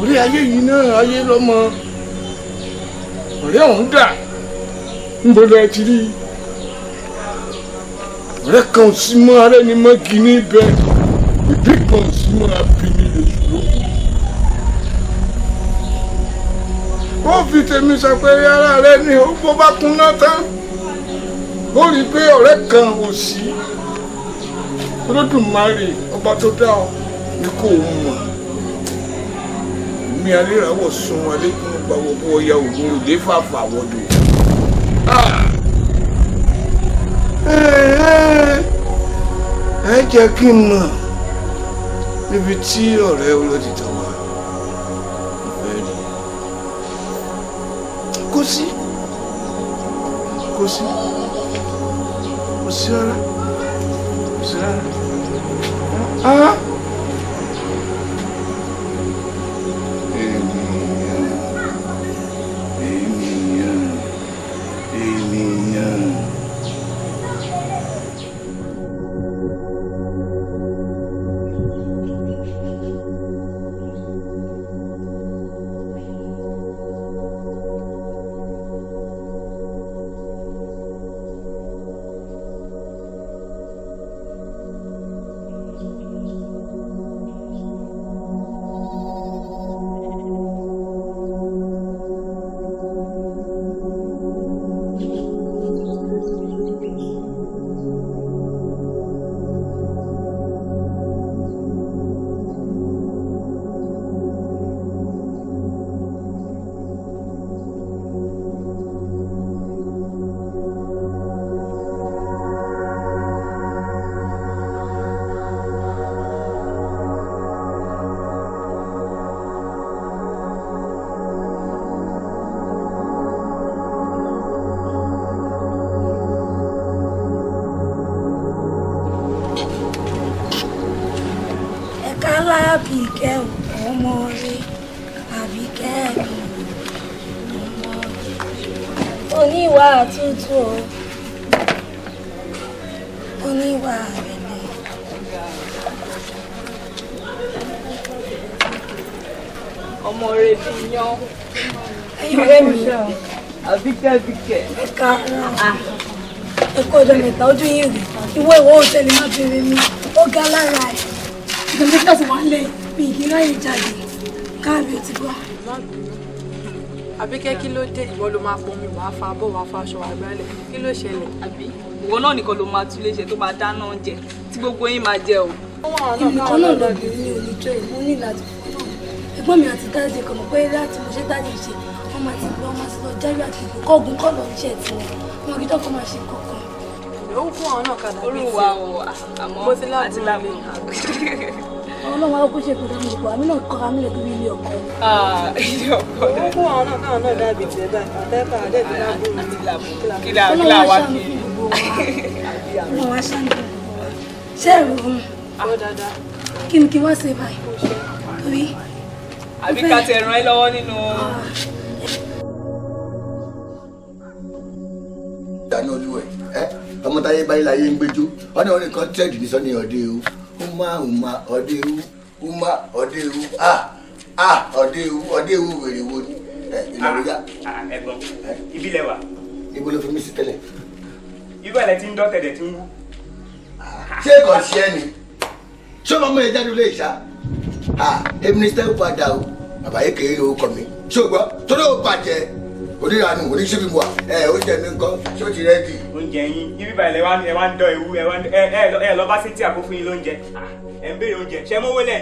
Orí ayé yìí náà, ayé lọ́mọ ọ̀rẹ́ ọ̀hún dà, ń bọ́ lọ ti rí ọ̀rẹ́ kan ò sí mọ́, ara ẹni mọ́ gíní bẹ́ẹ̀, ìbí kan ò sí mọ́, abìní lè ṣòro. Ó fi tèmi sọ pé ara rẹ ni ó bó bá kúnná tán, ó rí i pé ọ̀rẹ́ kan ò sí. Olódùmarè ọba tó dá ọ ní kò mọ̀ mi alérawọ̀ sun alẹ́kùn gbàwọ̀ bọ́ ọya ògùn òde fàfà wọ́dọ̀. Ẹ jẹ́ kí n mọ̀ níbi tí ọ̀rẹ́ olódìtọ̀ wà. Ìfẹ́ rí kò sí, kò sí, kò sí rárá, kò sí rárá. Ènìyàn, ènìyàn, ènìyàn. Ẹ̀ka lábìkẹ́ ọmọ rẹ̀, àbíkẹ́ mi ọmọ rẹ̀, oníwà tútù o, oníwà rẹ̀lẹ̀. Ọmọ rẹ bí yan. Ẹ̀yin ọ̀rẹ́ mi. Àbíkẹ́, Bíkẹ́. Ẹ káàárọ̀, ẹ kú ọjọ́ mẹ́ta. Ojú yín rè. Ìwọ ìwọ òtẹ́lẹ̀ má bèrè mi, ó ga lára ẹ̀. Ìgbà tí wọ́n lé mi kì í ráyè jáde káàbì, ó ti gbọ́. Àbíkẹ́, kí ló dé? Ìwọ ló máa pọnmi, wàá fa abọ́, wàá fa aṣọ, wàá gbálẹ̀. Kí ló ṣẹlẹ̀? Àbí ìwọ náà nìkan ló máa tún léṣe, tó máa dáná oúnjẹ tí gbogbo yín máa jẹ o? Èmi kan náà lóbìnrin ní oníjọ́ ìmú ní láti fún náà. Ẹ̀gbọ́n mi àti daddy kò mọ̀ pé láti mo ṣe daddy ṣe, wọ́n máa ti lọ, wọ́n máa ti lọ jáwé àti ìbò kọ́ọ̀gùn kọ́ lọ iṣẹ́ tiwọn, wọn kì í tọ́kọ máa ṣe kankan. Ó fún àwọn náà kadà bíi Olúwa o, àmọ́ Mo ti láàbùrù àti láàbùrù. Ọlọ́run á kó ṣe kó dáhùn gbogbo àmì náà kọ́ra mílẹ̀ lórí ilé ọkọ. Ilé ọkọ. Ó fún àwọn náà káwọn náà dàbí tiẹ̀ báyìí, àtẹ́kọ̀ àdẹ́bí láàbùrù. Àti láàbùrù. Kí la Ọlọ́run á wá ṣàánú kiri? fún gbogbo wa. Ọlọ́run á ṣàánú fún gbogbo wa. Ṣé ẹ̀rù ọ̀hún? Ó dáadáa. Kí ni kí wá ṣe báyìí torí Àbí ká tẹ ràn ẹ́ lọ́wọ́ nínú. Dáná olúwẹ̀ ẹ, ọmọ táyé báyìí láyé ń gbẹjọ wọn ní wọn nìkan tẹ́ẹ̀dì ní sọ́ni ọ̀dẹ o, uma uma ọ̀dẹ o, uma ọ̀dẹ o, ah ah, ọ̀dẹ o, ọ̀dẹ o, wèrè wo ni ẹ ìlànà ya. Ẹ̀gbọ́n, ibi lẹ wà. Ibo ló fi mí sí tẹ́lẹ̀? Irú ẹ̀ lẹ ti ń dọ́ tẹ̀dẹ̀ tí ń wú. Ṣé kò ṣe é ni? Ṣé ọmọ mi jáde lè ṣá? Ah, èmi ní step padà o, bàbá yìí kéré lórúkọ mi. Ṣé o gbọ́? Torí o bàjẹ́ onírànú oníṣẹ́bí wa ẹ, oúnjẹ mi ńkọ́? Ṣé o ti ready? Oúnjẹ yín ibi báyìí lẹ wá, ẹ wá ń dọ́ ewu, ẹ wá ń ẹ ẹ ẹ lọ bá Cynthia kó fún yín lóúnjẹ. Ẹ ń béèrè oúnjẹ, ṣẹ mówó lẹ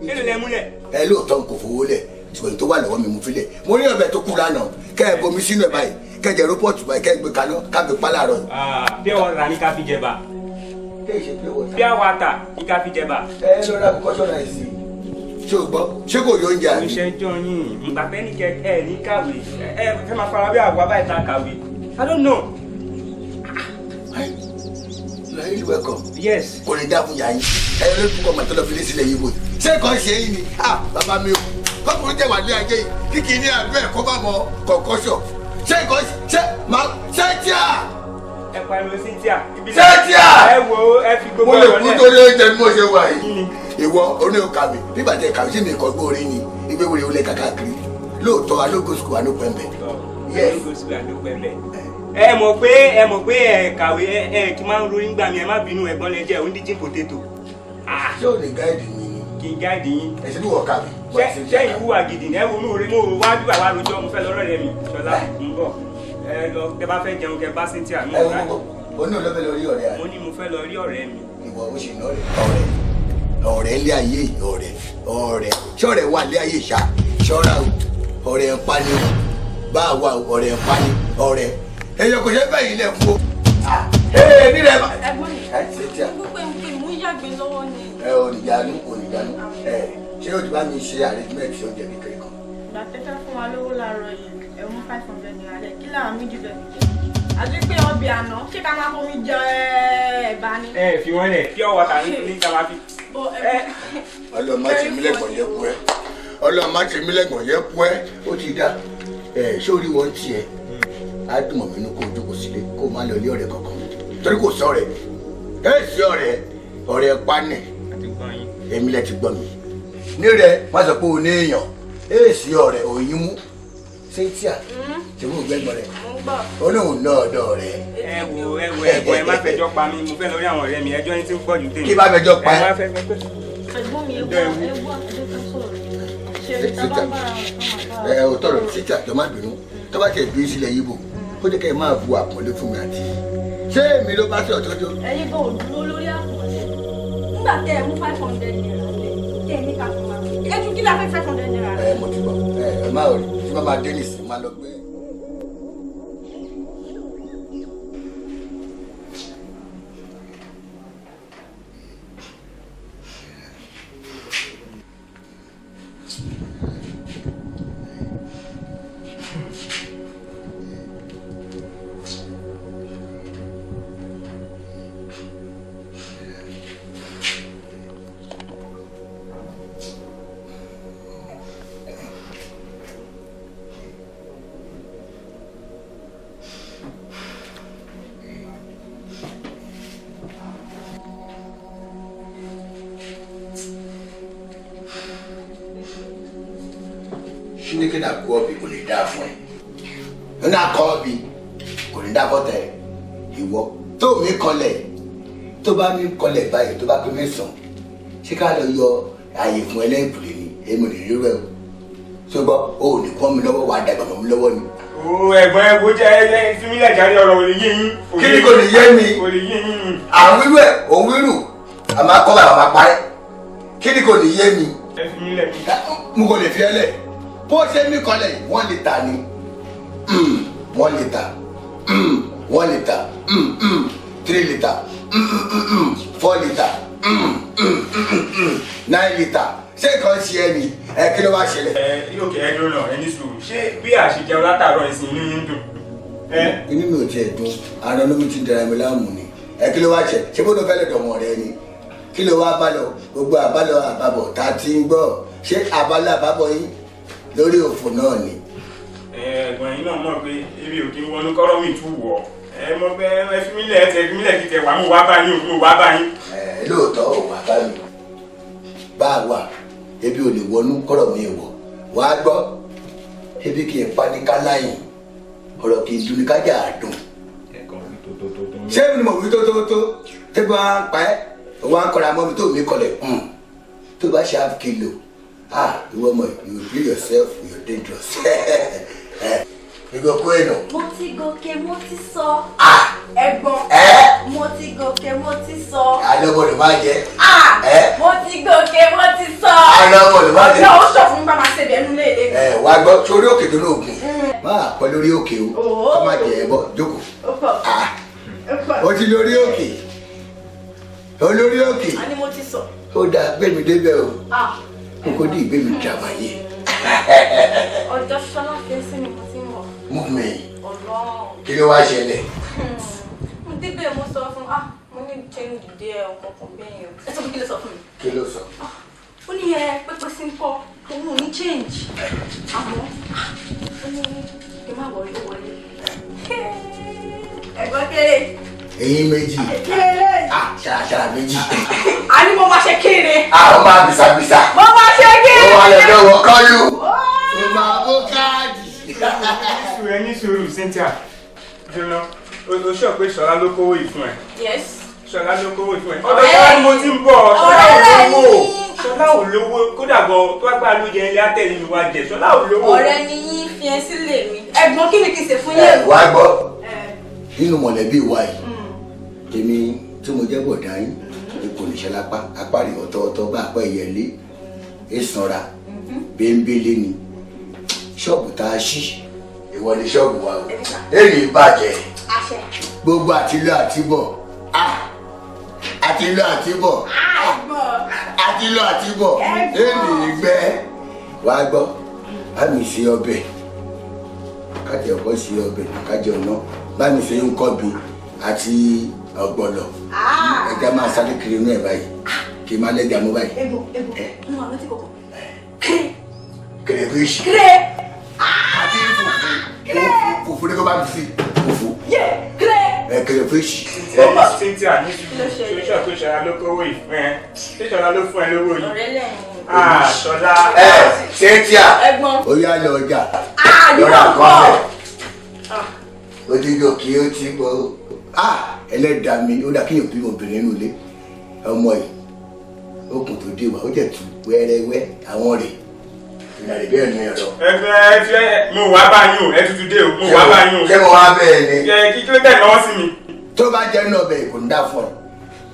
ni èlò lẹ múlẹ̀? Ẹ lóòótọ́ n kò fowó lẹ̀, ṣùgbọ́n tó wà lọ́wọ́ mi mú filẹ̀. Mo ní ọbẹ̀ tó kú lánàá, kẹ́ ẹ bomi sínú ẹ̀ báyìí, kẹ́ ẹ jẹ rọ́pọ̀tù báyìí, kẹ́ ẹ gbé kaná ká fi pa láàárọ̀ yìí. Pure water ní ká fi jẹba. Kí ẹ ṣe pure water? Pure water ní ká fi jẹba. Ẹ lọ ra kọ́kọ́ náà sí i. Ṣé o gbọ́? Ṣé kò yọ oúnjẹ àbí? Oníṣẹ́ jọ yín ìgbà tẹ́ ní kẹ ẹ ní kàwé, ẹ fẹ́ máa fara bí àwa báyìí ta kàwé. I don't know. are really welcome. Yes. Kò lè dá fún yàrá yín. Ẹ ló fún ọmọ tó lọ fi lé sílẹ̀ yìí wò. Ṣé nǹkan ṣe yín ni? Ah, bàbá mi o. Kọ́kùnrin jẹ́ wà ní ayé yìí. Kíkì ní àbẹ́ ẹ̀kọ́ bá mọ kọ̀ọ̀kọ́ṣọ̀. Ṣé nǹkan ṣe máa ṣé tí a? Ẹ pariwo Cynthia. Ṣé tí a? Ẹ wo ẹ fi gbogbo Mo lè ọ̀rọ̀ kú lẹ̀. torí oúnjẹ bí mo ṣe wà yìí. Ìwọ oní òkàwé nígbà tí ẹ kàwé sí mi ìkọ́ gbóore ni ìgbé wèrè olè kàkàkiri. Lóòótọ́ alógo sùkúl alópẹ̀mbẹ̀. Yes. Ẹ mọ̀ pé ẹ mọ̀ pé ẹ kàwé ẹ ẹ kí máa ń ronú gbà mí, ẹ má bínú, ẹ̀gbọ́n lẹ jẹ́ onídíjìn potato. Ṣé o lè gáìdì mi ni? Kí n gáìdì yín. Ẹ̀sìn ní wọ̀ kàwé. Ṣé ìwúwà gidi ni ẹ wo mi ò rí mo wá bí wàá rojọ́, mo fẹ́ lọ rọ̀rẹ́ mi Ṣọlá ń bọ̀. Ẹ lọ tẹ bá fẹ́ jẹun kẹ bá Cynthia mi. Ẹ wo o ní olófẹ́ lórí ọ̀rẹ́ rẹ. Mo ní mo fẹ́ lọ rí ọ̀rẹ́ mi. Ìwọ ó sì ná ọ̀rẹ́ ọ̀rẹ́ ọ̀rẹ́ ilé ayé yìí, ọ̀rẹ́ ọ̀rẹ́ ṣọ̀rẹ́ wà ilé ayé ṣá ṣọ́ra o, ọ̀rẹ́ ń pani o, bá a wà o, ọ̀rẹ́ ń pani ọ̀rẹ́ èèyàn kò ṣe fẹ́ yìí lẹ̀ fún o. Ee nílẹ̀ bá. Ẹ̀gbọ́n mi, Ẹ ṣe tí a. gbogbo ẹ̀ ń pè mú yàgbé lọ́wọ́ ni. Ẹ oníjànú oníjànú ẹ ṣé o ti bá mi ṣe arrangement oúnjẹ kékeré kan. Ìgbà tẹ́tẹ́ fún wa lówó láàárọ̀ yìí, ẹ̀ mú 500 naira lẹ̀, kí làwọn méjì fẹ́ fi jẹ? Àti pé ọbẹ̀ àná, ṣé ká máa fomi jẹ ẹ̀bà ni? Ẹ fi wọn lẹ̀ pure water ní ká máa fi. Bọ̀ ẹ̀ Ọlọ́run má ṣe mí lẹ́gbọ̀n yẹ kú ẹ. Ọlọ́run má ṣe mí lẹ́gbọ̀n yẹ kú ẹ. Ó ti dá. Ẹ ṣé orí wọn tiẹ̀? Á dùn mọ̀ mí inú kó o jókòó sílé kó o má lọ ilé ọ̀rẹ́ kankan. Torí kò sọ̀rẹ́. Ẹ sí ọ̀rẹ́ ọ̀rẹ́ panẹ̀. Èmi lẹ ti gbọ́ mi. Ní rẹ̀ má sọ pé o ní èèyàn. Ẹ sí ọ̀rẹ́ òyìn mú. Cynthia ṣe fún ògbẹ́gbọ̀n rẹ̀. Mo ń gbọ́. Ó lóun náà ọ̀dọ̀ rẹ̀. Ẹ wo ẹ wo ẹ̀gbọ́n, ẹ má fẹjọ́ pa mí, mo fẹ́ lọ rí àwọn ọ̀rẹ́ mi, ẹjọ́ yín ti ń pọ̀ jù tèmi. Kí bá fẹjọ́ pa ẹ́? Ẹ má fẹ́ fẹ́. Ẹ̀gbọ́n mi, ẹ̀gbọ́n ẹ̀gbọ́n ẹ̀jẹ̀ ká sọ̀rọ̀. Ṣé ìta bá ń bára wọn ká máa bára Ẹ ò tọrọ Cynthia jọ má bínú. Tó bá tẹ̀ bí sílẹ̀ yíbo, ó jẹ́ kẹ́ ẹ máa bu àpọ́nlé fún mi àti. Ṣé èmi ló bá sọ̀rọ̀ tọ́jú? Ẹ̀yin gan ò dúró lórí àpọ̀lẹ́. Nígbà tẹ́ ẹ mú 500 naira lẹ̀, tẹ́ ẹ ní ká fún wa. Ẹ tún kí la fẹ́ 500 naira Ẹ lẹ̀? mo ti gbọ́. Ẹ ẹ má rí tí bá máa dé nìsín má lọ gbé. Chineke na-akụ ọbị kò lè dáa fún ẹ. Nínú akọ ọbì kò ní dáa fọ́tẹ̀ ìwọ tó mi kọlẹ̀, tó bá mi kọlẹ̀ báyìí, tó bá pé mẹ́sàn-án, ṣé ká lọ yọ ààyè fún ẹlẹ́yìnkùlé ni? Èmi ò lè rí rẹ o. Ṣùgbọ́n o ò ní kọ́ mi lọ́wọ́, wàá dàgbà mọ́ mi lọ́wọ́ ni. O ẹ̀gbọ́n, ẹ wo jẹ ẹ fi mí lẹ̀ jáde, ọ̀rọ̀ ò lè yé yín. Kí ni kò lè yé mi? Kò lè yé yín ni. Àwọn irú ẹ̀ òun wíru àmọ́ akọ́ bàbá máa parẹ́. Kí ni kò lè yé mi? Ẹ fi mí lẹ̀. Mo kò lè fi ẹ lẹ̀. Bó ṣe mí kọlẹ̀ yìí, 1 litre ni, 1 litre, 1 litre, 3 litre, 4 litre, 9 litre. Ṣé nǹkan ṣe ẹ ni? Ẹ kí ló wá ṣẹlẹ̀? Ẹ yóò kẹ ẹ dúró náà, ẹ ní sùúrù. Ṣé bí àṣejẹun látàárọ̀ ìsìn inú yín dùn? Ẹ Inú mi ò tiẹ̀ dùn, ara ló mi ti dara mi láàmú ni. Ẹ kí ló wá ṣe? Ṣé bó ló fẹ́ lè dọ̀wọ́n rẹ ni? Kí ló wá bá lọ? Gbogbo àbálọ àbábọ̀ tá a ti ń gbọ́, ṣé àbálọ àbábọ̀ yín lórí òfò náà ni? Ẹ ẹ̀gbọ́n yín náà mọ̀ pé ebi ò kí ń wọnú kọ́rọ́ mi tún wọ̀. Ẹ mọ̀ pé ẹ fi mí lẹ̀, ẹ tẹ fi mí lẹ̀ kí tẹ wà mú wá bá yín, òun wá bá yín. Ẹ lóòótọ́ ò wá bá mi, bá a wà ebi ò lè wọnú kọ́rọ̀ mi wọ̀. Wà á gbọ́, ebi kì í pani ká láyìn, ọ̀rọ̀ kì í dun ní kájà àdùn. Ṣé mi ni mo wí tó tó tó tẹ́ bá ń pa ẹ́ wọ́n á kọ́ra mọ́ mi tó mi kọlẹ̀ tó bá ṣe half kilo? Ah, ìwọ ọmọ, you feel yourself, you dangerous. Ẹ ìgò kó ènà. Mo ti gòkè, mo ti sọ. Ah. Ẹ̀gbọ́n. Ẹ. Mo ti gòkè, mo ti sọ. Alọ́bọ̀dọ̀ máa jẹ. Ah! Ẹ. Mo ti gòkè, mo ti sọ. Alọ́bọ̀dọ̀ máa jẹ. Ọjọ́ ó sọ fún mi bá máa ṣe bẹ́ẹ̀ nílé ilé. Ẹ wá gbọ́, sórí òkè tó lóògùn máa pẹ́ lórí òkè o, kọ́ máa jẹ ẹ bọ́ jókòó. Ó pọ̀. Ah. Ó pọ̀. O ti lórí òkè, olórí òkè. A ní mo ti sọ. Ó dáa, gbẹ̀mí débẹ̀ o. Ah. N kò ní ìgbémi jàmbáyé. Ọjọ́ Ṣọlá fi sí mi, mo ti ń bọ̀. Mú mi. Ọlọ́run. Kí ló wá ṣẹlẹ̀? Mo débẹ̀, mo sọ fún ah mo ní change díẹ̀ ọ̀kọ̀ọ̀kan bẹ́ẹ̀ yẹn. Ẹ sọ fún kí ló sọ fún mi. Kí ló sọ? Ó ní ẹ pépé sí ń kọ́, òun ò ní change. Àmọ́ ó ní kí n má wọlé, ó wọlé. Ẹ̀gbọ́n kéré. Eyín méjì. Kéré. Ah, ṣàràṣàrà méjì. A ní mo máa ṣe kéré. Ah, ó máa bìsàbìsà. Mo máa ṣe kéré. Ó wà lọ́dọ̀ wọ kọ́lù. Ó máa bó káàdì. Ẹ ní sùúrù Cynthia. Jóná, o sọ pé Ṣọlá ló kówó yìí fún ẹ. Yes. Ṣọlá ló kówó yìí fún ẹ. Ọ̀dọ̀ Ṣọlá ni mo ti ń bọ̀. Ṣọlá ò lówó. Ṣọlá ò lówó. Kódà gan tó bá gbà lóúnjẹ ilé àtẹ̀lé mi wá jẹ. Ṣọlá ò lówó. Ọ̀rẹ́ ni yín fi ẹ sílẹ̀ mi. Ẹ̀gbọ́n kí ni kí n ṣe fún Ẹ yín? wá gbọ́. Nínú mọ̀lẹ́bí wa yìí, èmi tí mo jẹ́ bọ̀dá yín, n kò níṣẹ́ lápá, apá rẹ̀ ọ̀tọ̀ọ̀tọ̀ bá apá ẹ̀yẹlé, ìsanra, bẹ́ńbélé ni. Ṣọ́ọ̀bù tá a ṣí, ìwọ ni ṣọ́ọ̀bù wa o. Èyí bàjẹ́. Àṣẹ. Gbogbo àtìlọ àtibọ̀, àtìlọ àtibọ̀, àtìlọ àtibọ̀, èyí gbẹ́. Wá gbọ́, bá mi ṣe ọbẹ̀, kájẹ ọkọ ṣe ọbẹ̀, kájẹ ọ̀nà, bá mi ṣe nkọ́bi àti ọ̀gbọ̀lọ̀. Ẹja máa sáré kiri inú ẹ̀ báyìí, kí n máa lẹ́jà mú báyìí. Ẹ̀gbọ́n, ẹ̀gbọ́n, mo wà lọ́tí kọ̀ọ̀kan. Kèrèfíṣì. Kéré. Àti fùfú. Fùfú ní kó bá mi sí. Fùfú. Yé, kéré. Ẹ kèrèfíṣì. Cynthia ní sùúrù. Ṣé sọ pé Ṣọlá ló kówó yìí fún ẹ? Ṣé Ṣọlá ló fún ẹ lówó yìí? Ọ̀rẹ́ lẹ́yìn. Ah, Ṣọlá. Ẹ Cynthia. Ẹ̀gbọ́n. Ó yá lọ ọjà. Ah, ní Lọ́ra wọ́n kan bọ̀. bẹ̀. Ó ti gòkè ó ti bọ̀. Ah, ẹlẹ́dàá mi, ó dà kéèyàn bímọ obìnrin nínú ilé. Ọmọ yìí, okùn tó dé wà, ó jẹ̀ tú wẹ́rẹ́wẹ́ àwọn rè. Ìlànà bẹ́ẹ̀ ni ọ̀rọ̀. Ẹgbẹ́ ẹ fi ẹ mo wá bá yín o, ẹ tutù dé o, mo wá bá yín o. Ṣé mo wá bẹ́ẹ̀ ni? Ẹ kí ló tẹ̀ lọ́wọ́ sí mi? Tó bá jẹ́ náà bẹ́ẹ̀ kò ní dá fún ọ.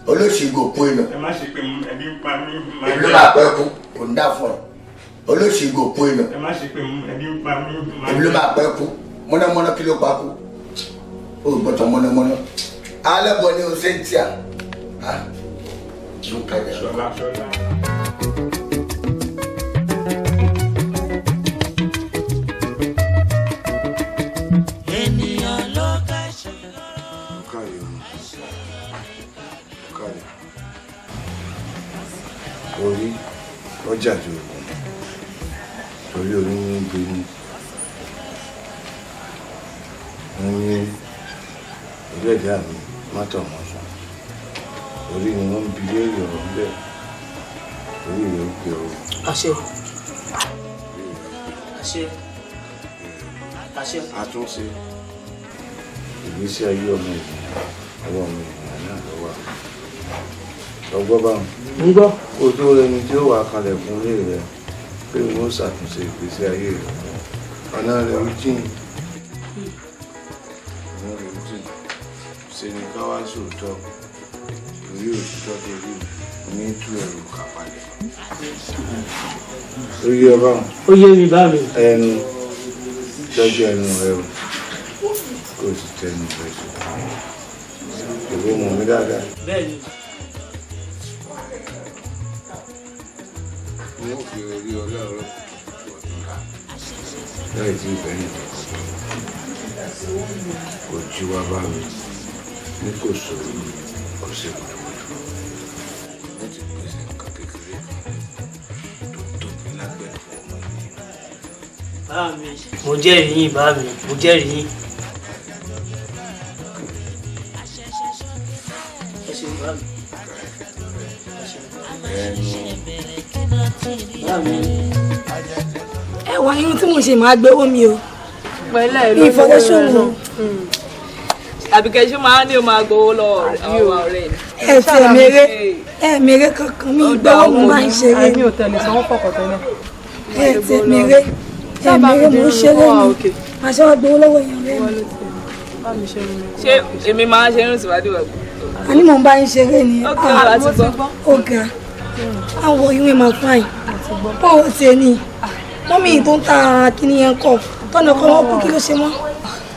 Olóṣèlú òkú iná. Ẹ má ṣe pé ẹbí ń pa mí. Èmi ló máa pẹ́ kú, kò ní dá fún ọ. Olóṣèlú òkú iná. Ẹ má ṣe pé ẹbí ń pa mí. Èmi ló máa pẹ́ kú. Mọ́nàmọ́ná kí ló pa kú? Ó gbọ́tọ̀ mọ́nàmọ́ná. Alẹ́ bọ̀ ni o Cynthia. Ṣọlá, Ṣọlá. Ènìyàn ló kẹ́sì Ọ̀kàrẹ̀ o, ọ̀kàrẹ̀. Orí ọjà ju ògùn torí orí ní gbé ní. Wọ́n ní ẹlẹ́dàá mi mátọ̀ wọn sùn. Orí ni wọ́n ń bi léèrè ọ̀rọ̀ ńbẹ̀. Orí rẹ̀ ó gbé ọ. Àṣẹ. Àṣẹ. Àṣẹ. Àtúnṣe. Ìgbésí ayé ọmọ ènìyàn, ọwọ́ ọmọ ènìyàn náà ló wà. Ọgbọ́n bá wọn. Ń gbọ́. Kó tó rẹni tí ó wà kalẹ̀ fún ilé rẹ̀ pé wọ́n ṣàtúnṣe ìgbésí ayé rẹ̀ fún ọ. Ọ̀nà rẹ̀ ó jìn. Ọ̀nà rẹ̀ ó jìn. Ṣe ni ká wá sòótọ́. Torí òtítọ́ torí ní tú ẹrù kàpalẹ̀. Ó yé ọ báwọn. Ó yé mi bá mi. Ẹnu tọ́jú ẹnu rẹ o. Kó o sì tẹnu rẹ sọ. Èwo mọ̀ mí dáadáa. Bẹ́ẹ̀ni. N ó fi orí ọ láàárọ̀ kùtùkùtù ọ̀túnla. Láì tí ìbẹ́ nìkan kan. Kò jí wá bá mi. Ní kò sọ̀rọ̀ mi, kò ṣe kùtùkùtù. Wọ́n ti pèsè nǹkan kékeré kan tó tóbi lágbẹ̀ẹ́ fún ọmọ ènìyàn. Bá mi. Mo jẹ́rìí yín bá mi, mo jẹ́rìí yín. Ẹ ṣeun bá mi. Ẹ ṣeun. Bá mi. Ẹ wá irun tí mo ṣe máa gbé owó mi o. Pẹ̀lẹ́ Mi ìfọwọ́sowò. Àbíkẹ́ ṣé máa ní o máa gbowó lọ́wọ́ àwọn ọ̀rẹ́ ni. Ẹ ti ẹ̀ mèrè ẹ mèrè kankan mi ìgbọ́wọ́ mo máa ń ṣeré. Èmi ò tẹ̀lé sanwó fọkàn tẹ́lẹ̀. Ẹ ti ẹ̀ mèrè ẹ mèrè mo ń ṣeré ni. Màá ṣe wá gbowó lọ́wọ́ èèyàn rẹ̀ mi. Ṣé èmi máa ń ṣe irun síwájú rẹ̀? Àní mò ń bá yín ṣeré ni. Ok, a ti gbọ́. Ó ga. Àwọ̀ ìwé máa fáìn. Báwo tiẹ̀ ni? Mọ́mí tó ń ta kíní yẹn kọ̀. Tọ́nà kan wọ́n kú kí ló ṣe mọ́?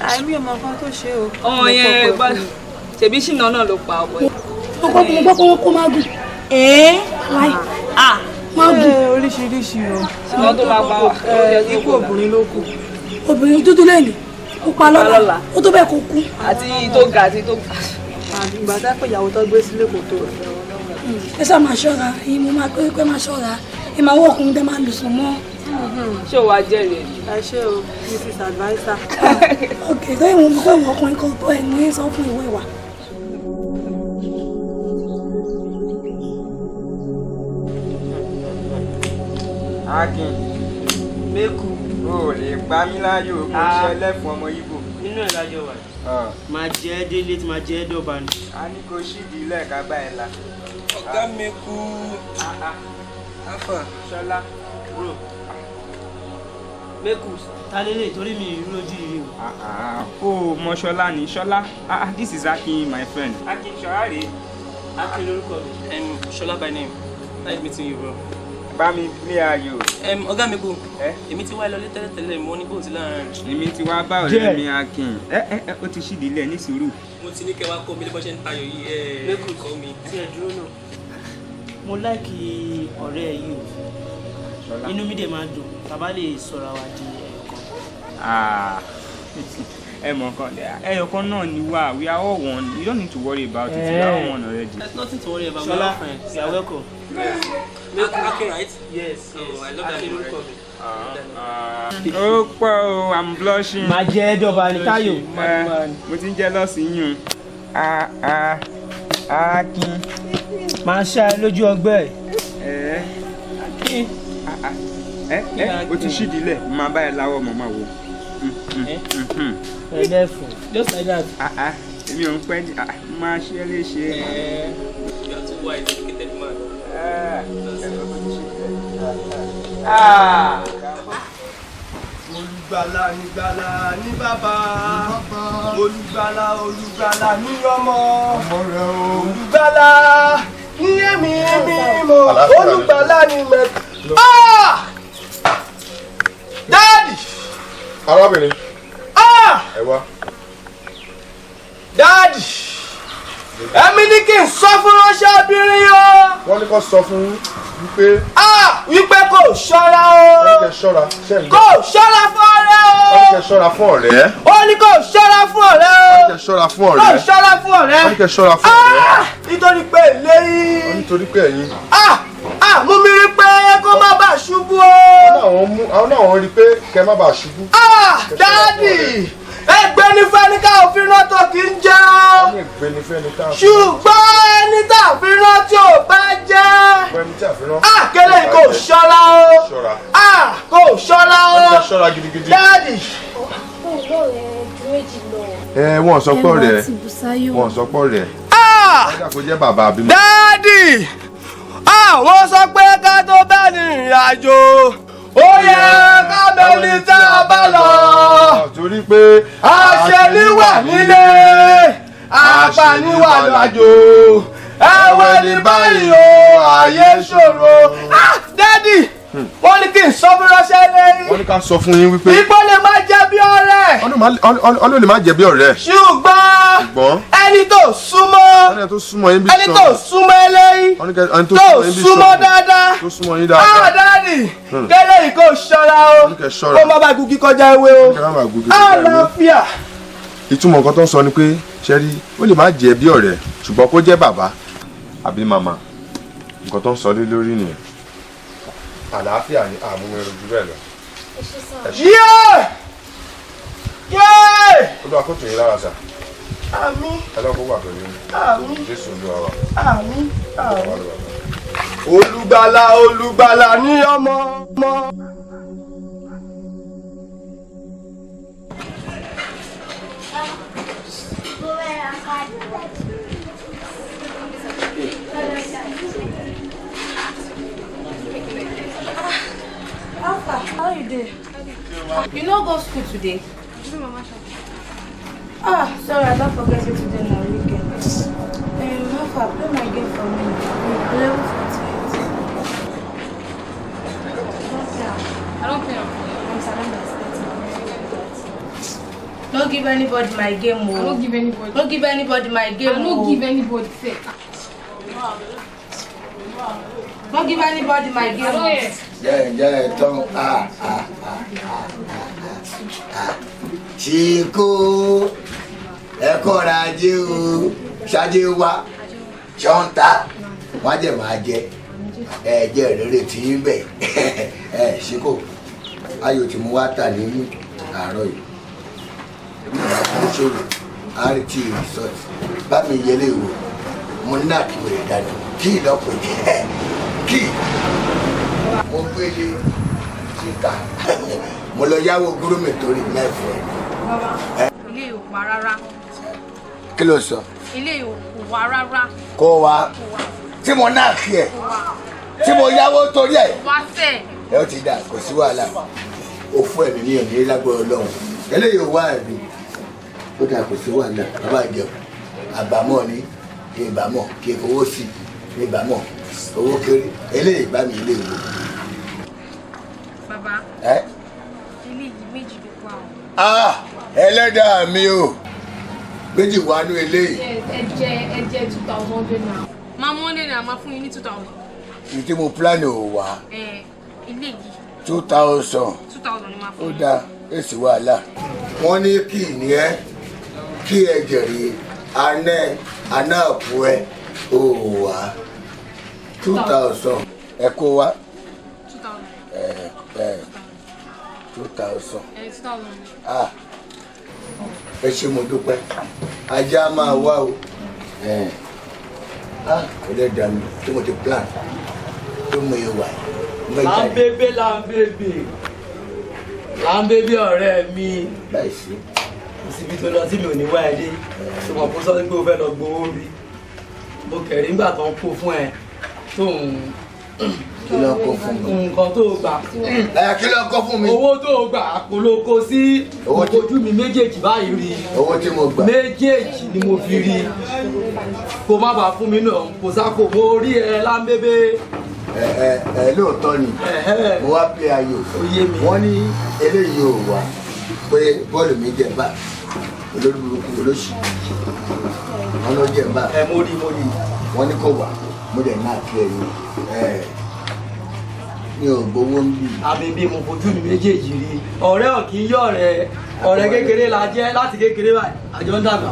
Àìmí ọmọ kan tó ṣe o. Ọmọ yẹn gbá ṣèbí ṣìnà náà ló pa ọmọ yẹn. Mo gbọ́ pé wọ́n kó mágùn. Ẹ̀ẹ́ láì. Mágùn. Oríṣiríṣi o. Ṣìnà tó máa pa wá. Ikú obìnrin ló kù. Obìnrin dúdú lẹ́nu. Ó pa lọ́la. Ó tó bẹ́ẹ̀ kó kú. Àti tó ga àti tó ga. Ìgbà tá pé ìyàwó tó gbé sílé kò tó. Ẹ ṣáà máa ṣọ́ra, ẹ̀yin mo máa pé máa ṣọ́ra, ẹ máa wọ́ ọkùnrin tẹ́ máa lù sùn mọ́. Ṣé o wàá jẹ́rìí ẹ̀? Ẹ ṣé o, Mrs. Adviser. Ok, tó ìwọ̀n mọ̀ pé ìwọ̀n ọkùnrin kan tó ẹ̀ ní sọ fún ìwé wa. Akin, Mẹ́kù, o ò lè pa mí láyò kó ṣe ẹlẹ́fun ọmọ Ìgbò. Inú ẹ̀ lájọ wà. Máa jẹ́ ẹ́ délé tí máa jẹ́ ẹ́ dọ̀bà ni. A ní kó ṣídìí lẹ́ẹ̀ka báyìí la. Ọ̀gá Mẹ́kù. Afa. Ṣọlá. Bro. Mẹ́kù, ta lélẹ̀ torí mi ìrú ojú rírì o. O mọ Ṣọlá ni Ṣọlá. This is Akin, my friend. Akin, Ṣọlá rèé. Akin lórúkọ mi. Ṣọlá by name. Nice meeting you, bro. Bá mi ní ayò. Ọ̀gá mi kú. Èmi ti wá ẹ lọlé tẹ́lẹ̀tẹ́lẹ̀, mo ní kò sí láàárín. Èmi ti wá bá ọ̀rẹ́ mi Akin. Ẹ ó ti ṣídìí lẹ̀ ní sùúrù. Mo ti ní kẹ́ wá kọ́ mi bó ṣe ń tayò yìí. Mẹ́kù, kọ́ mi. Tí ẹ dúró náà. Mo láìkì ọ̀rẹ́ yìí o. Inú mi dẹ̀ máa dùn tàbá lè sọ̀rọ̀ àwa di ẹ̀ẹ̀kan. Ẹ mọ̀ kan, ẹyọkan náà ni wá, we are all one, you don't need to worry about it, we are all one already. There's nothing to worry about. Ṣọlá, you are welcome. Akin, right? Yes. Oh, I love that Akin name. lórúkọ mi. Ó pọ̀ o, I'm blushing. Máa jẹ́ ẹ́ dọ̀bà ni Táyò. Mo ti ń jẹ́ lọ́sìn yín o. Akin. Máa ṣá ẹ lójú ọgbẹ́ ẹ̀. Akin. Ẹ o ti ṣídìí lẹ̀, máa bá ẹ láwọ̀ mọ̀ máa wò. Ẹlẹ́fun. Just like that. Èmi ò ń pẹ́ máa ṣe é léṣe. You are too wise, educated man. Olùgbàlà nígbàlà ní bàbá, olùgbàlà olùgbàlà ní ọmọ, olùgbàlà ní ẹ̀mí mímọ́, olùgbàlà ní mẹ́ta. Dáàdì! Arábìnrin. Ẹ wá. Dáàdì! Ẹ̀mí ní kí n sọ fún ránṣẹ́bìnrin o. Wọ́n ní kó sọ fún wípé. Wípé kò ṣọ́ra o. Wọ́n ní kẹ́ ṣọ́ra. Kò ṣọ́ra fún ọ̀rẹ́ o. Wọ́n ní kẹ́ ṣọ́ra fún ọ̀rẹ́. Ó ní kò ṣọ́ra fún ọ̀rẹ́ o. Wọ́n ní kẹ́ ṣọ́ra fún ọ̀rẹ́. Kò ṣọ́ra fún ọ̀rẹ́. Wọ́n ní kẹ́ ṣọ́ra fún ọ̀rẹ́. Nítorí pé ìlérí. Nítorí pé ẹ̀yin. Mú mi rí pé kó má bàa ṣubú o. Àwọn náà wọ́n rí pé kẹ́ má bàa ṣubú. Dáàdì! Ẹgbẹ́ ní fẹ́ni ká òfin rán tó kì í jẹ́ ọ́. Ṣùgbọ́n ẹni tá a fi rán tí ò bá jẹ́. Kélé kò ṣọ́ra o. Kò ṣọ́ra o. Dáàdì. Ẹ wọ́n sọ pé ọ̀rẹ́. Wọ́n sọ pé ọ̀rẹ́. Kó jẹ́ bàbá àbí. Dáàdì! Àwọn sọ pé ká tó bá ní ìrìn àjò, ó yẹ ká bẹni tá a bá lọ. Torí pé àṣẹníwà nílé, àpàníwà lájò, ẹwẹ́ ní báyìí o, àyè ṣòro. Dádì, wọ́n ní kí n sọ fún ránṣẹ́ lẹ́yìn. Wọ́n ní ká sọ fún yín wípé. Igbó lè má jẹ́ bí ọ̀rẹ́. Wọ́n lè má jẹ́ bí ọ̀rẹ́. Ṣùgbọ́n ẹni tó súnmọ́. Ẹni tó súnmọ́ yín bí sọ. Ẹni tó súnmọ́ eléyìí. Tó súnmọ́ dáadáa. Tó súnmọ́ yín dáadáa. Dáàdì, kẹ́lẹ́ yìí kò ṣọ́ra o. Kó má bàa gùgì kọjá ewé o. Àlàáfíà. Ìtumọ̀ nǹkan tó ń sọ ni pé ṣẹ́rí ó lè má jẹ́ bí ọ̀rẹ́ ṣùgbọ́n kó jẹ́ bàbá àbí màmá, nǹkan tó ń sọ lé lórí nìyẹn. Àlàáfíà ni àmúmi ojú bẹ́ẹ̀ lọ. Yéé! Yéé! Olúwa kó tù yín lára sà. Àmín. Ẹlọ́kọ̀ wà pẹ̀lú yín. Àmín. Jésù Olúwa wa. Àmín. Àmín. Olùgbàlà olùgbàlà ní ọmọ ọmọ. Alpha, how you doing? You no go school today? Sorry, I don't forget you today na weekend. Alpha, play my game for me. 11:48. I don't play. I'm surrounded. Don't give anybody my game, oh. I don't give anybody. Don't give anybody my game, I don't give anybody. Don't give anybody my game. Jẹ́ tán. Ṣìkò ẹ kọ́ra ajé o. Ṣáájú wa ṣọ́ńtà wọ́n á jẹ̀ máa jẹ ẹ̀jẹ̀ rere tí ń bẹ̀ ẹ̀ ṣíkò ayò tí mo wá tà ní àárọ̀ yìí ṣòro rt resort bá mi yẹlé wò mo ní àkíwèrè dànù kí ìlọ́pọ̀ jẹ́ kí mo gbélé síta mo lọ yáwó gúrúmì torí mẹ́fọ̀ ẹ̀. Bàbá, ilé ò wá rárá. Kí ló sọ? Ilé ò wá rárá. Kó wa tí mo náà kí ẹ tí mo yáwó torí ẹ. Wá sẹ́. Ẹ ó ti dà, kò sí wàhálà. Òfú ẹ̀mí mi ò ní lágbára Ọlọ́run. Eléyìí ò wá ẹ̀mí. Ó dà, kò sí wàhálà. Bàbá ìjẹun àbámọ̀ ni kí n bá mọ̀ kí n fowó sí kí n bá mọ̀ owó kéré eléyìí bá mi ilé ìwò. Bàbá, Ẹ ilé yìí méjì ló wà o. Ah, ẹlẹ́dàá mi o, méjì wà nú eléyìí. Ẹ jẹ ẹ jẹ 2,100 naira. Máa mú 100 naira, máa fún yín ní 2,000. Ní tí mo plan ò wá. Ẹ ilé yìí 2,000. 2,000 ni máa Ó fún yín. dáa, èsì wàhálà. Wọ́n ní kí ní ẹ kí ẹ jẹ̀rì anẹ́ anáàpù ẹ ò wá 2,000 ẹ kó wá. 2,000. Ẹ ẹ 2,000. Ẹ 2,000 ni. Ah, ẹ ṣé, mo dúpẹ́, ajá máa wá o. Ẹ ah, ẹlẹ́dàá mi tí mo ti plan tó mo yẹ wà yìí. Láńbébé, láńbébé, láńbébé, ọ̀rẹ́ mi. Báyìí sí. Kò síbi tó lọ tí mi ò ní wá ẹ dé. Ṣùgbọ́n kó sọ pé o fẹ́ lọ gbowó rí mo kẹ̀rí nígbà tó ń kó fún ẹ tó ń. Kí ló kó fún mi? Nǹkan tó gbà. Ẹ kí ló kó fún mi? Owó tó gbà àpòlóko sí ojú mi méjèèjì báyìí rí. Owó tí mo gbà. Méjèèjì ni mo fi rí kó má bàa fún mi náà kò sáko mo rí ẹ láńbébé. Ẹ ẹ ẹ, lóòótọ́ ni mo wá play ayò, wọ́n ní eléyìí ò wá pé bọ́ọ̀lù mi jẹ bá olórí burúkú olóṣì wọn ló jẹ bá. Ẹ mo rí, mo rí. Wọ́n ní kò wá, mo dẹ̀ náà kí ẹyin ẹ mi ò gbowó ń bì. Àmì bí mo fojú mi méjèèjì rí, ọ̀rẹ́ ò kì í yọ̀ rẹ̀, ọ̀rẹ́ kékeré la jẹ́ láti kékeré báyìí, àjọ ń dàgbà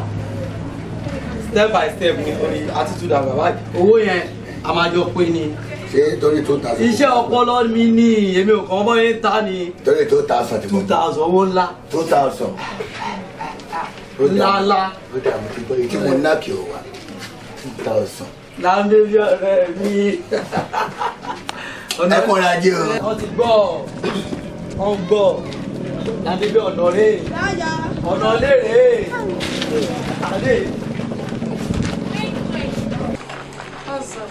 step by step ní orí attitude àgbà báyìí. Owó yẹn a máa jọ pé ni. Ṣé torí 2,000? Iṣẹ́ ọpọlọ mi ni, èmi ò kàn bọ́ yín ta ni. Torí 2,000 ti bọ̀. 2,000, owó ńlá. 2,000. Ńlá ńlá. Ó dà, mo ti gbọ́ èyí tí mo ná kí o wá 2,000. Láńbébí ọ̀rẹ́ mi. Ẹ kọ́ra ajé o. Wọ́n ti gbọ́, wọ́n gbọ́. Láńbébí ọ̀nà rè, ọ̀nà lè rè é. What's up?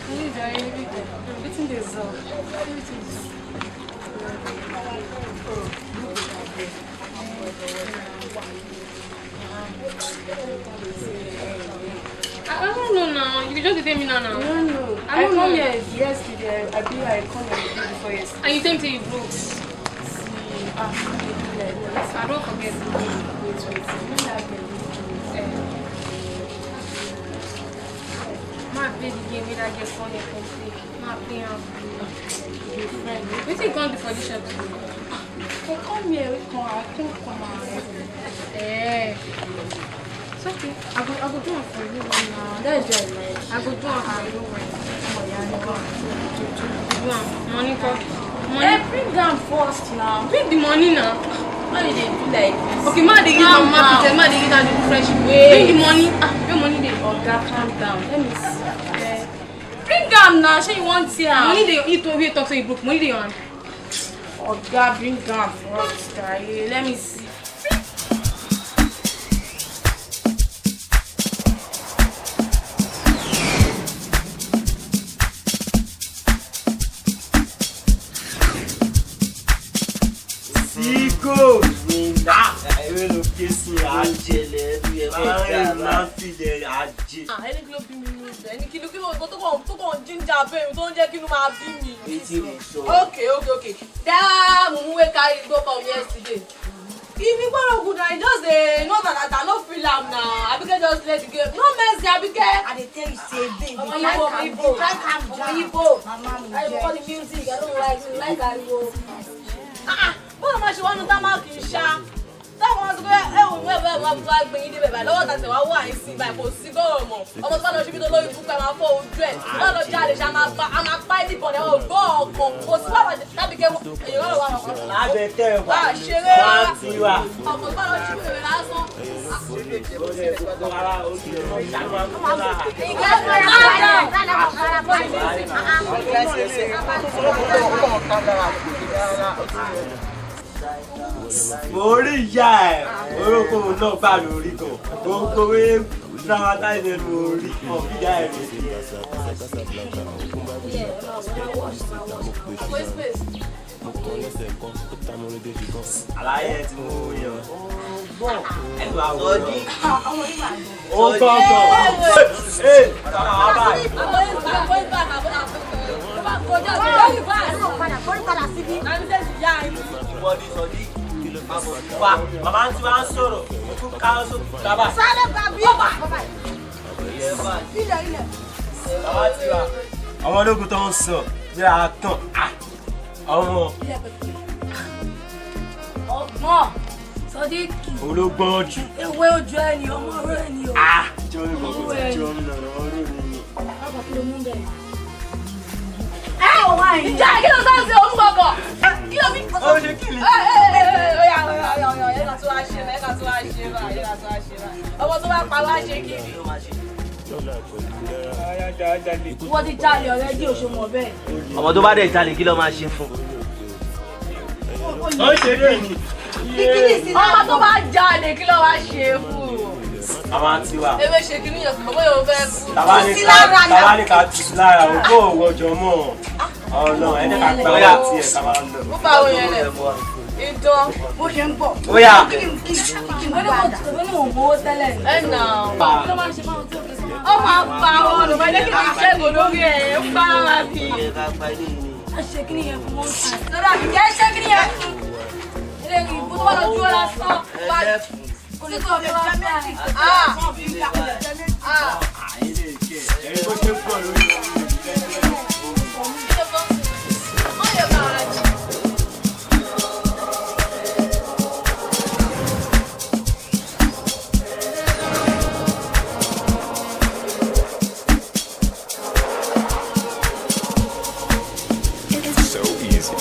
I need your everything. Everything is up. Everything is I don't know now. You can just tell me now. Now. I don't know. I I don't come know. here yesterday. I be I come here the day before yesterday. And you tell me say you broke. See, ah, I dey do like that. I don't forget. Wait, wait. You know that girl wey do Eh. Ma play the game wey that girl come here come play. Ma play am. Be friend. Wetin you come do for this shop today? I come here, we come, I come come out. Eh. It's okay. I go do am for you now. That's just like. I go do am for you. Oh, yeah, no. Do am. Money come. Money. Eh, bring am first now. Bring the money now. Why you dey do like this? Okay, ma dey use Calm am ma down. pretend, ma dey use am do friendship. Wait. Bring the money. Ah, where money dey? Oga, calm down. Let me see. Eh. Bring am now. Shey you wan see am? Money dey you to wey talk say you broke. Money dey your hand. Oga, bring am first. Aye, let me see. Síkò ewé ló ké sí àjẹlẹ àjẹ. Ẹni kí ló bí mi nínú ibẹ̀? Ẹni kí ló nǹkan tó kàn jíjà bẹ́ẹ̀ mi tó ń jẹ́ kí inú máa bí mi. Wetin mo sọ. Okay, that mumu wey carry go come yesterday. If you gbọ́dọ̀ good na, e just dey no na na no feel am na. Abike just let the game, no mercy, Abike. I dey tell you say babe, Ọmọ dey Igbo, try calm, Igbo. dey try calm Ọmọ down. Igbo. Mama mi I jẹ. call the music, I don't like, like ariwo. Ah ah, bọ́lá máa ṣe wá nu támákì ṣá. Táwọn ọmọ sọ pé ẹ wò mú ẹ bẹ́ẹ̀ máa bá gbé yín débẹ̀ báyìí lọ́wọ́ tàṣẹ wá wà yín sí báyìí kò sí gọ́rọ̀ mọ̀. Ọmọ tó bá lọ ṣe bí tó lórí fún pé máa fọ́ ojú ẹ̀. Tó bá lọ jalè ṣe a máa pa ẹ́ níbọn ẹ̀wọ̀n gbọ́ ọkàn. Kò sí wàhálà tàbí kẹ́ èèyàn lọ́wọ́ àwọn ọkọ̀. Lábẹ́ tẹ́ wà. Wà á ṣeré Wá ti wà. Ọmọ tó bá lọ ṣe wèrè lásán. Mo rí ìyá ẹ̀ orókó náà gbà lórí kan gbogbo wé dramatize ẹ̀ mo rí kan bí ìyá ẹ̀ rí. Àlàyé ẹ tí mo yàn. Ẹ tó àwọn ọ̀dọ́. Ó gbọ́ngàn. Ee ọ̀rọ̀ àwọn báyìí. Ìwọ ni Sọdí wa màmá tí wàá ń sọ̀rọ̀ mo tún ká sókè dábàá. Sáré gba bí. Ilẹ̀ ilẹ̀. Màmá tí wa. Àwọn ológun tó ń sọ bí a tàn á ọmọ Ọgbọ́n Sọdíkì. ológbọ́n jù. Ewé ojú ẹni ọmọ ọ̀rọ̀ ẹni o. Jọ mi bọ̀ kó ti jọ mi lọ́rọ̀ ọ̀rọ̀ mi ni. Bàbá kí ló mú bẹ́ẹ̀? Ẹ wà yìí. Ìjà kí ló sọ sí òun gbọ̀ngàn? Kí ló fi. Ó ṣe kí ni? Ẹ ẹ ẹ oya oya oya oya ẹ ká tó wá ṣe báyìí ẹ ká tó wá ṣe báyìí ẹ ká tó wá ṣe báyìí. Ọmọ tó bá pa wá ṣe kí ni? Wọ́n ti jalè ọ̀rẹ́ dí òṣùwọ̀n bẹ́ẹ̀. Ọmọ tó bá dẹ̀ jalè kí ló máa ṣe fún? Ó ṣe dé ni. Ọmọ tó bá jalè kí ló wá ṣe fún? Màmá tí wa. Ewé ṣe kí ni yẹn fún bóyá o fẹ́ kú. Tàbá ní ká tù sí lára òkú òwò ọjọ́ mọ́ ọ̀nà ẹni ká gbà wá tiẹ̀ ká máa lọ. Ó bá òun yẹn lẹ̀. Idán. Bó ṣe ń bọ̀. Ó yá. Kí ni kí ni Ó ní kò tó ní òun mówó tẹ́lẹ̀ ni. Ẹ nà. Kí ló máa ń ṣe fáwọn tí ò kí sọ́wọ́? Ó máa pa àwọn olùmọ̀lẹ́ kí ni ìṣègùn lórí ẹ̀ ń bá wa fi. A ṣe kí nìyẹn fún wọn sàn. Lọ́dọ̀ àbíkẹ́ ṣé kí nìyẹn fún? Ilé ìbú tó bá lọ dúró lásán. Kò ní kò fi wá fà. Ẹ̀rí bó ṣe ń pọ̀ lórí So easy.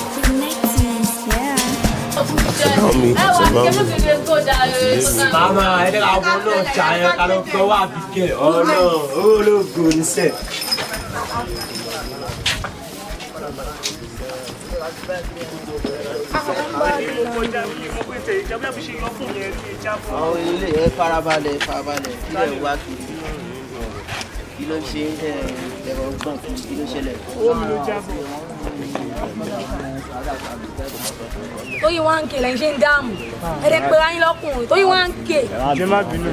Màmá ẹni àwọn náà jà yẹn ká ló gbọ́ wá Àbíkẹ́ ọ̀nà ológo níṣẹ́. Àwọn ilé ẹ farabalẹ̀ farabalẹ̀ kí lẹ̀ ń wá kiri. Kí ló ṣe ẹ ẹ̀rọ gbọ̀n kí ló ṣẹlẹ̀? Owó mi ló jábọ̀. Tóyí wá ń ké lẹ́yìn ṣe ń dáàmú. Ẹ̀rẹ̀ pé ayín lọ́kùnrin tóyí wá ń ké. Ṣé má bínú?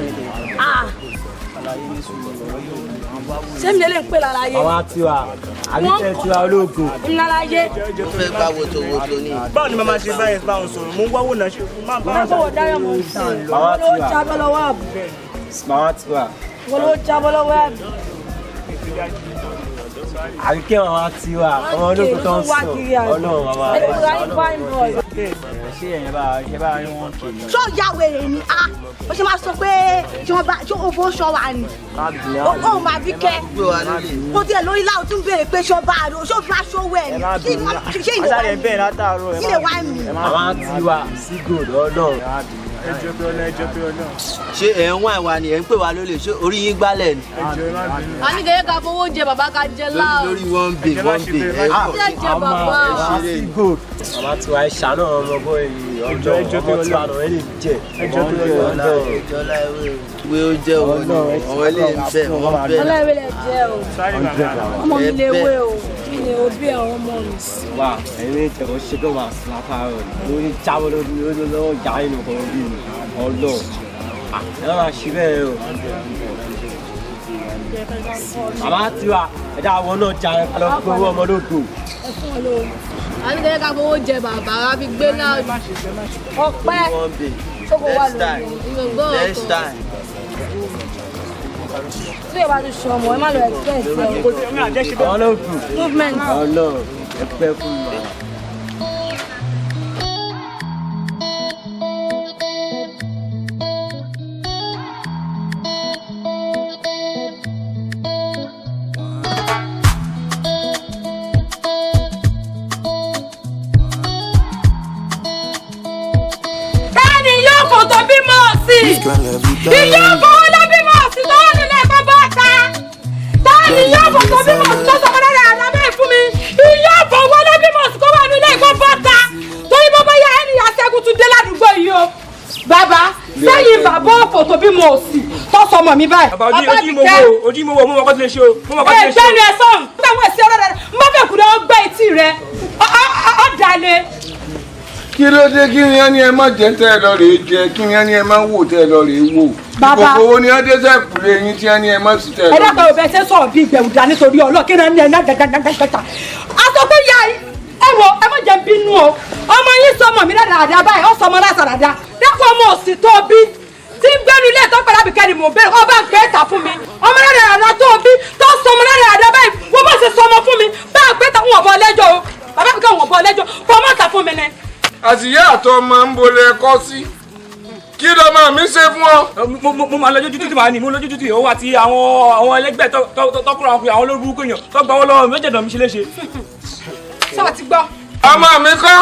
Ṣé mi lè lè ń pè lálàyé? Àwa tiwa Àbíkẹ́ tiwa ológo. Ń lálàyé. Mo fẹ́ gbá wotowoto ní. Báwo ni màmá ṣe báyìí báwọn sọ̀rọ̀? Mo ń wáwò náà ṣe má bá Wọ́n fọwọ́ dáyọ̀ mọ̀ sí i. Màmá Wọ́n ló tiwa. jábọ́ lọ́wọ́ àbù. Màmá tiwa. Wọ́n ló jábọ́ lọ́wọ́ àbù. Àbíkẹ́ màmá tiwa ọmọ ológo tó ń sọ Ọlọ́run màmá Ẹ̀rẹ̀ pé ayín fine boy. Ṣé ẹ̀yìn bá ṣe bá rí wọn kiri? Ṣó ya wèrè ni a? Ó ṣe máa sọ pé ṣé wọ́n bá ṣé o fò ṣọ wa ni? Ó máa bí kẹ́. Kò tiẹ̀ lórí láwọn tún béèrè pé ṣọ bá a lò ṣó fi aṣọ wẹ̀ ni? Ṣé ìlè wá mi? Ìlè wá mi? Màmá tiwa sí gold Ọlọ́run. Ẹ jọ̀ọ́ pé Ọlọ́run, ẹ jọ̀ọ́ pé Ọlọ́run. Ṣé ẹ̀ ń wá ìwà ni ẹ̀ ń pè wá lólè ṣé orí yín gbálẹ̀ ni? Ẹ jọ̀ọ́ ẹ má bínú. A ní kẹ́kẹ́ ká fowó jẹ bàbá ká jẹ láò. Lórí one bay one bay ẹ̀ pọ̀. Ṣé jẹ bàbá? Ẹ ṣeré gold. Màmá tiwa ẹ ṣàánú ọmọ bọ́ èyí ọjọ́ ọmọ tiwa náà ẹ lè jẹ. Ẹ jọ̀ọ́ pé Ọlọ́run. Ìjọba ìwé ó jẹ́ òun ni àwọn ilé ń bẹ̀ wọ́n bẹ̀. Ọlọ́run lè jẹ́ o. Ọmọ mi lè wé o. Mi lè òbí ẹ̀ ọmọ mi. Wà ẹ̀yin lè jẹ́ kó ṣe kó máa sùn látàárọ̀ ni lórí jábọ́ lórí lórí lọ́wọ́ ìyá inú kan bí mi Ọlọ́run. Ẹ má máa ṣe bẹ́ẹ̀ o. Màmá tiwa ẹ̀dá àwọn náà jà ẹ̀ lọ gbowó ọmọ lógo. Ẹ fún ọ lówó. A ní kẹ́kẹ́ ká fowó jẹ bàbá ká fi gbé náà. Ọpẹ́. One bay. Ṣókò wà Next lórí time. o. Next time. Tí o bá ti sọ ọmọ ẹ má lọ expect ẹ o. Àwọn ológun. Movement. Ọlọ́run ẹ pẹ́ fún mi. Smile every time. Ìyá ọ̀fọ̀ wo ló bímọ òsì tó wà nílé ẹ̀kọ́ bọ́ta? Táàní ìyá ọ̀fọ̀ tó bímọ òsì tó sọ̀kọ́ lára àná bẹ́ẹ̀ fún mi. Ìyá ọ̀fọ̀ wo ló bímọ òsì tó wà nílé ẹ̀kọ́ bọ́ta? Torí bọ́bá yá ẹni àṣẹ́gun tún dé ládùúgbò yìí o. Bàbá sẹ́yìn bàbá ọ̀fọ̀ tó bímọ òsì tó sọmọ mi báyìí. Bàbá ojú mo wo, ojú mo wo, mo mọ kọ́ tó lè ṣe o, mo mọ kọ́ tó lè ṣe o. Ẹgbẹ́ ni ẹ sọ̀n, nígbà wọn èsì ọ̀rọ̀ rẹ̀, mo fẹ́ kúrò ó gbé etí rẹ̀, ó dalẹ̀. Kí ló dé? Kí ni ẹ ní ẹ má jẹ tẹ ẹ lọ rèé jẹ? Kí ni ẹ ní ẹ má wò tẹ ẹ lọ rèé wò? Bàbá. Ìkòkò wo ni ẹ dé sẹ́ẹ̀kù lé yín tí ẹ ní ẹ má sì tẹ ẹ Ẹ lọ? dákun, ò bẹ ṣe sọ̀rọ̀ bíi ìgbẹ̀wùdà nítorí ọlọ́ kí ni ẹ ní dàdàdàdàdà. A sọ pé ya ẹ wo, ẹ má jẹ́ n bínú o. Ọmọ yín sọmọ mi dáadáa báyìí, ó sọmọ lásàdàdà. Dákun, ọmọ òsì tó bí tí ń gbẹ́nu ilé tó padà bí kẹ́ni mò ń bẹ̀rẹ̀, ọba ń pè é tà fún mi. Ọmọ dáadáa tó bí tó sọmọ dáadáa báyìí, wọ́n bá ṣe sọmọ fún mi bá ń pè é tà, wọn bọ̀ lẹ́jọ́ o. Bàbá mi kẹ́ wọn bọ̀ lẹ́jọ́, fọmọ́ tà fún mi ni. Àtìyá àtọ máa ń bolẹ̀ ẹ̀kọ́ sí, kí ló máa mi ṣe fún ọ? Mo máa lọ́jọ́ tútù, màá ní mo lọ́jọ́ tútù òun àti àwọn ẹlẹgbẹ́ tọkùnrin àwọn àwọn olórí burúkú èèyàn tó gba owó lọ́wọ́ mi méjèèjì mi ṣe léṣe. Sọ ti gbọ́. Ọmọ mi kọ́.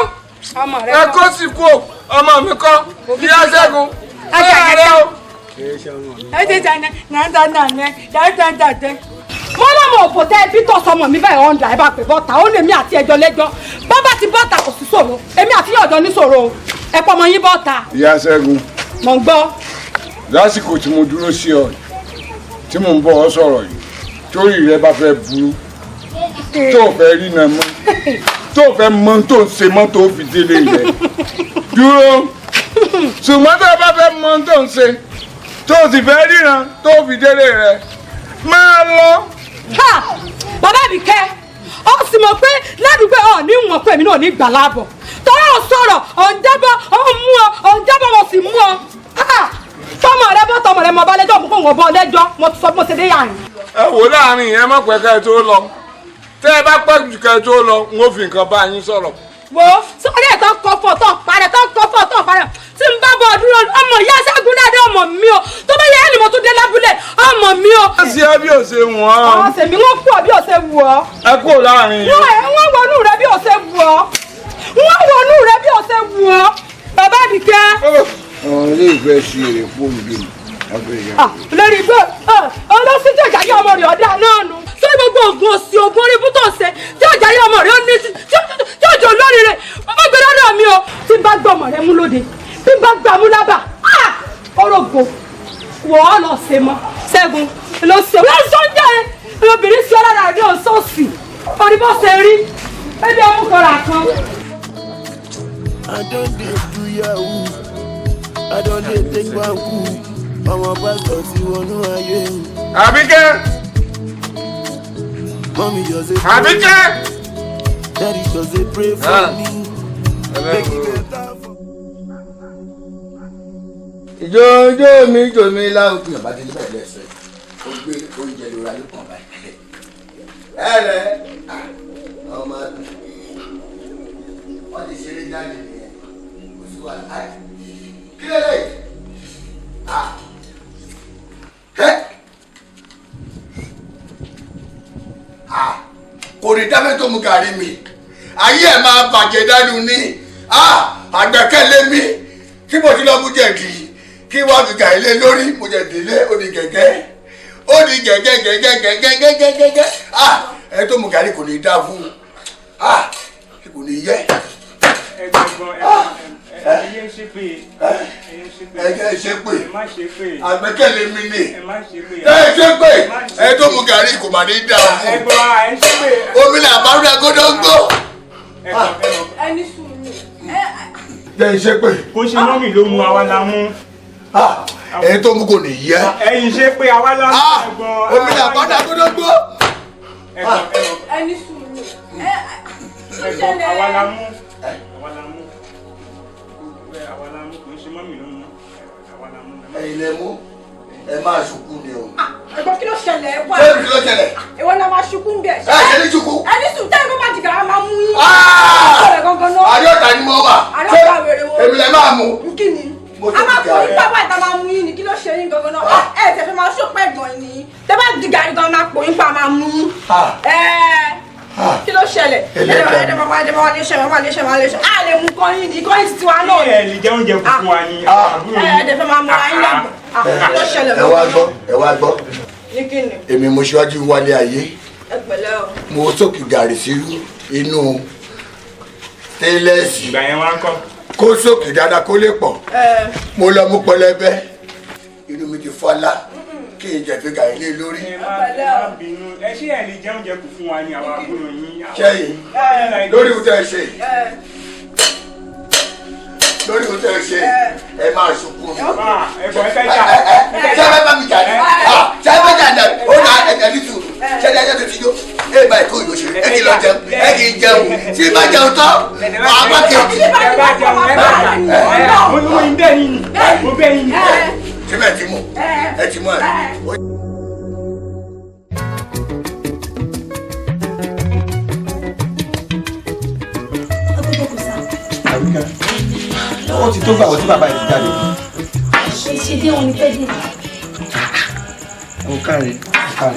Ọmọ rẹ. Ẹ kó sì kú o, ọmọ mi kọ́, ìyá Ṣẹ́gun ẹ rẹ o. Mo lọ́mọ òfò tẹ́ ẹbí tó sọmọ mi báyìí, ọ̀ǹda ẹ bá pè bọ́ta, ó lè mí àti ẹjọ́ lẹ́jọ́. Bọ́bá ti bọ́ta, kò sí ṣòro, èmi àti yín ọ̀dọ́ ní ṣòro o. Ẹ pọ́ ọmọ yín bọ́ta. Ìyá Ṣẹ́gun. Mò ń gbọ́. Lásìkò tí mo dúró sí ọ yìí, tí mò ń bọ̀ ọ sọ̀rọ̀ yìí, torí rẹ bá fẹ́ burú, tó o fẹ́ rí náà mọ́, tó o fẹ́ mọ tó ń ṣe mọ́ tó o fi délé rẹ dúró, ṣùgbọ́n tó o bá fẹ́ mọ tó ń ṣe, tó o sì fẹ́ ríran tó o fi délé rẹ, máa lọ. Ha! Bàbá mi kẹ́ ọ sì mọ̀ pé ládùúgbò ọ̀ ní wọn pé èmi náà ní gbà láàbọ̀ tọ́lá ò sọ̀rọ̀, ọ̀ ń jábọ̀, ọ̀ ń mú ọ, ọ̀ ń jábọ̀, mo sì mú ọ. Ha! Tọmọ rẹ bọ́, tọmọ rẹ mọ bá lẹ́jọ́, mo kò wọ́n bọ́ lẹ́jọ́, mo ti sọ bí mo ṣe dé yàrá. Ẹ wò, láàrin yẹn, má pẹ́ ká ẹ tó lọ. Tẹ́ ẹ bá pẹ́ jù ká ẹ tó lọ, n ó fi nǹkan bá yín sọ̀rọ̀. Wo sórí ẹ̀ tó kọ́ fọ́ tó parẹ́, tó kọ́ fọ́ tó parẹ́, tí n bá bọ̀ dúró, ọmọ ìyá Ṣẹ́gun dáadáa, ọmọ mi o, tó bá yẹ ẹni mo tún dé lábúlé, ọmọ mi o. Wọ́n ṣe ẹ́ bí ò ṣe wọ́n. Àwọn sèmi wọ́n kú ọ bí ò ṣe wù ọ́. Ẹ kúrò láàrin yìí. Wọ́n ẹ̀ wọ́n wọnú rẹ bí ò ṣe wù ọ́. Wọ́n wọnú rẹ bí ò ṣe wù ọ́. Bàbá mi kẹ́. Àwọn ilé ìfẹ́ ṣe èrè fóònù bí mi. Lórí igbó olóṣì tí ọjà yé ọmọ rẹ̀ ọ̀dà náà nù. Sọ gbogbo oògùn òsì, oògùn orí ibú tó ń ṣe tí ọjà yé ọmọ rẹ̀ ó ní tí ọjọ́ lórí rẹ̀ bàbá gbé lọ́dọ̀ mi o. Tí n bá gbọ́ ọmọ rẹ̀ mú lóde, tí n bá gbà mú lábà, ọ̀rọ̀gbò wọ́ ọ lọ ṣe mọ́. Ṣẹ́gun ló ṣe wọ́n sọ ń jẹ́ obìnrin sí ọ̀rọ̀ rẹ̀ ọ̀sọ́ọ̀sì orí bó ṣe rí ẹbí ọmú kọra kan. I don dey do yahoo, I don dey take banku, ọmọ pásítọ̀ ti wọnú ayé o. Àbíkẹ́. Mummy just dey pray. Àbíkẹ́. Daddy just dey pray for me. Make e better for Ìjọ ijó mi jò mí láwùjọ bá délé báyìí lẹ́sẹ̀, ó gbé oúnjẹ lóra ló kàn báyìí. Ẹ rẹ ọmọ wọn ti ṣeré jáde nìyẹn, kò sí wàhálà. Kí lè lè ẹ kò ní dáfẹ́ tó mu gàrí mi, ayé ẹ̀ máa bàjẹ́ dánú ní àgbẹ̀kẹ̀lé mi tí mo ti lọ mú jẹ̀dì kí wọ́n fi gàrí lé lórí, mo jẹ̀dì lé, ó di gẹ̀gẹ́, ó di gẹ̀gẹ́ gẹ̀gẹ́ gẹ̀gẹ́ gẹ̀gẹ́ gẹ̀gẹ́. Ẹ tó mu gàrí kò ní dá fún un, kò ní yẹ. Ẹyẹ ń ṣépè, ẹyẹ ń ṣépè. Ẹyẹ ń ṣépè. Ẹ má ṣépè. Àgbẹ̀kẹ̀lé mi ni. Ẹ má ṣépè. Ẹ ṣépè, ẹ tó mu gàrí kò má ní dá fún un. Ẹ̀gbọ́n, ẹ ń ṣépè. Omi là bá rúra gódóńgó. Ẹni sùúrù ẹ. Jẹ́ ìṣépè. Kò ṣe mọ́mì ló mu, àwa la mú. Ẹ tó mú kò ní yẹ. Ẹ̀yin ṣe pé àwa la mú, ẹ̀gbọ́n. Omi là bá rúra gódóńgó. Ẹni sùúrù ẹ. Ẹ̀gbọ́n, àwa la mú. Àwa la mú. Àwa la mú, kò ṣe mọ́mì ló mú. Àwa la mú. Ẹ̀yin lẹ mú, ẹ máa ṣùkú ni o. Ẹ̀gbọ́n, kí ló ṣẹlẹ̀? Ẹ wá. Ṣé kí ló ṣẹlẹ̀? Ìwọ náà máa ṣukú ń bẹ̀. Ẹ ṣe ní ṣukú. Ẹni sùn tẹ́lẹ̀ kó má jìgà á máa mú yín. Ṣẹlẹ̀ gangan náà. Àríọ̀tà ni mo wà. Àríọ̀tà wèrè wo? Èmi lẹ máa mú. Kí ni? A máa fún yín pápá ìta máa mú yín ni, kí ló ṣe yín gangan náà? Ẹ tẹ̀ fẹ́ máa ṣòpẹ́ gan ni. Tẹ́ bá jìgà gan máa pò yín pa, máa mú yín. Kí ló ṣẹlẹ̀? Ẹ̀ẹ́dẹ̀ a lè mú kọ́yìn ní kọ́yìn tiwa náà. Ẹ lè jẹ oúnjẹ fún wa ni àbúrò yìí. Ẹ̀ẹ́dẹ̀ fẹ́ máa mú ara yín lẹ́gbọ̀n. Kí ló ṣẹlẹ̀? Ẹ wá gbọ́, ẹ wá gbọ́. Ní kí ni? Èmi mo ṣíwájú wálé ayé. Ẹ pẹ̀lẹ́ o. Mo sókè gàrí sí inú tẹ́lẹ̀sì. Ìgbà yẹn wá ń kọ́. Kó sókè dáadáa kó lè pọ̀. Mo lọ mú pẹlẹbẹ. Inú mi ti fọlá kí n jẹ fi gàrí lé lórí. Ẹ má bínú, ẹ ṣé ẹ lè jẹ oúnjẹ kù fún wa ní àwọn àbúrò yín. Ṣẹ́yìn lórí ohun tẹ́ ẹ ṣe, lórí ohun tẹ́ ẹ ṣe, ẹ máa sunkún mi. Ẹ̀gbọ́n, ẹ fẹ́ jà. Ṣé ẹ fẹ́ bá mi jà ní? Ṣé ẹ fẹ́ jà ní? Ó na ẹ̀jẹ̀ ní sùúrù. Ṣé ẹ jẹ́ tó ti yó? Ẹ bá ìkó ìyó ṣe. Ẹ kì í lọ jẹun. Ẹ kì í jẹun. Tí bá jẹun tán, màá bá kejì. Ẹ bá jẹun, ẹ bá jà. Mo ní bẹ́ẹ̀ yín ni. Mo bẹ́ẹ̀ yín ni. Ṣé bẹ́ẹ̀ ti mú? Ẹ ti mú ẹ. Ó ti tó gbà wọ́n tí bàbá yìí ti jáde. Ṣe dé wọn ní pẹ́ dé. Ó káre, ó káre.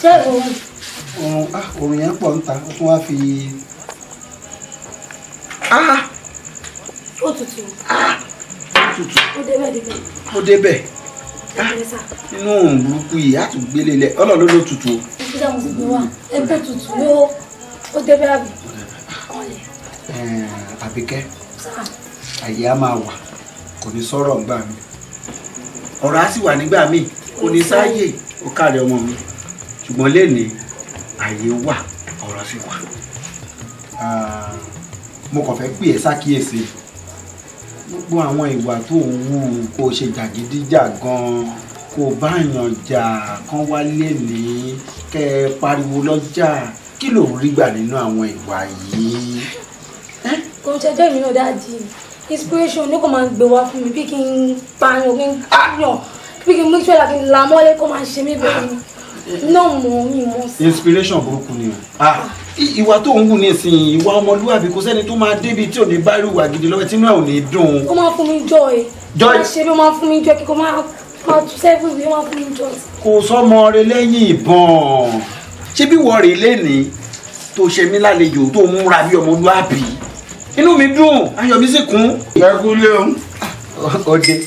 Ṣé òun? Oorun, ah, oorun yẹn pọ̀ níta, ó tún wá fi. Ó tutù. Tutù. Ó débẹ̀ débẹ̀. Ó débẹ̀. Ẹ sà. Inú òun burúkú yìí á tún gbélé lẹ, Ọlọ́run ló ló tutù o. Ṣé mo ti gbé wá? Ẹgbẹ́ tutù ló ó débẹ̀ àbí? Àbíkẹ́, Sà. àyè á máa wà, kò ní sọ̀rọ̀ ńgbà mi. Ọ̀rọ̀ á sì wà nígbà míì, kò ní sáàyè, ó káre ọmọ mi. Ṣùgbọ́n lénìí, àyè wà, ọ̀rọ̀ sì wà. Mo kàn fẹ́ pè ẹ́ sákìyèsí. Gbogbo àwọn ìwà tó ń wù kó o ṣe jàgídíjàgan, kó o bá yàn jà kán wá lénìí, kẹ́ ẹ pariwo lọ́jà, kí ló ń rí gbà nínú àwọn ìwà yìí? Kò ń ṣẹjọ́ èmi náà dáàdi. Inspiration ní kò máa ń gbé wá fún mi bí kí n pààyàn, kí n yàn, bí kí n mú ìṣọ́ra, kí n la mọ́lé kó máa ṣe mí bẹ́ẹ̀ ni. Náà mọ̀ mí mọ̀ sí. Inspiration burúkú ni o. Ìwà tó ń wù ní ìsìn ìwà ọmọlúwàbí, kò sẹ́ni tó máa débi tí ò ní bá irú ìwà gidi lọ́wọ́ tí inú ẹ̀ ò ní dùn. Ó máa ń fún mi joy. Joy. Ó máa ṣe bí ó máa ń fún mi joy kíkó máa tú sẹ́fún mi, ó máa ń fún mi joy. Kò sọ́mọ rẹ lẹ́yìn ìbọn. Ṣé bí wọ́n rè lénìí tó ṣe mí lálejò tó múra bí ọmọlúwàbí? Inú mi dùn, ayọ̀ mi sì kún. Ẹ kú lé o. Òde.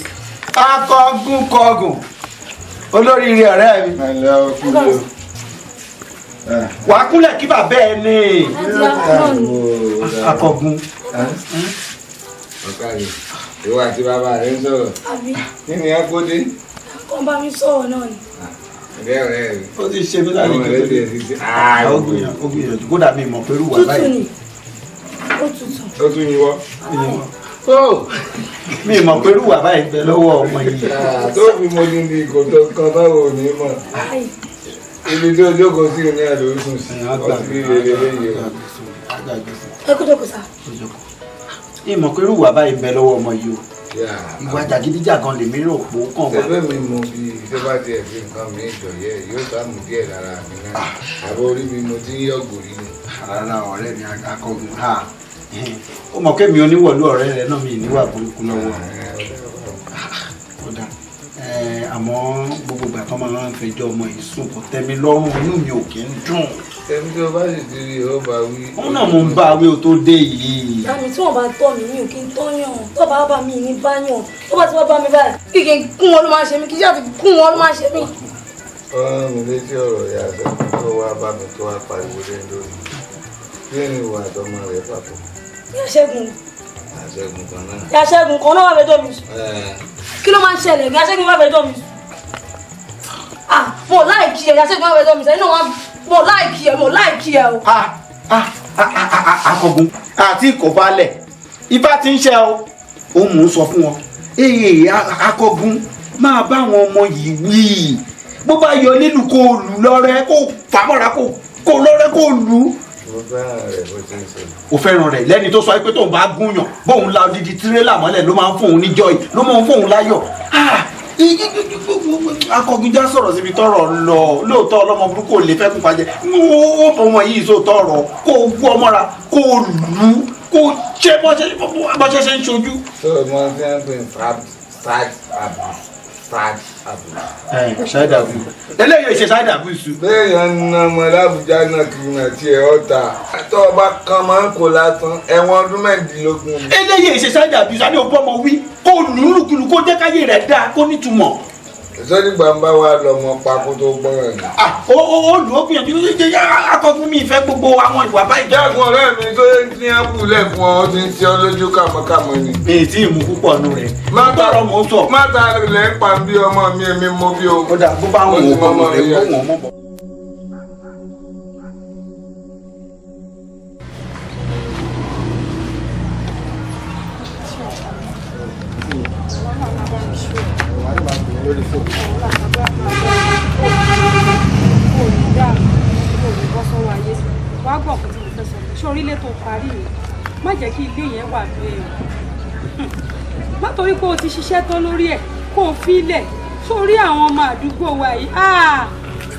Akọgun kọgùn. Olóríire ọ̀rẹ́ mi. Wà á kúnlẹ̀ kí bàbá ẹ ní. Akọgun. Ọ̀kàrẹ̀, ìwọ àti bàbá rẹ ń sọ̀rọ̀. Àbí? Kí ni ẹ kó dé? Kàn bá mi sọ̀rọ̀ náà ni. Ọ̀rẹ́ ọ̀rẹ́ rẹ. Ó ti ṣe mí lálejò Ọmọ rẹ ti ẹ̀ ti ṣe. Ó gbìyànjú, ó gbìyànjú. Kódà mi mọ̀ pé irú wà Tútù báyìí. ni. Ó tutù. Ó tún yín wọ́. Mi mọ̀ pé irú wà báyìí bẹ lọ́wọ́ ọmọ yìí. Tó fi mo ní ní kò tó kan báwo ní mọ̀. Ibi tí o jókòó sí ní ẹ̀ ló ń sùn sí. Ọtí líle lélẹ́yìí o. Ẹ kú jókòó sá. Mi mọ̀ pé irú wà báyìí bẹ lọ́wọ́ ọmọ yìí o. Ìwà jàgídíjàgan lèmi rò pé ó kàn wá. Ẹgbẹ́ mi mú bí tó bá tiẹ̀ fi nǹkan mi jọ̀yẹ́ yóò bá mú díẹ̀ lára mi náà. Àbọ̀ orí mi mo ti ń yọ̀gò rí ni. Rárá ọ̀rẹ́ mi akọgun ha. Ó mọ̀ pé mi oníwọ̀lú ọ̀rẹ́ rẹ náà mi níwà burúkú lọ́wọ́. Ó dáa. Àmọ́ gbogbo ìgbà tán máa ń fẹjọ́ ọmọ yìí sùn kò tẹ́ mi lọ́rùn, inú mi ò kí ń dùn. Ẹni tó bá sì ti rí ó bá wí. Òun náà mo ń bá wí o tó dé yìí. Àmì tí wọ́n bá tọ́ mi, mi ò kí ń tọ́yàn. Tó bá bá mi ní bá yàn. Tó bá ti wá bá mi báyìí, kí kí n kún wọn ló máa ṣe mí, kí ṣáà ti kún wọn ló máa ṣe mí. Ọ̀rọ̀ mi létí ọ̀rọ̀ ìyá Ṣẹ́gun tó wá bá mi tó wá pariwo lé lórí. Kí ni ìwà àtọmọ rẹ̀ papọ̀? Ìyá Ṣẹ́gun. Àṣẹ́gun kan náà. Ìyá Ṣẹ́gun kan náà wà fẹjọ́ mi sùn. Kí ló máa ń ṣẹlẹ̀? Ìyá Ṣẹ́gun wà fẹjọ́ mi sùn. Ah, mo láìkí ẹ̀, Ìyá Ṣẹ́gun wà fẹjọ́ mi sùn. Ẹni náà wà mo láìkí ẹ̀, mo láìkí ẹ̀ o. Akọgun àti ìkọ̀balẹ̀ ifá ti ń ṣe o. Ó mú un sọ fún wọn. Ee, akọgun máa bá àwọn ọmọ yìí wí. Bó bá yọ nílùú kó lù lọ́rẹ́, kó fàmọ́ra, kó lọ́rẹ́ kó lù. Mo fẹ́ràn rẹ̀ bó ti ń ṣe. Ó fẹ́ràn rẹ̀ lẹ́ni tó sọ pé tóun bá gúnyàn bóun la odidi tirẹ́là mọ́lẹ̀ ló máa ń fóun ní joy, ló máa ń fóun láyọ̀. Akọgun já sọ̀rọ̀ síbi tọ́rọ̀ lọ. Lóòótọ́ ọlọ́mọ burúkú ò lè fẹ́ kún fàjẹ́. Ó fọmọ yìí sọ tọrọ kó o wú ọmọ ra kó o lù ú kó o ṣe bọ́ṣẹ́ ṣe ń ṣojú. Tó o mọ tí wọ́n ń pè ní sad abuse, sad Abuse. Child abuse. Eléyìí ṣe child abuse. Béèyàn ń ná ọmọ l'Ábùjá náà kiri náà tiẹ̀ ọ̀tà. Tó o bá kan máa ń kó lásán, ẹ̀wọ̀n ọdún 16. Eléyìí ṣe child abuse, àní òbí ọmọ wí kó lùlùkulù kó jẹ́ káyé rẹ̀ dáa kó nítumọ̀. Sọ́dígbà ń bá wa lọ́mọ pa kó tó gbọ́ràn ni. Ó lù ó gbìyànjú akọgun mi ìfẹ́ gbogbo àwọn ìwà báyìí. Jágun ọ̀rẹ́ mi tó ní ápù lẹ́fún ọ, ó ti ń ṣe ọ lójú kàmọ́kàmọ́ ni. Mi ì tí ì mú púpọ̀ nù rẹ̀. Má mò ń sọ. Má ta lẹ̀ ń pa bí ọmọ mi èmi mo bí o. Ó dà bó bá wọn ò mọ̀ rẹ̀ kó wọn mọ̀ bọ̀. Wàá gbọ́ ọ̀kan tí mo fẹ́ sọ ṣé orílẹ̀ tó parí yẹn má jẹ́ kí ilé yẹn wà bẹ́ẹ̀ o má torí pé o ti ṣiṣẹ́ tán lórí ẹ̀ kó o fi ilẹ̀ sórí àwọn ọmọ àdúgbò wa yìí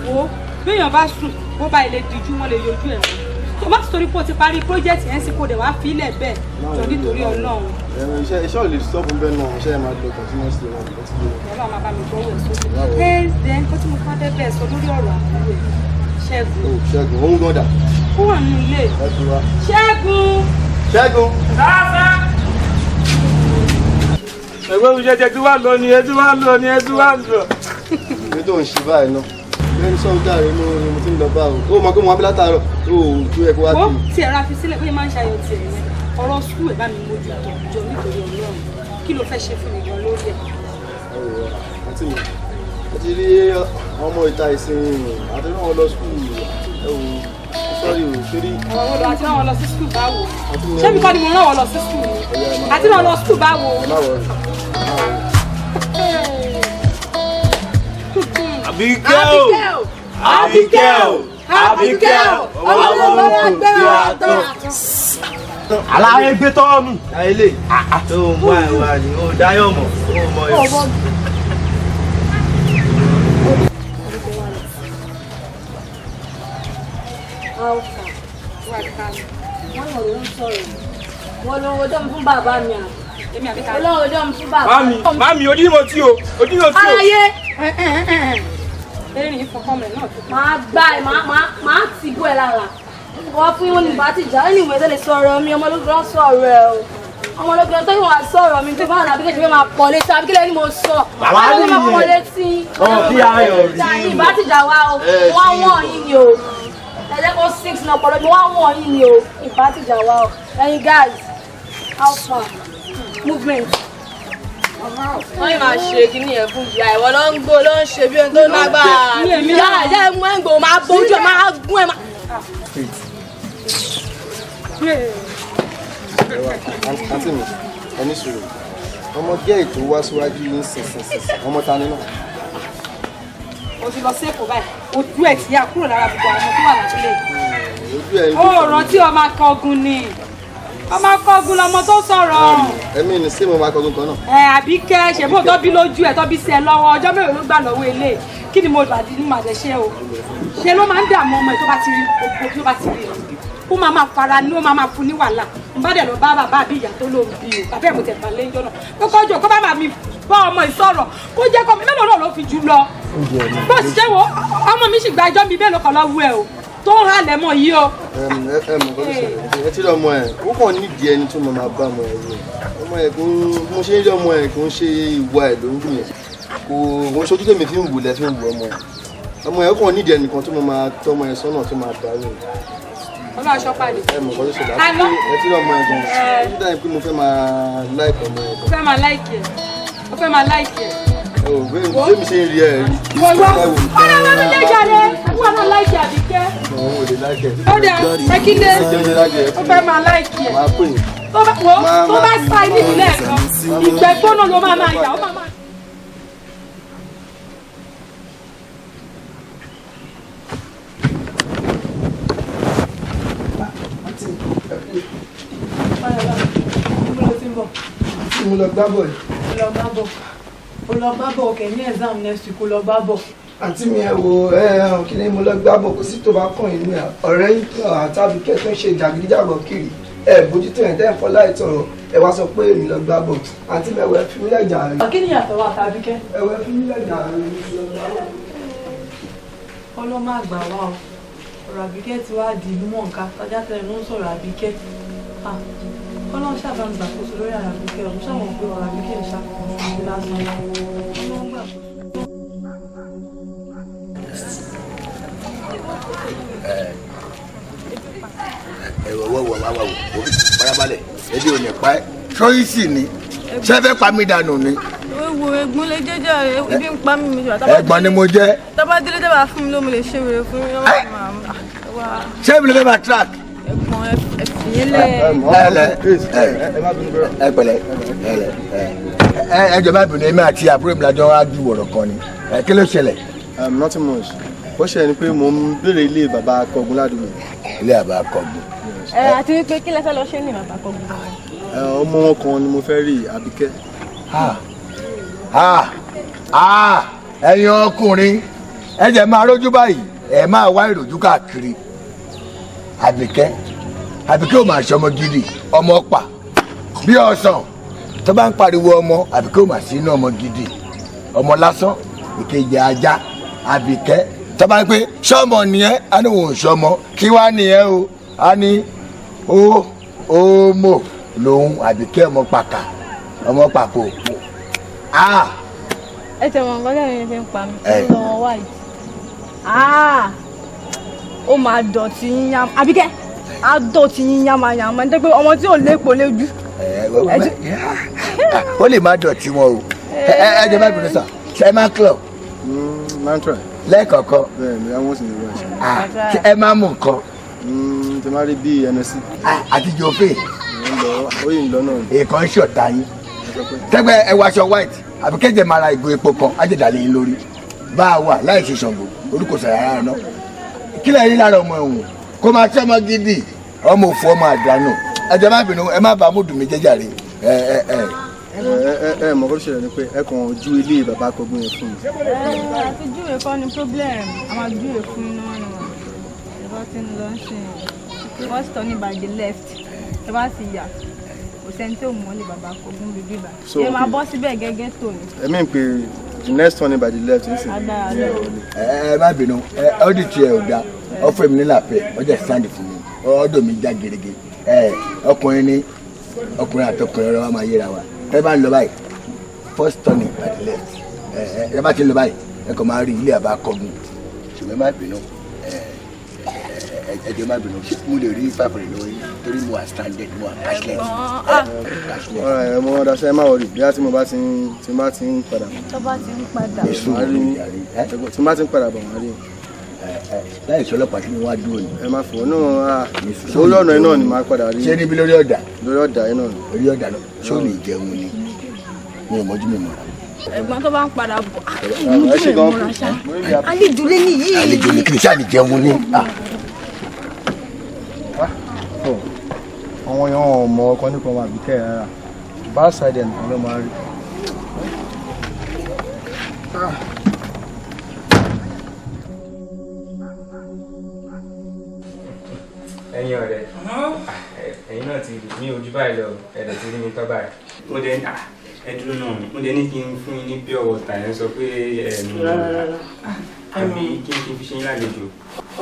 wò ó béèyàn bá sùn bó bá ilé díjú wọn lè yọjú ẹ̀ wọ́n tó má torí pé o ti parí project yẹn sí kó dẹ̀ wá fi ilẹ̀ bẹ́ẹ̀ jọ nítorí Ọlọ́run. Iṣẹ́ ò lè stop bẹ́ẹ̀ náà, iṣẹ́ máa lọ continuously náà ló ti yé. Ọlọ́run máa bá mi gbọ́wọ́ ẹ̀ sókè. Ẹ ẹ́ nǹkan tí mo fẹ́ bẹ́ẹ̀ sọ lórí ọ̀rọ̀ àbúrò ẹ̀ Ṣẹ́gun. Ṣẹ́gun, òun gan dà. Ó wà nínú ilé. Ṣẹ́gun. Ṣẹ́gun. Sáfẹ́. Ẹgbẹ́ mi jẹ́jẹ́ tí wàá lọ ni ẹ tí wàá lọ ni ẹ tí wàá lọ. Ibi tó ń ṣe báyìí náà, lẹ́nu sọ́ọ́ dáre mo ti ń lọ bá o. Ó mọ̀ pé mo wá bí látàárọ̀, ó ju ẹ̀ kó wá Ó kí. tí ẹ̀rọ afi sílẹ̀ bóyá máa ń ṣayọ̀ tiẹ̀ yẹn. Ọ̀rọ̀ sùkúù ẹ̀ bá mi mójútó jọ nítorí Ọlọ́run. Kí ló fẹ́ ṣe fún mi gan lórí ẹ̀? Àǹtí mi, ẹ ti rí ọmọ ìta ìsìn àti wọn lọ sùkúù ẹ wò sọ́rí o ṣe rí. Àwọn ọmọdé àti náà wọn lọ sí sùkúù báwo? Ṣé mi kọ́ ni mo rán wọn lọ sí sùkúù ni? Àti náà lọ sùkúù báwo? Abigail! Abigail! Abigail! Ọmọ bí a tán. Aláyé gbé tọ́ mi. Ayélé tó ń wá ìwà ni ó dáyọ̀ mọ̀ ó mọ̀ ẹ̀. Alpha wọ́n lọ ló ń sọ̀rọ̀ wọ́n ló ń rojọ́ mi fún bàbá mi àbí ọlọ́run rojọ́ mi fún bàbá Mami, mami, ojú ni mo tí o, ojú ni mo tí o. Aláyé. Erin ìfọkànmọ̀ náà tó. Màá gbá ẹ, màá tì bú ẹ lára. Wọ́n fún yín ní bá ti jà, ẹni ìwé tó lè sọ̀rọ̀ mi, ọmọlógún sọ̀rọ̀ ẹ o. Ọmọlógún tó yìnbọn sọ̀rọ̀ mi tó bá wà lábí kejì máa pọ̀ létí, àbí kílẹ̀ ni mo sọ. Bàbá Àbí máa pọ̀ nìyẹn. létí. Ọmọ bí ayọ̀ rí. Ìbá ti jà wá o, wọ́n wọ̀n yín ni o. Ẹ jẹ́ kó six náà pọ̀ lójú, wọ́n wọ̀n yín ni o. Ìbá ti jà wá o. Ẹyin guys, how far? Movement. Wọ́n yìí máa ṣe kinní yẹn fún ìyá ìwọ ló ń gbó ló ń ṣe bí ohun tó lágbára. Ìyá ìyá ẹ̀ mú ẹ̀ ń gbò máa bójú ẹ̀ máa gún ẹ̀ máa. Àǹtí mi, ẹ ní sùúrù. Ọmọ gẹ́ẹ̀ tó wá síwájú yín sìnsìnsìn, ọmọ ta ni náà? O ti lọ sí Èkó báyìí, ojú ẹ̀ ti yà kúrò lára gbogbo àwọn ọmọ tó wà lábúlé. Ojú ẹ̀ ń Ó rántí ọmọ akọgun ni. Ọmọ akọgun lọmọ tó sọ̀rọ̀. Ẹ̀mí ni sí mo máa kọgun kan náà. Ẹ Àbíkẹ́ ṣe bó tọ́ bí lójú ẹ̀ tọ́ bí sí ẹ lọ́wọ́ ọjọ́ mélòó ló gbà lọ́wọ́ ilé kí ni mo bàdí ní màdẹ ṣe o ṣe ló máa ń dààmú ọmọ ẹ̀ tó bá ti rí gbogbo tó bá ti rí ó máa máa fara ní ó máa máa fún ní wàhálà n bá dẹ̀ lọ bá bàbá àbí ìyá tó lóun bí o bàbá ẹ̀ mo tẹ̀ bá lé ńjọ́ náà kó kọjọ kó bá bàbá mi bá ọmọ ìsọ̀rọ̀ kó jẹ́ kọ́ mi mélòó náà ló fi jù lọ bó sì ṣe wo ọmọ mi sì gba ẹjọ́ mi mélòó kan lọ́wọ́ ẹ o tó ń halẹ̀ mọ́ yìí o. Ẹ mọ̀ nǹkan tó ṣẹlẹ̀, ẹ ti rí ọmọ ẹ̀, ó kàn nídìí ẹni tó máa bá ọmọ ẹ̀ wò. Ọmọ ẹ̀ kò ń, mo ṣe ń rí ọmọ ẹ̀ kò ń ṣe ìwà ẹ̀ ló ń gùn yẹn. Kò ń ṣojú tèmi fi ń wò lẹ́ fi ń wò ọmọ ẹ̀. Ọmọ ẹ̀ ó kàn nídìí ẹnìkan tó máa tọ́ ọmọ ẹ̀ sọ́nà tó máa darí ẹ̀. Ọlọ́run aṣọ pàdé. Ẹ mọ̀ nǹkan tó ṣẹlẹ̀, àti pé ẹ ti rí ọmọ ẹ̀ gan-an. Ó dàbí pé mo fẹ́ máa láìpẹ́ ọmọ ẹ̀ Ó fẹ́ máa láìkì ẹ̀, ó fẹ́ máa láìkì ẹ̀. gan. Ẹ wò bí mi ṣe ń rí ẹ rí. Wọ́n wá ọ̀rẹ́ wọn mi jẹ́ jáde wọ́n náà láìkì Àbíkẹ́. Òun ò lè láìkẹ́. Ó dẹ̀ ẹ kí lé ó fẹ́ máa láìkì ẹ̀. Máa pè é. Tó bá wo tó bá sa ilé ìlẹ̀ kan ìgbẹ́ gbóná ló máa máa yà ó máa máa. Mo lọ gbá bọ̀ yìí. Ó lọ gbá bọ̀. Ó lọ gbá bọ̀ òkè ní exam next week ó lọ gbá bọ̀. Àǹtí mi ẹ wo ẹ kí ni mo lọ gbá bọ̀ kò sí tó bá kàn yín ní ọ̀rẹ́ yín àtàbíkẹ́ tó ń ṣe jàgídíjàgàn kiri ẹ bójútó yẹn tẹ́ ń fọ́ láì tọ̀rọ̀ Ẹ wá sọ pé èmi lọ gbá bọ̀. Àǹtí mi, ẹ̀wọ̀ ẹ fi mí lẹ́jà rẹ̀. Kí ni ìyàtọ̀ wa tàbí kẹ́? Ẹ̀wọ̀ ẹ fi mí lẹ́jà rẹ̀, èmi ti lọ gbá bọ̀. Ọlọ́mọ àgbà wa o, ọ̀rọ̀ Àbíkẹ́ ti wá di ìlú mọ̀ọ́ká, tọ́já tẹ̀lé ló ń sọ̀rọ̀ Àbíkẹ́. Ọlọ́run ṣàbá ń gbàkóso lórí ọ̀rọ̀ Àbíkẹ́, òun ṣàwọn pé ọ̀rọ̀ Àbíkẹ́ ń ṣàkóso lásán. Ọlọ́run gbàkóso. Ẹ̀rọ wọ̀ wọ̀ wá wà wò farabalẹ̀, ebi ò ní pa ẹ́. Ṣọ́yìísì ni ṣé fẹ́ pa mí dànù ni? Wo egbon lè jẹjẹ rẹ, ibi ń pa mí mi jù. Ẹ̀gbọ́n ni mo jẹ́. Tọ́ba délé tẹ́bà fún mi ló mo lè ṣe wèrè fún mi lọ́wọ́ máa. Ṣé mi lè fẹ́ máa track? Ẹ̀gbọ́n, ẹ̀fìyín lẹ̀. Ẹ lẹ ẹ pẹ̀lẹ́, ẹ lẹ ẹ jọba ìbùnú, èmi àti àbúrò mi lájọ wá ju ọ̀rọ̀ kan ni. Kí ló ṣẹlẹ̀? Nothing much. Bó ṣe ni pé mo ń béèrè ilé bàbá Akọgun ládùúgbò. Ilé bàbá Akọgun. Ẹ àti wípé kí lẹ fẹ́ lọ ṣe ní bàbá Akọgun? Ọmọ wọn kan ni mo fẹ́ rí, Àbíkẹ́. Ẹ̀yin ọkùnrin, ẹ jẹ́ máa rójú báyìí, ẹ máa wá ìròjú káàkiri. Àbíkẹ́, Àbíkẹ́ ò máa ṣe ọmọ gidi, ọmọ pa bí ọsàn tó bá ń pariwo ọmọ. Àbíkẹ́ ò máa sí inú ọmọ gidi, ọmọ lásán, ìkejì ajá. Àbíkẹ́ tó bá ń pè sọmọ nìyẹn, á ní òun sọmọ kí wá nìyẹn o, á ní ó ó mò lòun. Àbíkẹ́ ọmọ pàkà, ọmọ pàkó. Ẹ tẹ wọn nǹkan lẹ́yìn fi ń pa mí lọ́wọ́ white, ó máa dọ̀tí yín yá. Àbíkẹ́ á dọ̀tí yín yánmayànmá, nítorí pé ọmọ tí ò lépo lójú. Ó lè má dọ̀tí wọn o. Ẹ jẹ́ má bínú sà, ṣe ẹ máa club? Máa ń try. Lẹ́ẹ̀kọ̀ọ̀kan. Bẹ́ẹ̀ni, àwọn sì ní ìwé àṣẹ. Ṣé ẹ máa mú nǹkan? Tí máa rí bíi ẹnẹsí. Àti jòfè. Ó yìí ń lọ náà. Èèkàn ṣọ̀tá yín. Tẹ́gbẹ́ ẹ wọ aṣọ white, àbí kẹ́jẹ̀ máa ra ìgò epo kan, ájẹ̀dá lé yín lórí. Bá a wà láì ṣe Ṣàngó, olùkọ́sọ̀ rárá náà. Kí lẹ rí lára ọmọ ẹ̀wọ̀n? Kó máa ṣe ọmọ gidi, ọmọ òfò, ọmọ àdánù. Ẹ jẹ́ má bínú, ẹ má bàa mú dùn mí jẹ́jàre. Ẹ ẹ ẹ. Ẹ mọ̀ kó ṣẹlẹ̀ ni pé ẹ kàn ju ilé bàbá Akọgun yẹn fún mi. Àti júwe kọ́ ni problem, a máa júwe fún iná wọn ni wọn. Ẹ bá ti ń lọ sí i, first turn by the left, ẹ bá ti yà, kò sẹ́ni tí ò mọ̀ lè bàbá Akọgun bíbí bá. Ẹ máa bọ́ síbẹ̀ gẹ́gẹ́ tó ni. Ẹ mí pé the next one by the left nsìn. Ẹ má bínú, ẹ ọdún tiẹ̀ ò da, ọfọ mi ní làpẹ, ọjà sáǹdì fún mi, ọdún mi já gerege. Ẹ ọkùnrin ní ọkùnrin àtọkùnrin ọ̀rọ̀ wa máa yéra wa. Ẹ bá ń lọ báyìí, first turning by the left, ẹ ẹ bá ti ń lọ báyìí, ẹ kàn máa rí ilé àbá Akọgun. Ṣùgbọ́n ẹ má bínú, ẹ ẹ jẹ́ má bínú, ṣé mo lè rí 500 lọ́wọ́ yín? Torí mo wà stranded, mo wà cashless. Ẹ mọ ọ̀dà ṣe, ẹ má wọrí, bí a ti mo bá ti ń tí mo bá ti ń padà. Tó bá ti ń padà. Màá rí tí mo bá ti ń padà bọ̀, màá rí. Láì sọ ọlọ́pàá tí mo wá dúró ni. Ẹ má fọ náà, lórí ọ̀nà iná ni màá padà rí. Ṣé níbi lórí ọ̀dà? Lórí ọ̀dà iná ni. Lórí ọ̀dà náà, ṣé ò lè jẹun ni? Mi ò mọ́jú mi mọ́ra. Ẹ̀gbọ́n, tó bá ń padà bọ̀, ìmújú ẹ̀ mọ́ra ṣá. Àlejò lé nìyí. Àlejò ní kí n ṣáà lè jẹun ni. Àwọn èèyàn ò mọ ọkọ nípa ọmọ Àbíkẹ́ rárá, bad side ẹ̀ nìkan ló máa rí. Ẹ̀yin ọ̀rẹ́, ẹ̀yin náà ti ní ojú báyìí lọ, ẹ̀dẹ̀ ti rí mi tọ́ báyìí. Mo dẹ̀ ní ẹ dúró náà, mo dẹ̀ ní kí n fún yín ní pure water, ẹ̀ ń sọ pé ẹ̀ mú àmì kí n fi ṣe yín lálejò.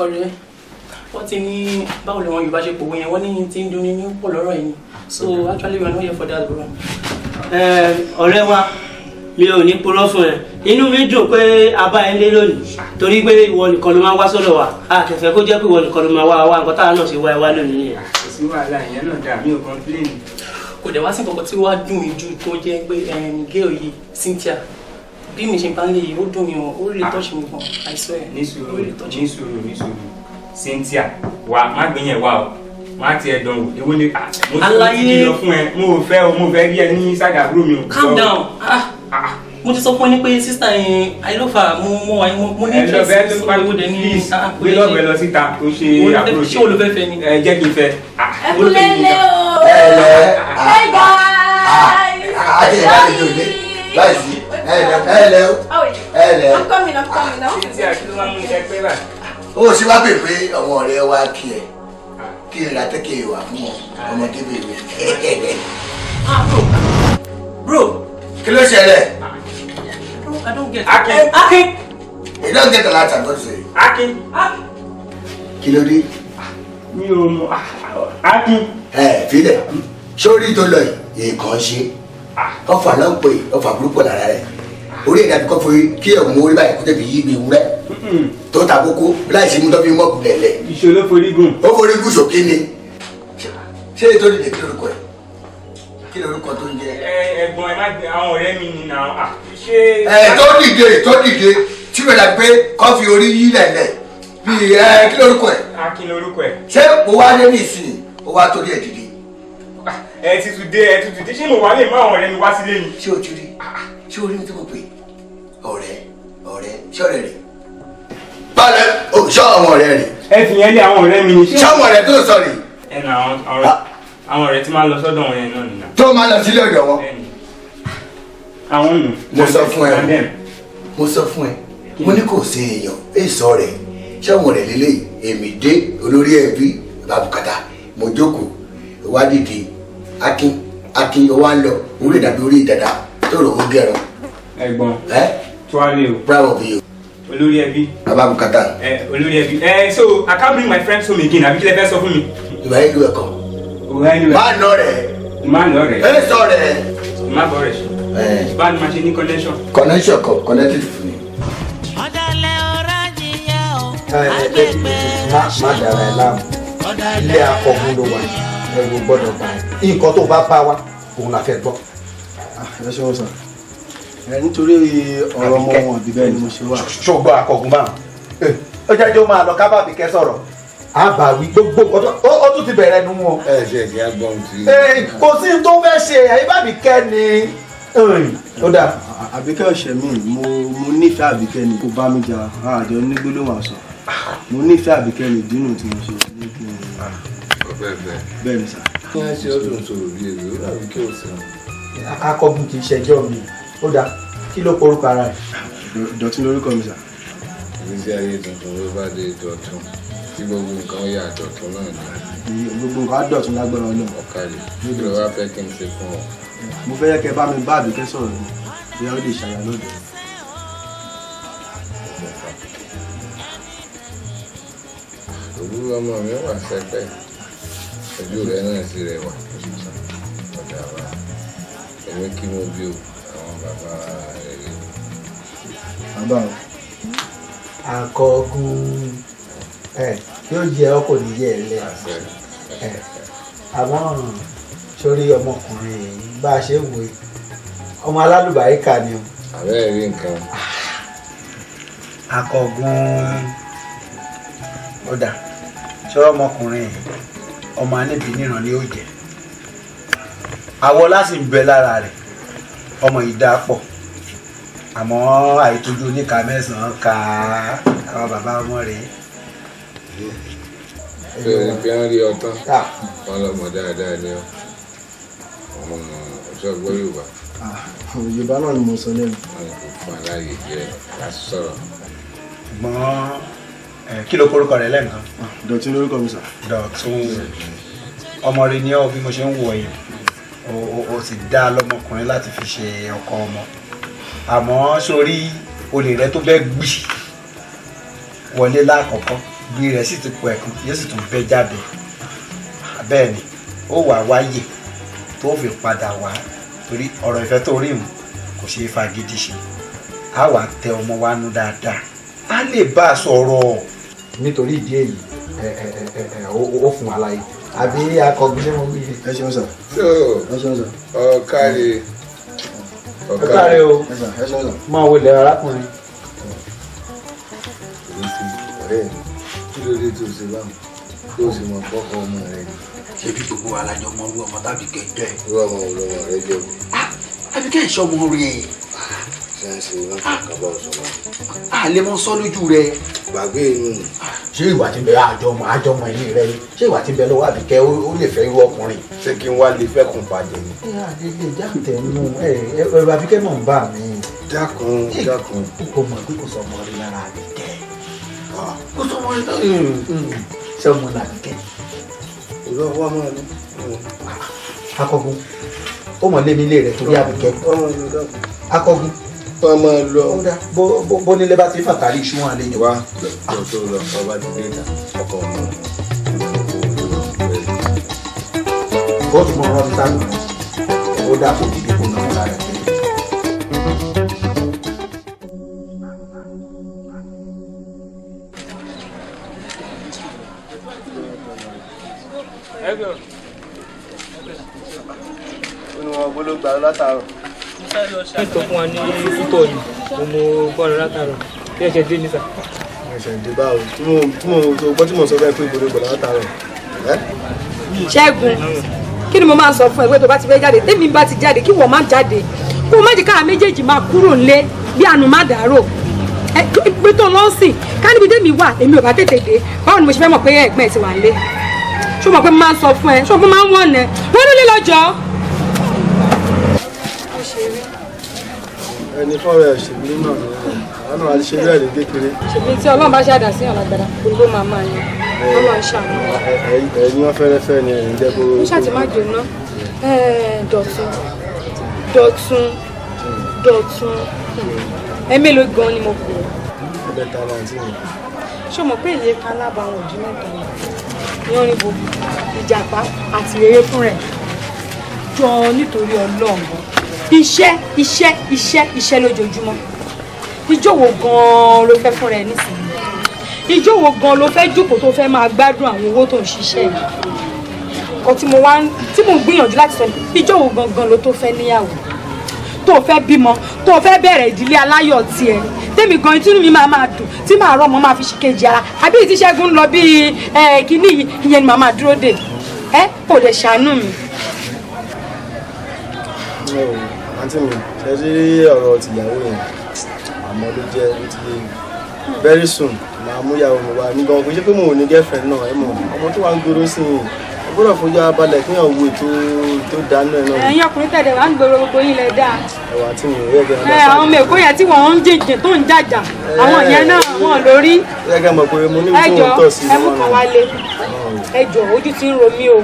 Ọ̀rẹ́, wọ́n ti ní báwo làwọn Yorùbá ṣe pòwe yẹn, wọ́n ní tí ń dunni ní pọ̀ lọ́rọ̀ yìí ni, so actually we are not here for that, bro. Ọ̀rẹ́ wa, mi ò ní purọ́ fún ẹ, inú mi dùn pé a bá ẹ lé lónìí, torí pé ìwọ nìkan ló máa ń wá sọ́dọ̀ wa. A kẹfẹ́ kó jẹ́ pé ìwọ nìkan ló máa wá wá, nǹkan táwa náà ṣe wá ẹ wá lónìí nìyẹn. Kò sí wàhálà, ìyẹn náà dà, mí ò complain. Kò dẹ̀ wá sí nǹkan tí wàá dùn mí jù tó jẹ́ pé girl yìí, Cynthia, bí mi ṣe bá ń lè yìí, ó dùn mí o, ó really touch mi gan, I swear. Ní sùúrù, ní sùúrù, ní sùúrù. Cynthia wa, má gbé yẹn wá o, má tiẹ̀ dán o, èwo ni mo ti kìlọ̀ fún ẹ, mo ò fẹ́ o, mo fẹ́ rí ẹ ní sàgà àbúrò mi o. Calm down. Ah, mo ti sọ fún ẹ ní pé sister yẹn, I love her, mo ní interest sí owó dẹ ní. Gbé lọ́ọ̀bẹ lọ síta tó ṣe àbúrò. Ṣé olùfẹ́ fẹ́ ni? Ẹ jẹ́ kí n fẹ́. Ẹ kú lélẹ̀ o. Ẹ lẹ. Hey guys. Àti ìbálòjò dé láìsí. Ẹ lẹ, ẹ lẹ o, ẹ lẹ. I'm coming, I'm coming now. Cynthia, kí ló máa ń mú iṣẹ́ pé báyìí? Ó ṣe wá pè pé ọmọ ọ̀rẹ́ wa kí ẹ kí n ra tẹ́kẹ̀ wà fún ọ, ọmọdé bèbè. Ah, bro. Bro. Kí ló ṣẹlẹ̀? Bro, I don't get. Akin. Akin. You don't get the light, I'm going to say. Akin. Kí ló dé? Mi ò mọ̀. Akin. Ẹ filẹ̀, sórí tó lọ yìí, èèkàn ṣe. Ọfà ló ń pè ọfà burúkú lára rẹ̀. Orí ẹ̀dá kọ́ fún kí ẹ̀ mú orí báyìí kó tẹ̀bi yí ibi ewúrẹ́. Tó ta kókó láì sí mú tó fi mọ́ọ̀kù lẹ̀lẹ̀. Ìṣó ló forí gùn. Ó forí gùn sókè ni. Ṣé ètò ìdílé kí lorúkọ ẹ̀? Kí lorúkọ tó ń jẹ? Ẹ̀gbọ́n ẹ má gbé àwọn ọ̀rẹ́ mi ni nà á. Ṣé. Ẹ tó dìde tó dìde tí mo dà pé kọ́ fi orí yí lẹ̀lẹ̀ bí ẹ kí lorúkọ ẹ̀? Akin lorúkọ ẹ̀. Ṣé mo wá dé nísìnyí ó wá torí ẹ̀ dìde? Ẹ ti tún dé ẹ ti tún dé ṣé mo wà lè mú àwọn ọ̀rẹ́ mi wá sílé ni. Ṣé o ti rí? Ṣé o rí mi tí mo pè? Ọ̀rẹ́ ọ̀rẹ́ ṣé ọ̀rẹ́ rẹ̀? Báyọ̀ o ṣọ́ àwọn ọ̀rẹ́ rẹ̀. Ẹ fi yẹn lé àwọn ọ̀rẹ́ mi ni. Ṣé àwọn ọ̀rẹ́ tó sọ rè? Ẹ nà àwọn ọ̀rẹ́ tí máa ń lọ sọ́dọ̀ wọn yẹn náà nìyà. Tó máa lọ sílé ọ̀dọ̀ wọn. Àwọn nù. Mo sọ fún ẹ mo sọ fún ẹ mo ní kò sí èèyàn èso rẹ ṣé àwọn ọ̀rẹ́ lélẹ́yìí èmi dé olórí ẹbí bàbá bùkátà mo jókòó wá dìde Akin Akin ó wá ń lọ orí ìdàbí orí ìdàdà tó rò ó gẹrun. Ẹ̀gbọ́n ẹ tuwale o. Proud of you. Olórí ẹbí. Bàbá bùkátà. Ẹ olórí ẹbí ẹ so I can't bring my friends home again àbí kí lẹ fẹ́ sọ fún mi. Ìwà ìlú ẹ̀kọ́. Má nọ rẹ̀. Má nọ rẹ̀. Ẹ sọ rẹ̀. Má bọ̀ rẹ̀ ṣe. Báwo ni màá ṣe ní connection. Connection kọ connected fún mi. Ọ̀dàlẹ̀ ọ̀rá jìyà o. Má dára ẹ láàmú. Ilé akọgun ló wà ẹrù gbọ́dọ̀ bá ẹ. Nǹkan tó bá bá wa òun la fẹ́ gbọ́. Ẹ ṣeun sir. Ẹ nítorí ọ̀rọ̀ ọmọ wọn àbí bẹ́ẹ̀ ni mo ṣe wà. Ṣùgbọ́n akọgun báwọn. Ó jẹ́ jẹ́ ó máa lọ ká bá Àbíkẹ́ sọ̀rọ̀. A bá wí gbogbo nǹkan tó ó tún ti bẹ̀rẹ̀ nu wọn. Ẹ ṣe ẹ̀jẹ̀ agbọ́n ti. Kò sí ní tó fẹ́ ṣe àyíbá Àbíkẹ́ ni ó dáa. Àbíkẹ́ ọ̀sẹ̀ mi mo nífẹ̀ẹ́ Àbíkẹ́ ni kò bá mi jà àjọ ní gbólóhùn àṣọ mo nífẹ̀ẹ́ Àbíkẹ́ ni ìdínú tí mo ṣe ní kí n. Bẹ́ẹ̀ ni sà. Kí wọ́n ṣe ọdún sọ̀rọ̀ bí èrè ó Àbíkẹ́ ò sẹ́wọ̀n. Akọgun kì í ṣẹjọ́ mi ó dáa kí ló porúkọ ara ẹ̀. Dọ̀tún lórúkọ mi sà. Ìgbésí ayé tuntun ló bá dé dọ̀tún tí gbogbo nǹkan yà dọ̀tún náà ni. Gbogbo nǹkan á dọ̀tún lágbára Ọlọ́run. Ọ̀kadì kí ló wá fẹ́ kí n ṣe fún ọ? Mo fẹ́ kẹ́ bá mi bá Àbíkẹ́ sọ̀rọ̀ ni bóyá ó lè ṣàyà lọ́dọ̀. Òwúrọ̀ ọmọ mi wà sẹ́pẹ̀ ojú rẹ̀ náà sì rẹwà ọ̀dà wa èmi kí mo bí o àwọn bàbá rẹ̀ rí. Bàbá o. Akọgun ẹ yóò jẹ ọ kò ní yẹ ẹ lẹ ẹ àmọ́ sórí ọmọkùnrin yìí bá a ṣe ń wò ọmọ alálùbáríkà ni o. Àbẹ́rẹ́ rí nǹkan. Akọgun ọ̀dà sọ̀rọ̀ ọmọkùnrin yìí ọmọ aníbi níran ni ó jẹ àwọ̀ láti ń bẹ lára rẹ̀ ọmọ yìí dáa pọ̀ àmọ́ àìtójú oníka mẹ́sàn-án ka àwọn bàbá ọmọ rẹ̀. Ṣé o fi ń rí ọtán wọn lọmọ dáadáa ni ọ ọmọ ọjọ́ gbọ́ Yorùbá. Yorùbá náà ni mo sọ lẹ́nu. Wọn kò fún aláyè díẹ̀ láti sọ̀rọ̀. Gbọ́n kí ló korúkọ rẹ̀ lẹ́ǹkan. Dọ̀tún lórúkọ mi sà. Dọ̀tún ọmọ rẹ ni ọ bí mo ṣe ń wò yìí o sì dá lọ́mọkùnrin láti fi ṣe ọkọ ọmọ àmọ́ sórí olè rẹ tó bẹ́ gbì wọlé lákọ̀ọ́kọ́ gbì rẹ̀ sì ti pọ̀ ẹ̀kan yóò sì tún bẹ́ jáde bẹ́ẹ̀ ni ó wà wáyè tó fi padà wá torí ọ̀rọ̀ ìfẹ́ tó rí mu kò ṣeé fagídí ṣe á wà tẹ ọmọ wa nú dáadáa á lè bá a sọ̀rọ̀ nítorí ìdí èyí ó fún wa láyè àbí akọgun ṣé mo wí. Ẹ ṣeun sà. So ẹ ṣeun sà. Ọ̀kàrẹ̀ ọ̀kàrẹ̀ o máa wo ilẹ̀ arákùnrin. Ọ̀rẹ́ mi kí ló dé tó ṣe báwọn tó sì mọ fọ́kọ ọmọ rẹ ni. Ṣebí gbogbo wa la jọ mọ irú ọmọ tàbíkẹ́ jẹ́. Irú ọmọ wo lọmọ rẹ jẹ́ o. Àbíkẹ́ ìṣọmọ rẹ̀. Ṣé ń ṣe wọn kàn kábọ̀ sọ̀rọ̀. A lè mọ sọ lójú rẹ. Gbàgbé inú. Ṣé ìwà tí ń bẹ àjọmọ àjọmọ ẹni rẹ ni ṣé ìwà tí ń bẹ lọ́wọ́ Àbíkẹ́ ó lè fẹ́ irú ọkùnrin. Ṣé kí n wá lè fẹ́ kùn bàjẹ́ ni. Ẹ àdéhùn ìjà tẹnu ẹ ẹrù Àbíkẹ́ mọ̀ ń bà mí. Dákun dákun. O mọ̀ pé kò sọ ọmọ rí lára Àbíkẹ́. Kò sọ ọmọ rí lára ṣé ọmọ làbíkẹ́. Ìlú ọwọ́ máa lọ. Akọgun Ó mọ̀ lé mi ilé rẹ̀ torí Àbíkẹ́. Akọgun. Wọ́n máa lọ. Bó nílé bá ti fàtàrí iṣu wọn àlejò. Wá lọ tó lọ ọba ti dé ìta ọkọ ọmọ. Ó tún mọ ọ̀rọ̀ mi sáré. Ó dà kó dìde kó nà fúnra rẹ̀ tẹ́lẹ̀. Ó ní wọn gbọ́dọ̀ gbà látàárọ̀. Sọ fún wa ní púpọ̀ ni mo mọ bọ́ọ̀lù látàárọ̀ bí ẹ ṣe dé nísà. Ẹ̀ṣẹ̀ dé báwo tí mo gbọ́ tí mo sọ fẹ́ pé gbọ́dọ̀ gbà látàárọ̀. Ṣẹ́gun, kí ni mo máa ń sọ fún ẹ pé tó bá ti fẹ́ jáde, tèmi bá ti jáde kí wọ́n má jáde, kó o má jẹ́ káà méjèèjì máa kúrò nílé bí àánú má dàárò. Pé tó lọ sìn ká níbi tèmi wà èmi ò bá tètè dé, báwo ni mo ṣe fẹ́ mọ̀ pé ẹ̀gbọ́n ẹ̀ ti wà nílé? Ṣé o mọ̀ pé mo máa ń sọ fún ẹ? Ṣé o mọ̀ pé mo máa ń wọ̀n ẹ? Wọ́n nílé lọ́jọ́. Ẹni fọ́ọ̀rọ̀ ẹ̀ ṣègbè náà ni àwọn náà àti ṣe bẹ́ẹ̀ ní kékeré. Ṣèbí tí Ọlọ́run bá ṣàdá sí ọ̀làgbàdà gbogbo máa máa yan Ọlọ́run ṣàánú. Ẹ̀yin wọn fẹ́rẹ́fẹ́ ni ẹ̀yin jẹ́ kó. Ó ṣàtì má jóná. Dọ̀tun Dọ̀tun Dọ̀tun, ẹ mélòó gan ni mo kù? Ẹ̀bẹ̀ ta ni àǹtí mi. Ṣé o mọ̀ pé ìyẹn kan lábàáwọn òjú mẹ́ta ni? Yanrìnbó, ìjàpá àti rere fún rẹ̀. Jọ nítorí Ọlọ́run gan. Iṣẹ́ iṣẹ́ iṣẹ́ iṣẹ́ lójoojúmọ́. Ijó wo gan-an ló fẹ́ fúnra ẹ nísìnyí? Ijó wo gan-an ló fẹ́ jókòó tó fẹ́ máa gbádùn àwọn owó tó ń ṣiṣẹ́ yìí? Nǹkan tí mo wá tí mo ń gbìyànjú láti sọ ni ijó wo gangan ló tó fẹ́ níyàwó? Tó fẹ́ bímọ, tó fẹ́ bẹ̀rẹ̀ ìdílé aláyọ̀ tiẹ̀. Tèmi gan inú mi máa máa dùn tí màá rọ́ ọmọ máa fi ṣìkejì ara. Àbí ìtí Ṣẹ́gun ń lọ bíi kínní yìí, ìyẹn ni màá máa dúró dè. Ẹ kò dẹ̀ ṣàánú mi. Àǹtí mi, ṣe rí ọ̀rọ̀ tìyàwó yẹn àmọ́ ló jẹ́ ó ti yé mi. Very soon màá mú ìyàwó mi wá mi gan kò ṣe pé mo ò ní girlfriend náà ẹ mọ̀ ọmọ tó wà ń gbòòrò sí i ẹ gbọ́dọ̀ fojú ara balẹ̀ kí èèyàn wo ètò tó dáná ẹ náà. Ẹ̀yin ọkùnrin tẹ̀lé wà ń gbòòrò gbogbo yín lẹ dáa. Ẹ̀wà tí mi ò yẹ kẹ́ Ẹ àwọn ọmọ Èkó yẹn tí wọ́n ń jìnjìn tó ń jàjà àwọn yẹn náà wọ́n lórí. Ẹ kẹ́ mọ̀ pé mo ní Ẹ tí jọ mo ń tọ̀ sí ẹ mú kan wálé. Ẹ jọ ojú ti ń ro mí o,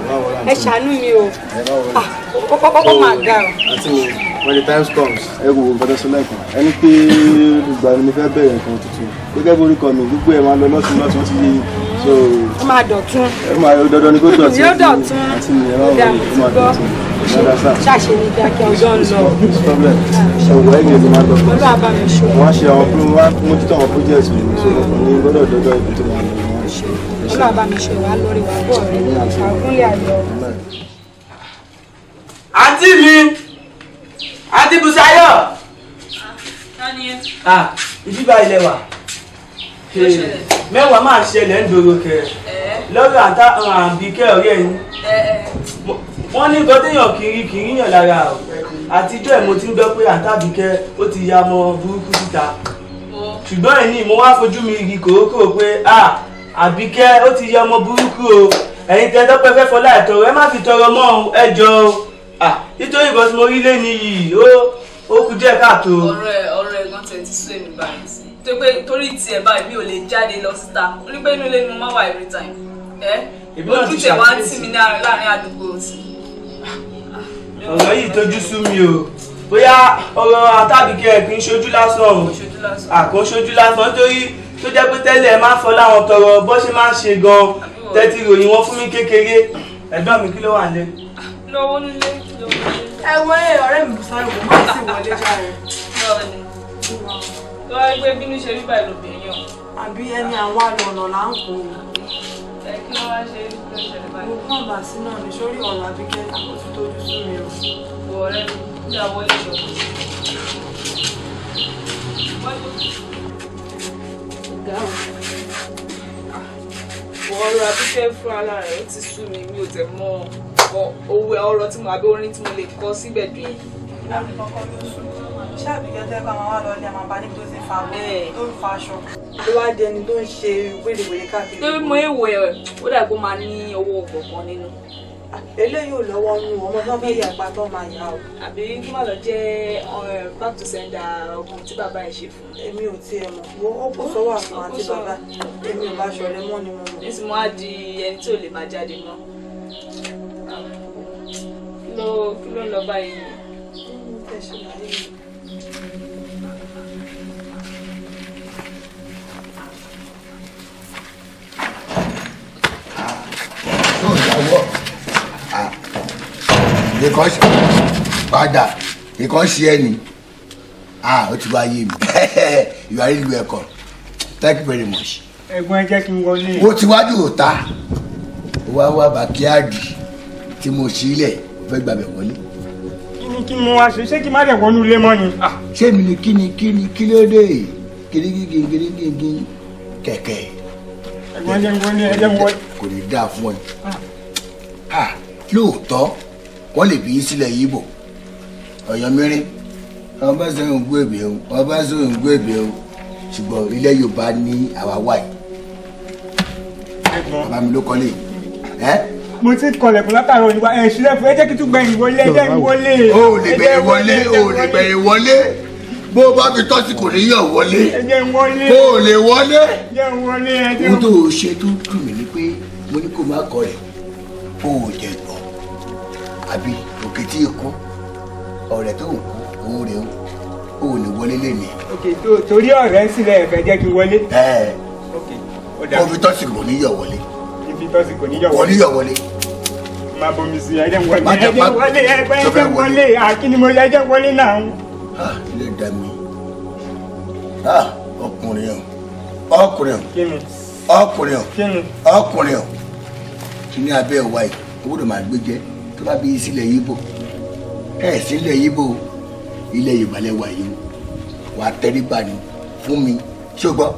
ẹ ṣàánú mi o. Ó máa ga o. Àǹtí mi, when the time comes, ẹ wo nǹkan tó sọ lẹ́ẹ̀kan ẹni pé ìgbà ni mo fẹ́ bẹ̀rẹ̀ nǹkan tuntun gẹ́gẹ́ bí orúkọ mi gbogbo ẹ̀ máa lọ lọ́tún lọ́tún ti yé so. Ó máa dọ̀tún. Ẹ máa dandan ni kó dọ̀tún. Yóò dọ̀tún. Àǹtí mi ẹ máa wọlé ó máa dọ̀tún. Ṣàṣe ni kíákíá ọjọ́ ń lọ. Ṣòwò ẹ̀yìn ló máa lọ. Olúwa bá mi ṣe. Wọ́n á ṣe àwọn wọ́n á mójútó àwọn project mi so mo kàn ní gbọ́dọ̀ dọ́dọ̀ ibi tó máa lọ. Olúwa bá mi ṣe wàá lórí wàá bọ̀ rẹ̀ àgúnlẹ̀ ayọ̀. Àǹtí mi, àǹtí Bùsáyọ̀. Ibi bá ilẹ̀ wà. Mẹ́wàá máa ṣẹlẹ̀ ń dòrò kẹ̀. Lọ́dọ̀ Àbíkẹ́ ọ̀rẹ́ yín. Wọ́n ní nǹkan téèyàn kiri kiri yàn lára o. Àtijọ́ ẹ̀ mo ti ń gbọ́ pé àǹtí Àbíkẹ́ ó ti ya ọmọ burúkú síta. Ṣùgbọ́n ẹ̀ní mo wá fojú mi rí kòókòó pé Àbíkẹ́ ó ti ya ọmọ burúkú o. Ẹ̀yin tẹ́ tọ́pẹ́ fẹ́ fọlá ẹ̀ tọrọ ẹ má fi tọrọ mọ́ o, ẹ jọ o. Nítorí nǹkan tí mo rí lé ní yìí ó kù díẹ̀ káàtó. Ọ̀rọ̀ ẹ̀ gan tẹ̀ ti sú èmi báyìí sí. Tó pé torí tiẹ̀ báyìí mi ò lè jáde lọ síta. Ó ní pé inú ilé ni mo máa wà every time. Ẹ́ ojú tẹ̀ wá ń tì mí láàrin àdúgbò sí. Ọ̀rọ̀ yìí tójú sú mi o. Bóyá ọ̀rọ̀ àtàbíkẹ́ kì í ṣojú lásán o. Àkó ṣojú lásán nítorí tó jẹ́ pé tẹ́lẹ̀ ẹ máa ń fọ láwọn tọrọ bó ṣe máa ń ṣe gan tẹ́tí ròyìn wọn fún mi kékeré. Ẹ̀gbọ́n mi kí ló wà nílé? Lọ́wọ́ nílé. Ẹ wọ ọ̀rẹ́ mi Bùsáyọ̀ kò má sì wọlé járe. Tó wáyé pé bínú ṣe rí báyìí lóbìnrin yàn. Àbí ẹni àwa lọ̀nà là ń kó o. Ẹ kí ló wá ṣe ló ṣẹlẹ̀ báyìí? Mo kàn bá sí náà ní sórí ọ̀rọ̀ Àbíkẹ́ àkótó tójú sú mi o. Wọ ọ̀rẹ́ mi ní àwọn ilé ìjọba. Ọ̀rọ̀ Àbíkẹ́ fún ara rẹ̀ ó ti sú mi, mi ò tẹ̀ mọ́ owó ọ̀rọ̀ tí mo àbí orin tí mo lè kọ síbẹ̀ dùn yìí. Ṣé Àbíkẹ́ tẹ́ bá máa wá lọ ilé àmàbá níbi tó ti ń fa tó ń fa aṣọ ló wá di ẹni tó ń ṣe wérewère káàkiri. Torí mo èèwò ẹ̀ ó dà kó máa ní owó kọ̀ọ̀kan nínú. Eléyìí ò lọ́wọ́ nù ọmọ tó fẹ́ yà ìpa tó máa yà o. Àbí kí má lọ jẹ́ back to sender ọkùnrin tí bàbá ẹ̀ ṣe fún. Èmi ò tiẹ̀ mọ̀ wo ó kò sọ́wọ́ àfọ̀n àti bàbá èmi ò bá ṣọ̀rẹ́ mọ́ ni mo mọ̀. Nísìnyí mo á di ẹni tí ò lè máa jáde mọ́. Kí Kí ló ń lọ báyìí? Ẹ ṣe láyé mi. Yóò yàwọ̀ nìkan ṣe padà, nìkan ṣe ẹ ni. Ah, ó ti wá yé mi. You are really welcome, thank you very much. Ẹ̀gbọ́n, ẹ jẹ́ kí n wọlé. Wo ti wájú òta wá wá backyard tí mo sílẹ̀, fẹ́ gbàgbẹ́ wọlé. Kí ni kí mo wá ṣe? Ṣé kí n má dẹ̀ wọnú ilé mọ́ ni? Ah. Ṣé mi ni? Kí ni kí ni kí ló dé? Kí ni kí ni kí ni kẹ̀kẹ́? Ẹ̀gbọ́n, ẹ jẹ́ n wọlé, ẹ jẹ́ n wọlé. Kò ní dáa fún ẹ. Ah, lóòótọ́ wọ́n lè bí í sílẹ̀ yíbò ọ̀yọ́ mìíràn, ọba sọ̀rọ̀ ń gbé èbè o, ọba sọ̀rọ̀ ń gbé èbè o, ṣùgbọ́n ilẹ̀ Yorùbá ní àwa wáyé. Bàbá mi ló kọ́lé ẹ́. Mo ti kọlẹ̀kùn látàárọ̀ ìwà ẹ̀ sílẹ̀ fún ẹ. Jẹ́ kí tún gbẹ̀yìn wọlé, ẹ jẹ́ n wọlé. O ò lè gbẹ̀yìn wọlé, o ò lè gbẹ̀yìn wọlé. Bó o bá fi tọ́sí kò ní yọ̀ wọlé. Ẹ jẹ́ n wọlé. O ò lè wọlé. Ẹ jẹ́ n wọlé, ẹ jẹ́ n. Ohun tó o ṣe tó dùn mí ni pé mo ní kó má kọ rẹ̀, o ò jẹ gbọ́ àbí òkè tí ì kú ọ̀rẹ́ tó ń kú òun rèé o, ò ní wọlé lẹ́nu. Ok, torí ọ̀rẹ́ sílẹ̀ ẹ fẹ́ jẹ́ kí n wọlé. Ẹ Ok, ó dà. kó fi tọ́sí kò ní yọ̀ wọlé. Ibi tọ́sí kò ní yọ̀ Kò ní wọlé. yọ̀ wọlé. Máa bomi sí, ẹ jẹ́ n wọlé. Má Ẹ jẹ́ jẹ́ n wọlé, ẹ tó jẹ́ fẹ́ n wọlé. Àkíní mo ẹ jẹ́ n wọlé náà. Ah, ilé dá mi. Ah, ọkùnrin o, ọkùnrin o. Kí ni? Ọkùnrin o. Kí ni? Ọkùnrin o, kí ní abẹ́ ọ̀wá yìí o gbọ́dọ̀ máa gbé jẹ́ tó bá bí sílẹ̀ yíbò ẹ̀ sílẹ̀ yíbò, ilẹ̀ Yorùbá lẹ́wà yìí o, wà á tẹríba ni fún mi. Ṣé o gbọ́,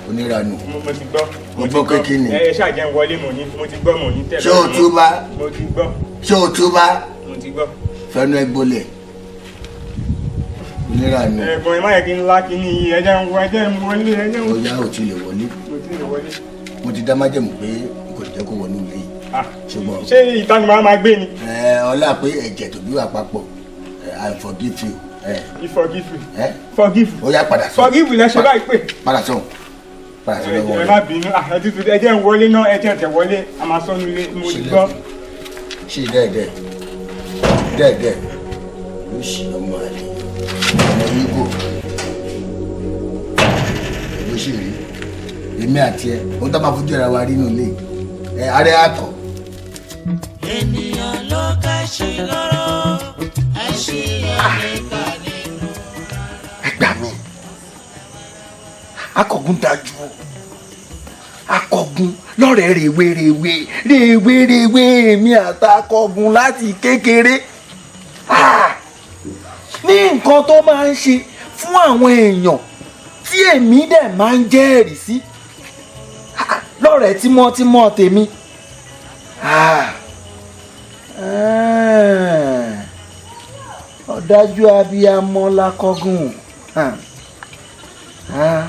onírànù? Mo ti gbọ́. Mo gbọ́ pé kí ni? Ẹ ṣáà jẹ́ n wọlé, mo ní mo ti gbọ́, mo ní tẹ̀lé. Ṣé o túbá? Mo ti gbọ́. Ṣé o túbá? Mo ti gbọ́. Fẹnu ẹ gbolẹ̀, onírànù. Ẹ̀gbọ́n, ẹ má yẹ kí n lá kíní yìí. Ẹ jẹ́ n wọ, ẹ jẹ́ n wọlé, ẹ jẹ́ n. Ó yá, ò tí ì lè wọlé. Mo ti lè wọlé. Mo ti dá májẹ̀mú pé n kò jẹ́ kó wọnú ilé yìí, ṣùgbọ́n Ṣé ìta ni màá máa gbé ni? Ẹ ọlá pé ẹ̀jẹ̀ tó bí wà papọ̀, I forgive you. You forgive you. Ẹ Forgive. Ó yá, padà sọ. Forgive lẹ ṣe báyìí pé. Padà sọ, padà sọ lọ́wọ́ Ẹ rẹ. má bínú. Ah, ẹ tuntun, ẹ jẹ́ n wọlé náà, ẹ jẹ́ tẹ̀ wọlé, a máa sọnù ilé, mo ti gbọ́. Ṣe dẹ́ẹ̀dẹ́ dẹ́ẹ̀dẹ́ ló ṣì ọmọ àlè ọmọ yíbò ló ṣì rí èmi àti ẹ ohun tó máa fojú ara wa rí nínú ilé ẹ ààrẹ àtọ. Ènìyàn ló kẹ́sì lọ́rọ̀, ẹṣin ẹ̀ka nínú. Ẹ gbà mí, akọ̀gùn dájú o, akọ̀gùn lọ́rẹ̀ẹ́ rèwe rèwe rèwe rèwe èmi àtàkọ̀gùn láti kékeré. Ah! Ní nǹkan tó máa ń ṣe fún àwọn èèyàn tí èmi dẹ̀ máa ń jẹ́rìí sí. Ah, lọ́rẹ̀ẹ́ tímọ́tímọ́ tèmi. Ah! Ah! Ọ̀dájú abiyamọ lakọ̀gùn. Ah! Ah!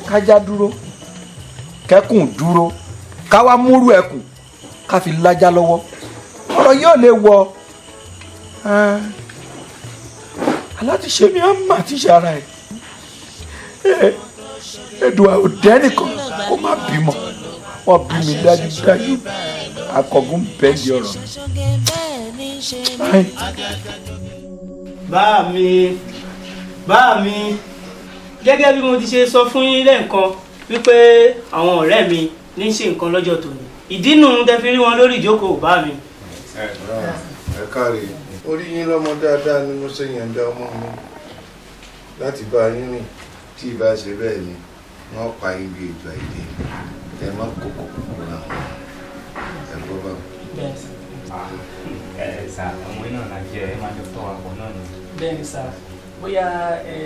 Kájá dúró, kẹ́kùn dúró, káwá múrú ẹkùn ká fi lájá lọ́wọ́, ọ̀rọ̀ yóò lè wọ alátiṣe mi á mà ti ṣe ara ẹ̀. Èdùà ò dẹ́nìkan kó má bímọ, wọ́n bí mi dájúdájú, akọ̀gùn bẹ́ẹ̀ di ọ̀rọ̀ mi. Ai. Bá mi, bá mi, gẹ́gẹ́ bí mo ti ṣe sọ fún yín lẹ́ẹ̀kan wípé àwọn ọ̀rẹ́ mi ní í ṣe nǹkan lọ́jọ́ tòní, ìdí nù tẹ́ fi rí wọn lórí ìjókòó, bá mi. Ẹ káre, orí yín lọ́mọ dáadáa ni mo ṣe yànda ọmọ mi láti bá yín rìn. Tí ìbá ṣe bẹ́ẹ̀ ni wọ́n pa yín bí ètò àìdè. Ẹ má kókò kókó náà, ẹ gbọ́ bá. Bẹ́ẹ̀ sà. Ẹ sà, ọmọ iná la jẹ, ẹ máa jọ tọ́ wa pọ̀ náà ni. Bẹ́ẹ̀ ni sà, bóyá ẹ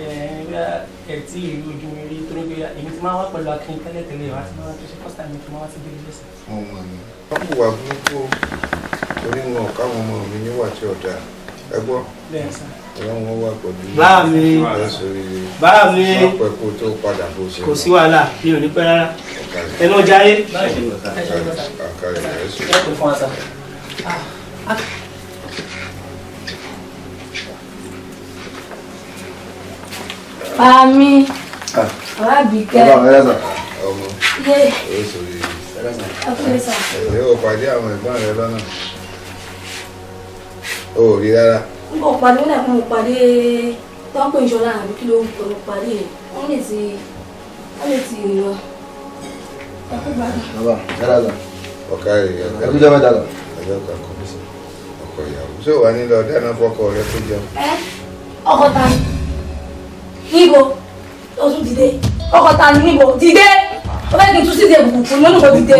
bóyá ẹ tí ì rí ojú mi rí, torí pé èmi ti máa wá pẹ̀lú Akin tẹ́lẹ̀tẹ́lẹ̀, wá ti máa wá tó ṣe first time mi ti máa wá sí bí ilé sà. Mo mọ̀ ní wọ́n kò wá burúkú o, torí wọn ò káwọn ọmọ mi níwà tí ọ̀dà, ẹ gbọ́. Bẹ́ẹ̀ sà. Ọlọ́run wọn wà pẹ̀lú. Bá mi. Ẹ sórí. Bá mi. Má pẹ́ kó tó padà bó ṣe. Kò sí wàhálà, mi ò ní pẹ́ rárá, ẹ mọ jayé. Àkàrẹ̀ ẹ sọ. Ẹ kò fún wa sà. Fami, Alábìkẹ́. Bàbá mi rẹ̀ sà. Ọmọ Yé. ó sòrí. Ọkùnrin sà. Ẹ ò pàdé àwọn ẹ̀gbọ́n rẹ lọ́nà. O ò rí rárá. N kò pàdé, ó dàbí mo pàdé tọ́pọ̀ ìṣọ́lá àbí kí ló ń pè mo pàdé yẹn. Wọ́n lè ti rìn lọ. Ẹ kú gbádùn. Bàbá, ẹ rà sà. Ọ̀ká rẹ̀ yẹ. Ẹ kú jẹ́ mẹ́ta lọ. Ọjọ́ kan kọ́ ọkọ ìyàwó. Ṣé o wà nílò dáná fọ́kọ rẹ tó jẹun? Ẹ ọkọ ta ni? Níbo? Ó tún dìde. Ọkọ ta ni níbo? Dìde! Ó fẹ́ kí n tún síde ìbùkún mi, ó ní kò dìde.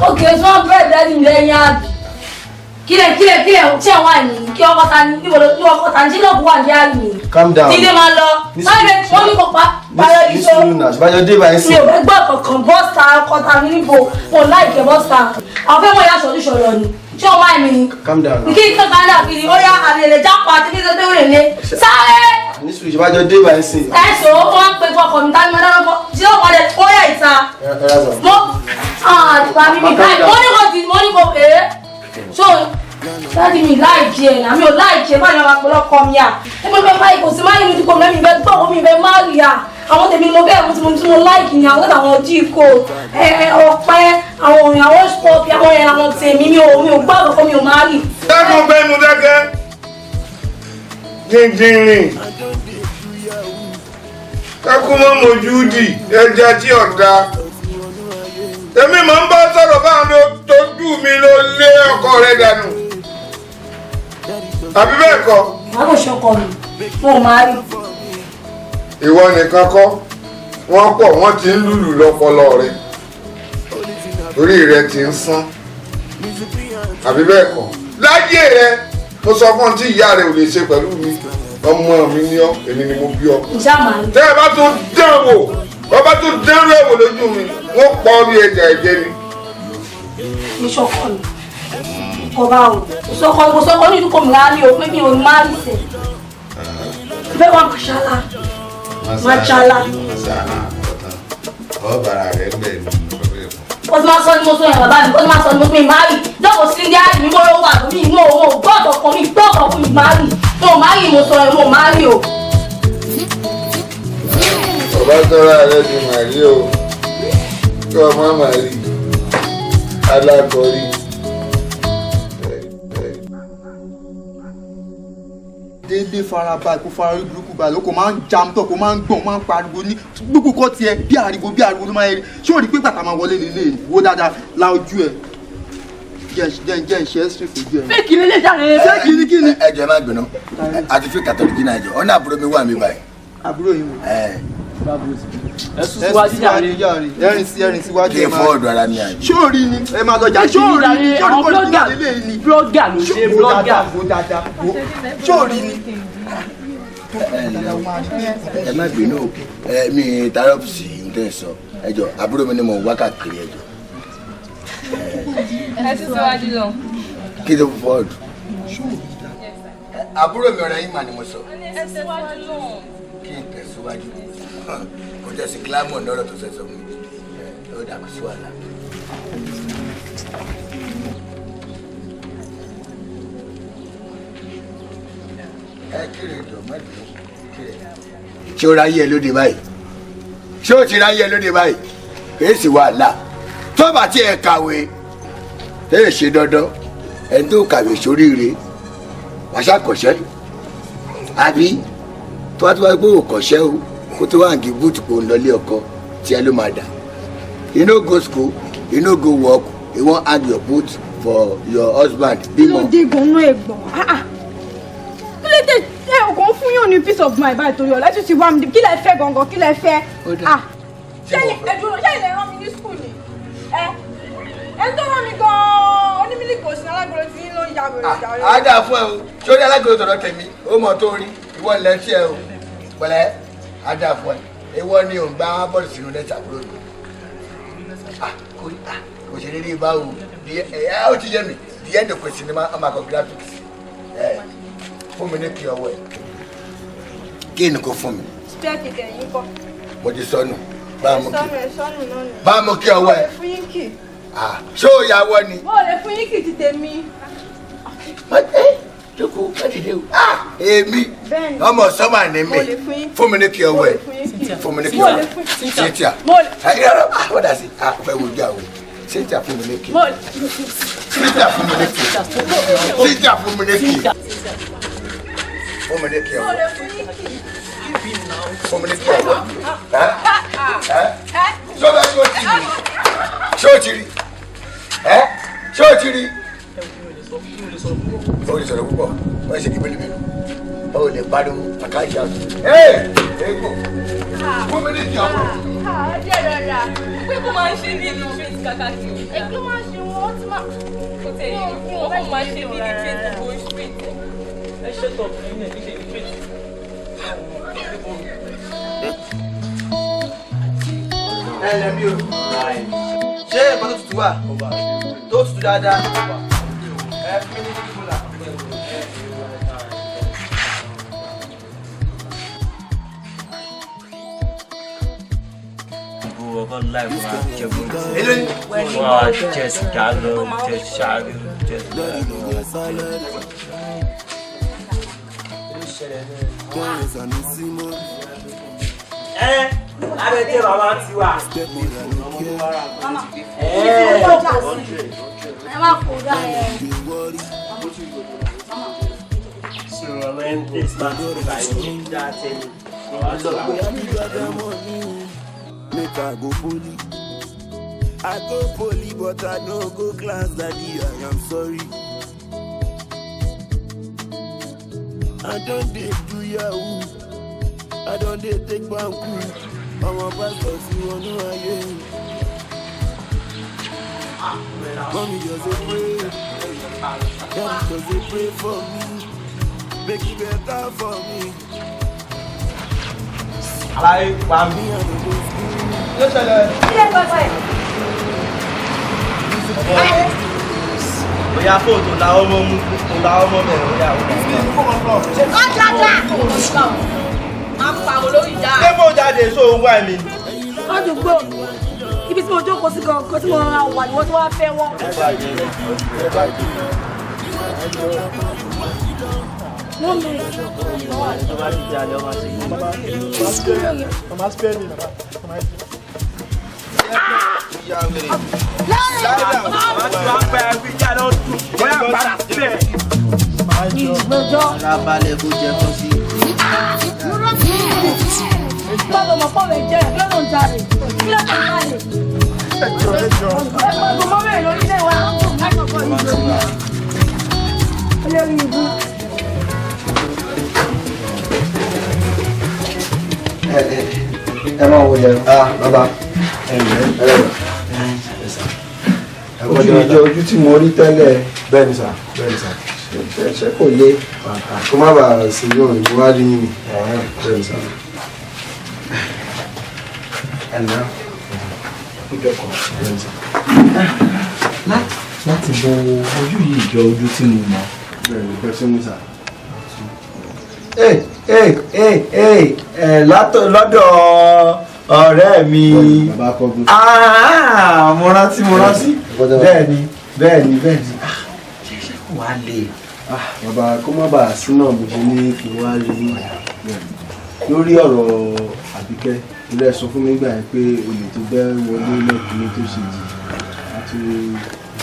Ókè tí wọ́n bẹ̀rẹ̀ dáàdì mi lẹ́yìn àbí. Kílẹ̀ kílẹ̀ kílẹ̀ ṣé wà ní kí ọkọ ta ni níbo ló ní ọkọ ta ni ṣé lọ́ọ̀bù wà ní àlù mi? Calm down. Dìde máa lọ. Sáré wọ́n ní kò pa parẹ́ Ní iṣó. sùúrù náà, ṣùgbọ́n dé báyìí sí. Mi ò fẹ́ gbọ́ kankan bọ́sà ọkọ ta ni níbo mo láìkẹ́ bọ́sà. Àwọn fẹ́ mọ̀ ìyá sọ̀rọ̀ sọ̀rọ̀ ni. Ṣé o máa mi ni? Calm down now. Kí kankan náà kiri ó yá àmì èlé jápa àti bí sẹ́sẹ́ wèrè lé. Sáré! Ní sùúrù, ṣùgbọ́n dé báyìí sí. Ẹ̀sọ́ wọn ń pe fọkàn mi tani mo dáná fọ tí ó wọlé ó yẹ ìta. Ẹ rà sà. Mo àgbà mi mi láì mo ní kò tí mo ní kò é. So daddy mi láìkí ẹ̀ náà mi ò láìkí ẹ̀ báyìí máa pẹ̀lú ọkọ mi à. Ẹ mo ní bẹ́ẹ̀ báyìí kò sí máa ní mi kò mẹ́mi bẹ́ẹ̀ gbọ́ mi bẹ́ẹ̀ má rí à. Àwọn tèmi mo bẹ́ẹ̀ mo tí mo láìkí ni àwọn àwọn jí kò ẹ ọpẹ́ àwọn òyìn àwọn scorpio àwọn yẹn àwọn tèmi mi ò gbọ́ àkọ́kọ́ mi ò má rí. Dákun gbẹ́nu dákẹ́. Jíjìnrìn. Kákú mọ́ mojú dì ẹja tí ọ̀dà. Èmi máa ń bá sọ̀rọ̀ báwọn ló tójú mi ló lé ọkọ rẹ dànù. Àbí bẹ́ẹ̀ kọ́? Màá kò ṣọkọ mi, mo ò máa rí. Ìwọ nìkan kọ́, wọ́n pọ̀ wọ́n ti ń lùlù lọ́pọlọ rẹ. Orí rẹ ti ń sán. Àbí bẹ́ẹ̀ kọ́? Láyé rẹ, mo sọ fún ọ tí ìyá rẹ ò lè ṣe pẹ̀lú mi. Ọmọ mi ni ọ́, èmi ni mo bí ọ. Ìjà màá rí. Tẹ́ ẹ bá tún dán wò, bá bá tún dán rẹ̀ wò lójú mi, wọ́n pa ọ́ bí ẹja ẹ̀jẹ̀ ni. Mi ṣọkọ mi kọ bá o sọkọ kò sọkọ ní ìdúkọ mi rárá mi ò pé mi ò má rí sẹ bẹ́ẹ̀ wà màṣálà màṣálà. Masala ọ̀tán, ọ̀ bàrà rẹ̀ ń bẹ̀ ní ọ̀bẹ̀ Ó ti máa sọ ni mo sọ yẹn bàbá mi, ó ti máa sọ ni mo mi má rí lọ́kọ̀ sí ní àyè mi mo ló wà mi mo ò gbọ́dọ̀ kan mi gbọ́dọ̀ fún mi má rí mo má rí mo sọ yẹn mo má rí o. Ọba tọ́ra rẹ̀ di màrí o, kí ọmọ màrí, alákọ̀ọ́rí. Délé, farabalẹ̀, kó fara orí burúkú balẹ̀. Ó kò máa ń jam tọ̀, kó máa ń gbọ̀n, máa ń pariwo ní gbogbo kọ́ tiẹ̀ bí ariwo bí ariwo ló máa ń rí. Ṣé o rí pé gbàtà máa wọlé nílé wo dáadáa la ojú ẹ̀ jẹ́ jẹ́ jẹ́ ṣe ẹ́ sí fojú ẹ̀. Fake lélẹ̀ jáde. Fake ni kí ni. Ẹ jọ̀ọ́, ẹ má gbìnà àti fake àtọ̀rọ̀ jìnnà. Ẹjọ ọ̀nà àbúrò mi wà mí báyìí. Àbúrò yìí wò. Ẹ Ẹ sún síwájú jàre. Ẹrìn sí ẹrìn síwájú. Kí n fọ́ ọ̀dọ̀ ara mi àyè. Ṣé o rí ni ẹ máa lọ jà? Ṣé o rí ni ṣé o rí Àwọn kọ́ ní blogger lélẹ̀ ni. Blogger ló ṣe blogger. Wo dáadáa wo ṣé o rí ni. Ẹ má gbìnà o, ẹ mi tarọ́pùsì ń tẹ̀ sọ. Ẹ jọ̀ọ́, àbúrò mi ni mò ń wá káàkiri, ẹ jọ̀ọ́. Ẹ sún síwájú lọ. Kí ló fọ́ ọ̀dọ̀? Àbúrò mi ọ̀rẹ́ yín mà ni mo sọ. Ẹ síwájú lọ. Kí n tẹ̀síwájú, kò tẹ̀sí kílámù lọ́rọ̀ tó sẹ́sọ mi, ó dà kó sí wàhálà. Ẹ kiri ìjọ má dùn kiri. Ṣé o ráyè ẹ lóde báyìí? Ṣé o ti ráyè ẹ lóde báyìí? Kìí sì wàhálà tó bá tiẹ̀ kàwé, ẹ ṣe dandan ẹni tó kàwé sóríire wàṣà kọ̀ṣẹ́ àbí tó bá tó bá gbé òkọ̀ṣẹ́ o, kó tó wà ní búùtù kó ń lọlé ọkọ tí ẹ ló máa dà. You no go school, you no go work, you wan hang your boot for your husband. Kí ló Bímọ. dé gan-an, ẹ̀gbọ́n? Ah, ah. Kí ló dé ẹ ò kàn fún yàn ní peace of mind báyìí? Torí ọ̀la tún ti wá mi, kí lẹ fẹ́ gangan? Kí lẹ fẹ́? Ah. Ṣé ẹ̀dùn ṣé ilẹ̀ rán mi ní school ni? Ẹ ẹ tó rán mi gan-an onímílíkì òsì alágbèrè tí yín ló ń ya wèrè jàre. Á dà fún ẹ o. Sórí alágbèrè tọ̀dọ̀ tèmi, ó mọ̀ tó rí ìwọ ilẹ̀ tí ẹ o pẹ̀lẹ́. Á dà fún ẹ. Ìwọ ni ò ń gbá bọ́ọ̀lù sínú lẹ́tà àbúrò mi. Ah, kò ah, kò ṣe déédéé báwo ẹ ẹ ó ti yé mi. The end of question ni ma kọ graphics. Ẹ fún mi ní kí ọwọ́ ẹ kí ni kò fún mi. Spare key tẹ̀yìn kọ́. Mo ti sọnù bá a mú kí. Sọnù ẹ sọnù náà ni. Bá a mú kí ọwọ́ ẹ. Mo lè fún yín kì. Ah, ṣé ó yàwọ ni? Mo lè fún yín kì ti tèmi. Jókòó, má dìde o. Èmi ọmọ sọ́mà ni mi. Fún mi ní kí ọwọ́ ẹ̀. Fún mi ní kí ọwọ́ ẹ̀. Cynthia. Ẹ yọrọ wọ́n dà sí. A fẹ́ wojú àwọn. Cynthia fún mi ní kí. Cynthia fún mi ní kí. Cynthia fún mi ní kí. Fún mi ní kí ọwọ́. Fún mi ní kí ọwọ́. Sọ́dọ̀ ṣé o ti rí? Ṣé o ti rí? Ṣé o ti rí? O lè sọ̀rọ̀ púpọ̀, wọ́n ṣe kí bẹ́lẹ́bẹ́lú. O lè pariwo, àkáṣà. Ee! Egbò! Fún mi ní kí ọwọ́. Ẹ rọra, pé kó máa ń ṣe bí illiterate kàkàkiri. Èkó máa ń ṣe wọ́n ti máa. Kò tẹ̀ yé mi, wọ́n kò máa ṣe bí illiterate gbogbo street. Ẹ ṣe tọ̀ ẹ̀yin ẹ̀ kì í ṣe illiterate. Ẹ lẹ mi o. Ṣé nǹkan tó tutù wà? Tó tutù dáadáa. Ẹ fún mi ní kúlà. Ọkọ láì wá jẹ gbogbo wá jẹ sìgá lọ jẹ ṣáàrì jẹ sìgá lọ. Ẹ lábẹ́ tẹ bàbá ti wà. Ẹ má kó dá ẹ. Sọ̀rọ̀ lẹ́yìn tí báyìí dá tẹ́lẹ̀. Make I go poly. I go poly, but I no go class, daddy. I am sorry. I don dey do yahoo. I don dey take banku. Ọmọ pastor tí wọnú ayé. Mommy just dey pray. Daddy just dey pray for me. Make e better for me. Aláyé wà mí. Ló ṣẹlẹ̀. Ilé bàbá ẹ̀. Bóyá fóònù tó la ọmọ mú tó la ọmọ bẹ̀rẹ̀ bóyá o. Ọ̀dàdà. Máa ń pariwo lórí ìyá. Ṣé mo jáde sóò wá mi? Ládùúgbò ibi tí mo jókòó sí gangan tí mo rọra wà ní wọ́n tí wọ́n á fẹ́ wọ́n. Wọ́n mi. Mama spare me, baba. Alábàálẹ̀ kó jẹ kó sí. Báwo mọ̀ pọ̀ rẹ̀ jẹ́ lọ́nà ìjàre? Kí ló kàn jáde? Ẹ pọ̀ mọ́ bẹ́ẹ̀ lórí ilé wa. Olórí ibú. Ẹ máa wọlé. Ah, bàbá. Ẹ ǹlẹ́. Ojú ìjọ ojú tí mo rí tẹ́lẹ̀. Bẹ́ẹ̀ni sà, bẹ́ẹ̀ni sà. Ṣé kò le? Kó má bàa sí yóò ìwádìí yìí. Bẹ́ẹ̀ni sà. Ẹ ǹlẹ́. Ìjọkọ̀. Bẹ́ẹ̀ni sà. Láti bo ojú yìí jọ ojú tí mo mọ̀. Bẹ́ẹ̀ni, bẹ́ẹ̀ tí mo sà. Lọ́dọ̀ ọ̀rẹ́ mi. Mo rántí, mo rántí. Bẹ́ẹ̀ni, bẹ́ẹ̀ni, bẹ́ẹ̀ni. Ṣé kò wá le? Bàbá kó má bàa sí náà mo ṣe ní kí n wá rí yín. Lórí ọ̀rọ̀ Àbíkẹ́, ilé sọ fún mi gbà yẹn pé olè tó bẹ́ wọlé lẹ́kùnrin tó ṣe jì.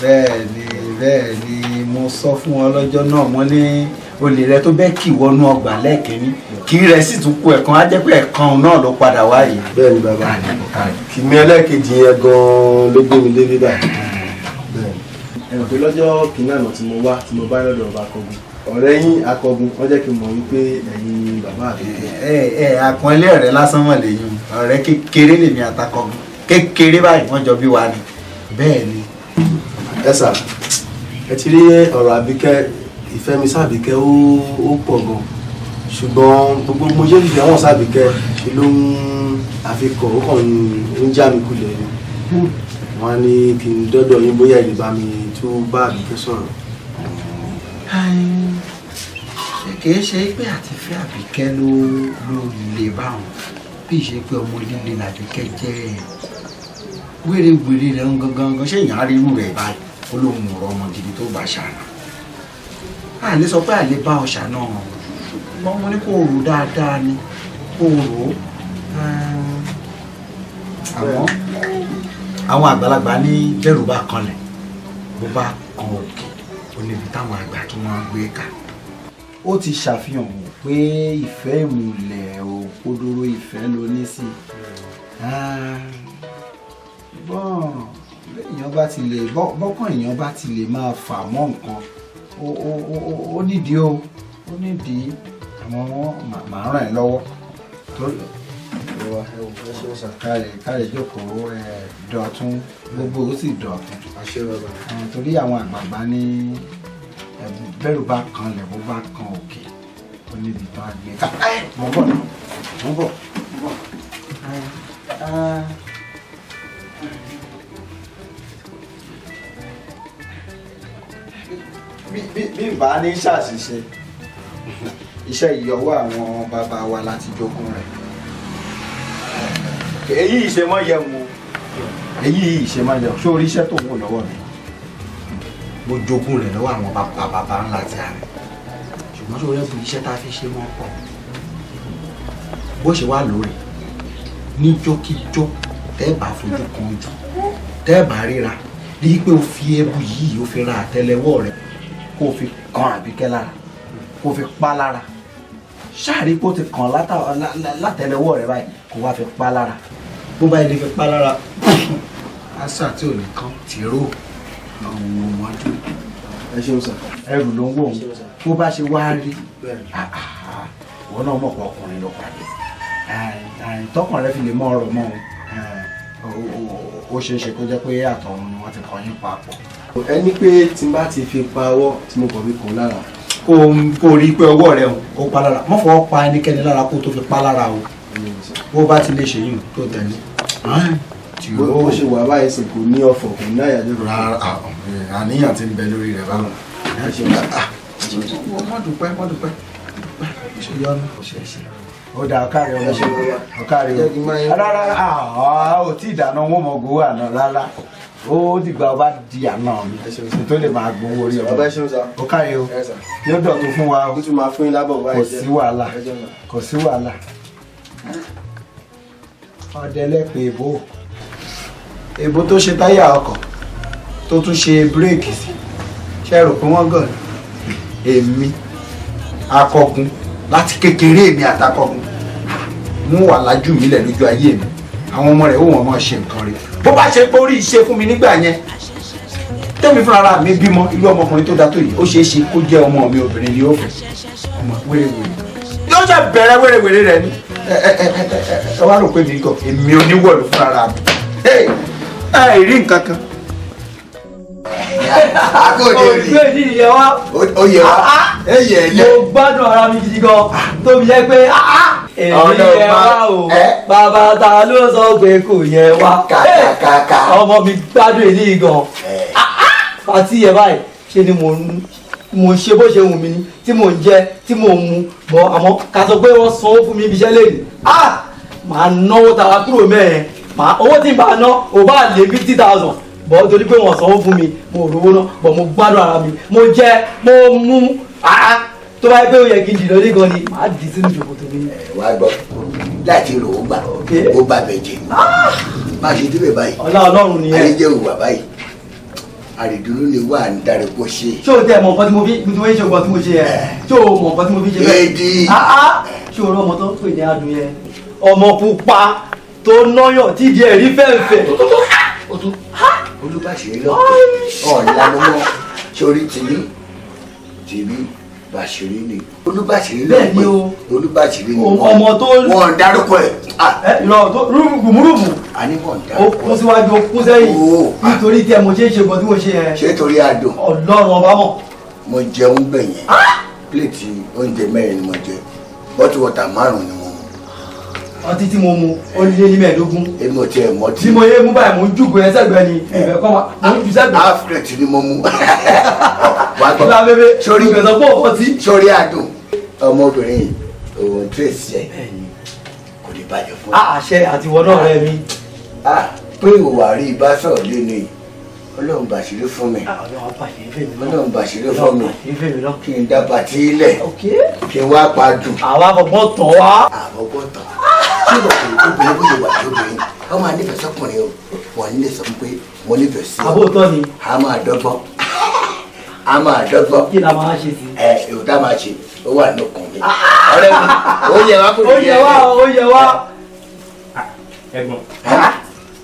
Bẹ́ẹ̀ni, bẹ́ẹ̀ni, mo sọ fún wọn lọ́jọ́ náà, mo ní olè rẹ tó bẹ́ẹ̀ kì wọnú ọgbà lẹ́ẹ̀kínní kí rẹ sì tún kú ẹ̀kan á jẹ́ pé ẹ̀kan náà ló padà wá yìí. Bẹ́ẹ̀ni bàbá, kìmí ẹlẹ́ẹ̀kejì yẹn gan-an ló gbé mi dé bíbá. Bẹ́ẹ̀ni, ẹ mọ̀ pé lọ́jọ́ kìíní àná tí mo wá tí mo bá lọ́dọ̀ ọba Akọgun, ọ̀rẹ́ yín Akọgun, wọ́n jẹ́ kí n mọ̀ wípé ẹ̀yin ni bàbá Àbíkẹ́. Ẹ ẹ àpọ́nlé ọ̀rẹ́ lásán mọ̀ lẹ́yìn ọ̀rẹ́ kékeré lèmi àtàkọ́gun kékeré báyìí wọ́n jọ bí wa ni. Bẹ́ẹ̀ni. Ẹ sà, ẹ ti rí ọ̀rọ̀ Àbíkẹ́, ìfẹ́ mi sábìkẹ́ ó pọ̀ gan, ṣùgbọ́n gbogbo mo ṣe fìfẹ́ wọn sábìkẹ́ ṣe ló ń àfikọ̀ ó kàn ń já mi kulẹ̀ ni. Wọ́n á ní kí n dọ́dọ̀ yín bóyá ẹ lè bá mi tó bá Àbíkẹ́ sọ̀rọ̀. Ṣé kìí ṣe pé àti fẹ́ Àbíkẹ́ ló lè bá wọn bí ṣe pé ọmọ líle làbíkẹ́ jẹ́ wérewère rẹ̀ ń gangan ṣé èèyàn á rí irú rẹ̀ báyìí ó lóun ọ̀rọ̀ ọmọ gidi tó bá ṣàrà. A lè sọ pé a lè bá ọ̀ṣà náà, ṣùgbọ́n mo ní kó o rò dáadáa ni, kó o rò ó. Àmọ́ àwọn àgbàlagbà ní bẹ́rù bá kanlẹ̀, bó bá kan òkè, ó níbi táwọn àgbà tó máa ń gbé ká. Ó ti ṣàfihàn pé ìfẹ́ ìmùlẹ̀ òkodoro ìfẹ́ ló ní sí i. Bọ́n èèyàn bá ti lè bọ́kàn, èèyàn bá ti lè máa fà mọ́ nǹkan, ó nídìí o, ó nídìí. Àmọ́ màá ràn ẹ́ lọ́wọ́ torí káre jókòó ẹ dọ̀tún, gbogbo ó sì dọ̀tún, torí àwọn àgbààgbà ní bẹ́rù bá kanlẹ̀, bó bá kan òkè, ó níbi tán á gbé ká. Mo ń bọ̀, mo ń bọ̀, mo ń bọ̀. Bí n bá ní ṣàṣìṣe, iṣẹ́ ìyọwọ́ àwọn bàbá wa láti jogún rẹ̀. Èyí ìṣe mọ́ yẹun o, èyí ìṣe mọ́ yẹun. Sórí iṣẹ́ tó ń wò lọ́wọ́ mi, mo jogún rẹ̀ lọ́wọ́ àwọn bàbá bàbá ńlá ti ààrẹ. Ṣùgbọ́n sórí ẹ̀bùn iṣẹ́ tá a fi ṣe mọ́ pọ̀, bó ṣe wá lóore níjókíjó, tẹ́ bá fojú kan ojú, tẹ́ bá ríra, rí i pé o fi ẹbu yìí, o fi ra àtẹ́lẹwọ́ rẹ, kó o fi kan Àbíkẹ́ lára, kó o fi pa lára. Ṣáàrí kó o ti kàn látẹ́lẹwọ́ rẹ báyìí, kó o wá fi pa lára. Bó bá ilé fi pa lára, àṣà tí ò ní kán tìró àwọn ọmọdé. Ẹ ṣeun sà. Ẹrù ló ń wò ó. Bó bá ṣe wá rí ìwọ náà mọ̀ pé ọkùnrin ló pàdé, tọkàn rẹ fi lè mọ ọ̀rọ̀ mọ́ òun. Ó ṣeé ṣe kó jẹ́ pé àtọ̀run ni wọ́n ti kọ yín papọ̀. Ẹ ní pé tí n bá ti fi pa ọwọ́ tí mo kàn fi kàn lára. Kó o rí i pé ọwọ́ rẹ ó pa lára, má fọwọ́ pa ẹnikẹ́ni lára kó o tó fi pa lára o. Bó bá ti lè ṣe yìí tó tẹ̀lé. Bó ṣe wà báyìí sì kò ní ọ̀fọ̀, kò ní àyájọ́. Rárá, àníyàn ti ń bẹ lórí rẹ̀ báwọn. Má dúpẹ́, má dúpẹ́, ṣe yọnu kò ṣeé ṣe. Ó dáa, ọ̀kàrẹ̀ ọmọ, ọ̀kàrẹ̀ o. Rárá, ò tí ì dáná wọn mọ̀ gbowó àná rárá. Ó dìgbà ọba di àná mi tó lè máa gbowó orí ọmọ. Ọ̀kàrẹ̀ o, yóò dọ̀tún fún wa o. Kò sí wàhálà, kò sí wàhálà. Ọdẹ lẹ́pẹ̀ èbó, èbó tó ṣe táyà ọkọ̀ tó tún ṣe bírèkì sí, ṣe rò pé wọ́n gàn ní. Èmi akọgun láti kékeré, èmi àtàkọgun mú wà lájú mi lẹ̀ lójú ayé mi. Àwọn ọmọ rẹ̀ ó wọ́n máa ṣe nǹkan rẹ̀. Bó bá ṣe pórí ṣe fún mi nígbà yẹn, tẹ́mi fúnra mi bímọ, irú ọmọkùnrin tó da tó yìí, ó ṣeé ṣe kó jẹ́ ọmọ mi obìnrin ni ó fẹ́. Ọmọ wérewère yóò ṣe bẹ̀rẹ̀ wérewère rẹ̀ ni. Ẹ ẹ ẹ ẹ wá rò pé mi gọ̀, èmi oníwọ̀lù fúnra mi. Ẹ ẹ rí nǹkan kan. Ògbé yìí yẹ wá. Ó yẹ wá. Ẹ yẹ ẹ lẹ. Mo gbádùn ara mi gidi gan tó fi jẹ́ pé èmi yẹ wá o, bàbá ta ló sọ pé kò yẹ wá. Ọmọ mi gbádùn èyí gan. Pàtí yẹ báyìí ṣe ni mò ń ṣe bó ṣe wù mí ni, tí mò ń jẹ, tí mò ń mu bọ̀. Àmọ́ ká sọ pé wọ́n sanwó fún mi ibi iṣẹ́ lẹ́yìn, màá náwó tara kúrò mẹ́rin. Owó tí n bá ná ò bá lé 50,000 bọ́, torí pé wọ́n sanwó fún mi, mo rówó ná bọ̀. Mo gbádùn ara mi, mo jẹ, mo mú. Tó bá yẹ pé ó yẹ kí n dìlọ ní gan ni, màá dì sínú ṣòkòtò mi. Wàá gbọ́ láti rò ó gbà ó bá bẹ̀ jẹ bá a ṣe débẹ̀ báyìí. Ọlá Ọlọ́run nìyẹn. Ayé jẹ́ òwà báyìí, àrídùnnú ni wà ń darí kó ṣe. Ṣé o tẹ mọ nǹkan tí mo fi tí mo ṣe nǹkan tí mo ṣe yẹn? Ṣé o mọ nǹkan tí mo fi ṣe bẹ́ẹ̀? Èdè. Ṣé o rọ ọmọ tó ń pè ní adùn yẹn, ọmọ pupa tó náyàn tí ìdí ẹ̀ rí fẹ̀ǹfẹ̀? Olùbàṣírí lọ ọ̀la ló mọ́ sórí tìbí tìbí bàṣírí ni olùbàṣírí lọ pé olùbàṣírí ni ọmọ tó wọn dárúkọ ẹ. Ìrọ̀ tó rúbùmúrùmù. Àní wọn Ó dárúkọ. kún síwájú, ó kún sẹ́yìn, nítorí tí ẹ mo ṣe é ṣe nǹkan tí mo ṣe yẹn. Ṣé torí adùn? Ọlọ́run ọba mọ̀. Mo jẹun bẹ̀ yẹn, pléètì oúnjẹ mẹ́rin ni mo jẹ, bọ́tù wọ́tà márùn-ún ni mo mu. Ọtí tí mo mu ó lé ní 15. Èmi ò tiẹ̀ mọ̀ tí. Tí mo yé mú báyìí, mò ń jùgò ẹ sẹ́gbẹ̀ẹ́ ni, ìfẹ́ kọ́ wa, mò ń jù sẹ́gbẹ̀ẹ́. Half crate ni mo mu. Wàá gbọ́. Lábẹ́bẹ́ sórí ìgbésọ̀ pọ̀ ọtí. Sórí adùn ọmọbìnrin yìí, òun tírèsì ẹ kò ní bàjẹ́ fún ẹ. Àṣẹ àti ìwọ náà rẹ mi. Pé ìwà rí ibà sọ̀rọ̀ lẹ́nu yìí, Ọlọ́run bàṣírí fún mi. Ọlọ́run bàṣírí fún mi. Kí n dá bàtí lẹ̀. Kí n wá pa dùn. Àwa àfọ̀gbọ́n tàn wá. Àfọ̀gbọ́n tàn. Ṣé ìwọ obìnrin bó ṣe wà lóbìnrin? Wọ́n máa nífẹ̀ẹ́ sọ́kùnrin o. Wọ́n ní lè sọ pé mo nífẹ̀ẹ́ sí ọ. Àbótọ́ ni. A máa dọ́gbọ́n. A máa dọ́gbọ́n. Kí la máa ṣe sí? Ẹ èrò tá a máa ṣe, ó wà ní okùn mi. Ọ̀rẹ́ mi, ó yẹ wá kò Ó yẹ wá o, ó yẹ wá. Ẹ̀gbọ́n,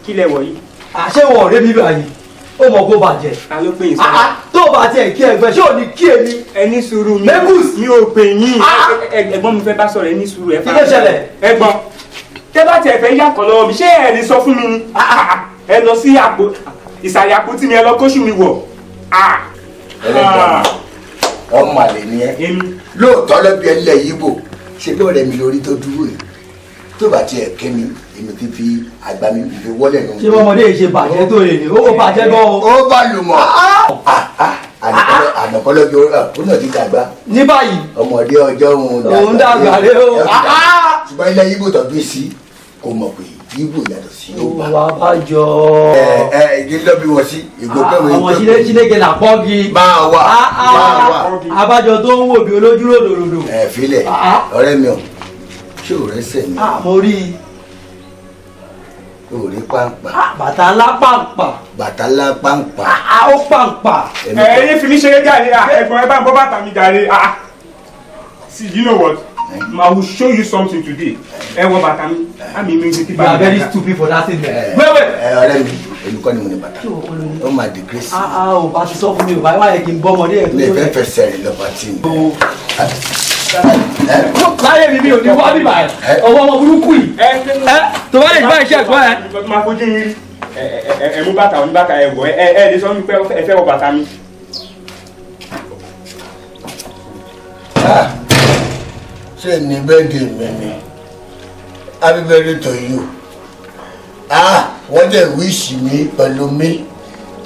kí lẹ wọ̀ yìí? Àṣé wọ̀ ọ̀rẹ́ mi báyìí? Ó mọ̀ kó bàjẹ́. Ta ló pè yín sọ́nà? Tó o bá tiẹ̀ kí ẹgbẹ́, ṣé ò ní kí èmi? Ẹ ní sùúrù mi. Mẹ́gùs. Mi ò pè yín. Ẹ̀gbọ́n mi fẹ́ bá sọ̀rọ̀, ẹ ní sùúrù. Ẹ Kí ló ṣẹlẹ̀? Ẹ̀gbọ́n, tẹ́ bá tiẹ̀ fẹ́ yàtọ̀ lọ́wọ́ mi, ṣé ẹ lè sọ fún mi ni? Ẹ lọ sí àpò ìsàlẹ̀ àpótí mi, ẹ lọ kóṣù mi wọ̀. Ẹlẹ́dàá ọmọ àlè ni ẹ. Lóòótọ́ ló bí ẹ lẹ̀ yíbò, ṣe bí ọ̀rẹ́ mi lórí tó dúró yìí. Tó bá tiẹ̀ kẹ́ mi, èmi ti fi àgbà mi fi wọlé nù. Ṣé ọmọdé yìí ṣe bàjẹ́ tó lè ní? Ó bàjẹ́ gan o. Ó bá lù mọ́. Ànàkọ́lọ́ bí ó náà ti dàgbà. Ní báyìí. Ọmọdé ọjọ́ òun dàgbà. Òun dàgbà rẹ o. Ṣùgbọ́n ilẹ̀ yíbò tó bí sí, kò mọ̀ pé yíbò yàtọ̀ sí Yorùbá. Wà á bá jọ. Ẹ ìdí ló bí wọ́n sí. Ìgò kẹ́wé. Àwọn sílé là pọ́gi. Máa wà. Máa wà. Abájọ tó ń wò bí olójú ròdòròdò. Ẹ filẹ̀, ọ̀rẹ́ mi ò. Ṣé o rẹ́sẹ̀ mi? Mo rí i. O rí pàǹpà. Bàtà ńlá pàǹpà. Bàtà ńlá pàǹpà. Ó pàǹpà. Ẹ yé fi mí ṣeré jàre, ẹ̀gbọ́n ẹ bá ń bọ́ bàtà mi jàre. See, you know what? I will show you something today. Ẹ wọ bàtà mi, àmì mi ti You are very stupid for that thing. Wẹ́wẹ́. Ẹ ọ̀rẹ́ mi, èmi kọ́ ni mo ní bàtà. Ó máa disgrace. Ò bá ti sọ fún mi, ò bá wáyé kí n bọ́ ọmọdé ẹ̀ tó. Mi fẹ́ fẹsẹ̀ rìn lọ pàtí mi. Láyé mi mi ò ní wá bíbà ẹ̀. Ọwọ́ ọmọ burúkú yìí. Ẹ tó bá lè gbá iṣẹ́ ẹ̀gbọ́n ẹ. Máa fojú yín rí. Ẹ mú bàtà oní bàtà ẹ wọ̀ ẹ ẹ lè sọ mi pé ẹ fẹ́ wọ bàtà mi. Ṣé ní bẹ́ẹ̀dì mi ni? Happy birthday to you. Wọ́n dẹ̀ wíṣì mi pẹ̀lú mi.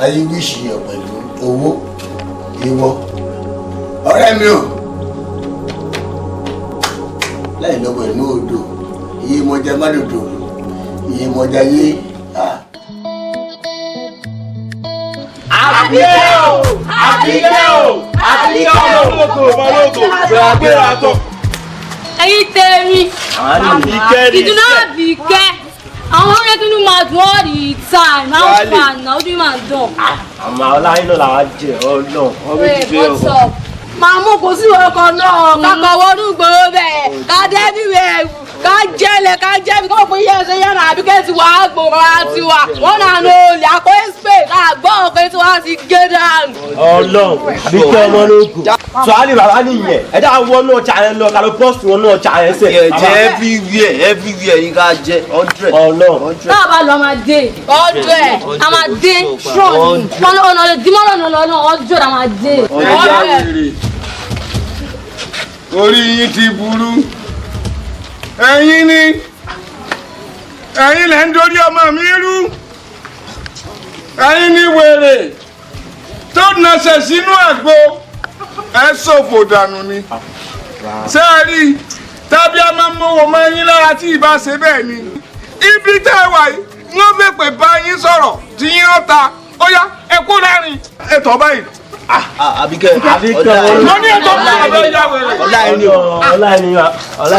Ayé wíṣì yàn pẹ̀lú owó. Ìwọ. Ọ̀rẹ́ mi o. Láì lọ́wọ́ inú odò, iye mọ̀já má dòdò, iye mọ̀já yé. Àbíkẹ́ o! Àbíkẹ́ o! Àbíkẹ́ o! Ọmọ ológo, gbéra tọ̀. Ẹ̀yin tèmi, ìdùnnú Àbíkẹ́, àwọn ọ̀rẹ́ kí ló máa dùn all the time, how far na ojú máa dùn. Àmọ́ ọláyín náà làwọn jẹ ọlọ́run, wọ́n méjì bẹ́ẹ̀ What's up? Màmú kò sí ọkọ̀ náà, kakọ̀ wọnú gbòòrò bẹ́ẹ̀, ká dẹ́bí rẹ̀, ká jẹ́lẹ̀, ká jẹ́bi, kọ́ pé yẹ́ ṣe yẹ́nà Àbíkẹ́ ti wà á gbòòrò àti wà, wọ́n náà lo olè àkọ́ ẹ́sìpè àgbọ̀ ọ̀pẹ tí wọ́n ti gé dànù. Ọlọ́run, Àbíkẹ́ ọmọ ológun. Sọ á lè bàbá nìyẹn, ẹ dá wọnú ọjà yẹn lọ, ká ló bọ́ọ̀sì wọnú ọjà yẹn sẹ̀. Jẹ everywhere, everywhere yín ká jẹ 100. Ọlọ́run. Tá a bá lọ, a máa dé. 100. A máa dé strong. Ọ̀nà lè dímọ́ lọ́nà lọ́nà 100 a máa dé. Orí yín ti burú. Ẹ̀yin ni ẹ̀yin lẹ ń dorí ọmọ mi rú. Ẹ̀yin ni wèrè tó nasẹ̀ sínú àgbo. Ẹ ṣòfò dànù ni. Ṣé ẹ rí tàbí a máa ń mọ̀wọ́ máa yín lára tí ìbá ṣe bẹ́ẹ̀ ni. Ibi tẹ́ ẹ wà yìí, wọ́n fẹ́ pè bá yín sọ̀rọ̀ tí yín ọ̀ta. Ó yá, ẹ kú láàrin. Ẹ tọ́ báyìí. Àbíkẹ́, mo ní ẹ̀tọ́ fún ọ̀bẹ ìyá wẹ̀rẹ̀. Ọlá ẹni ọlá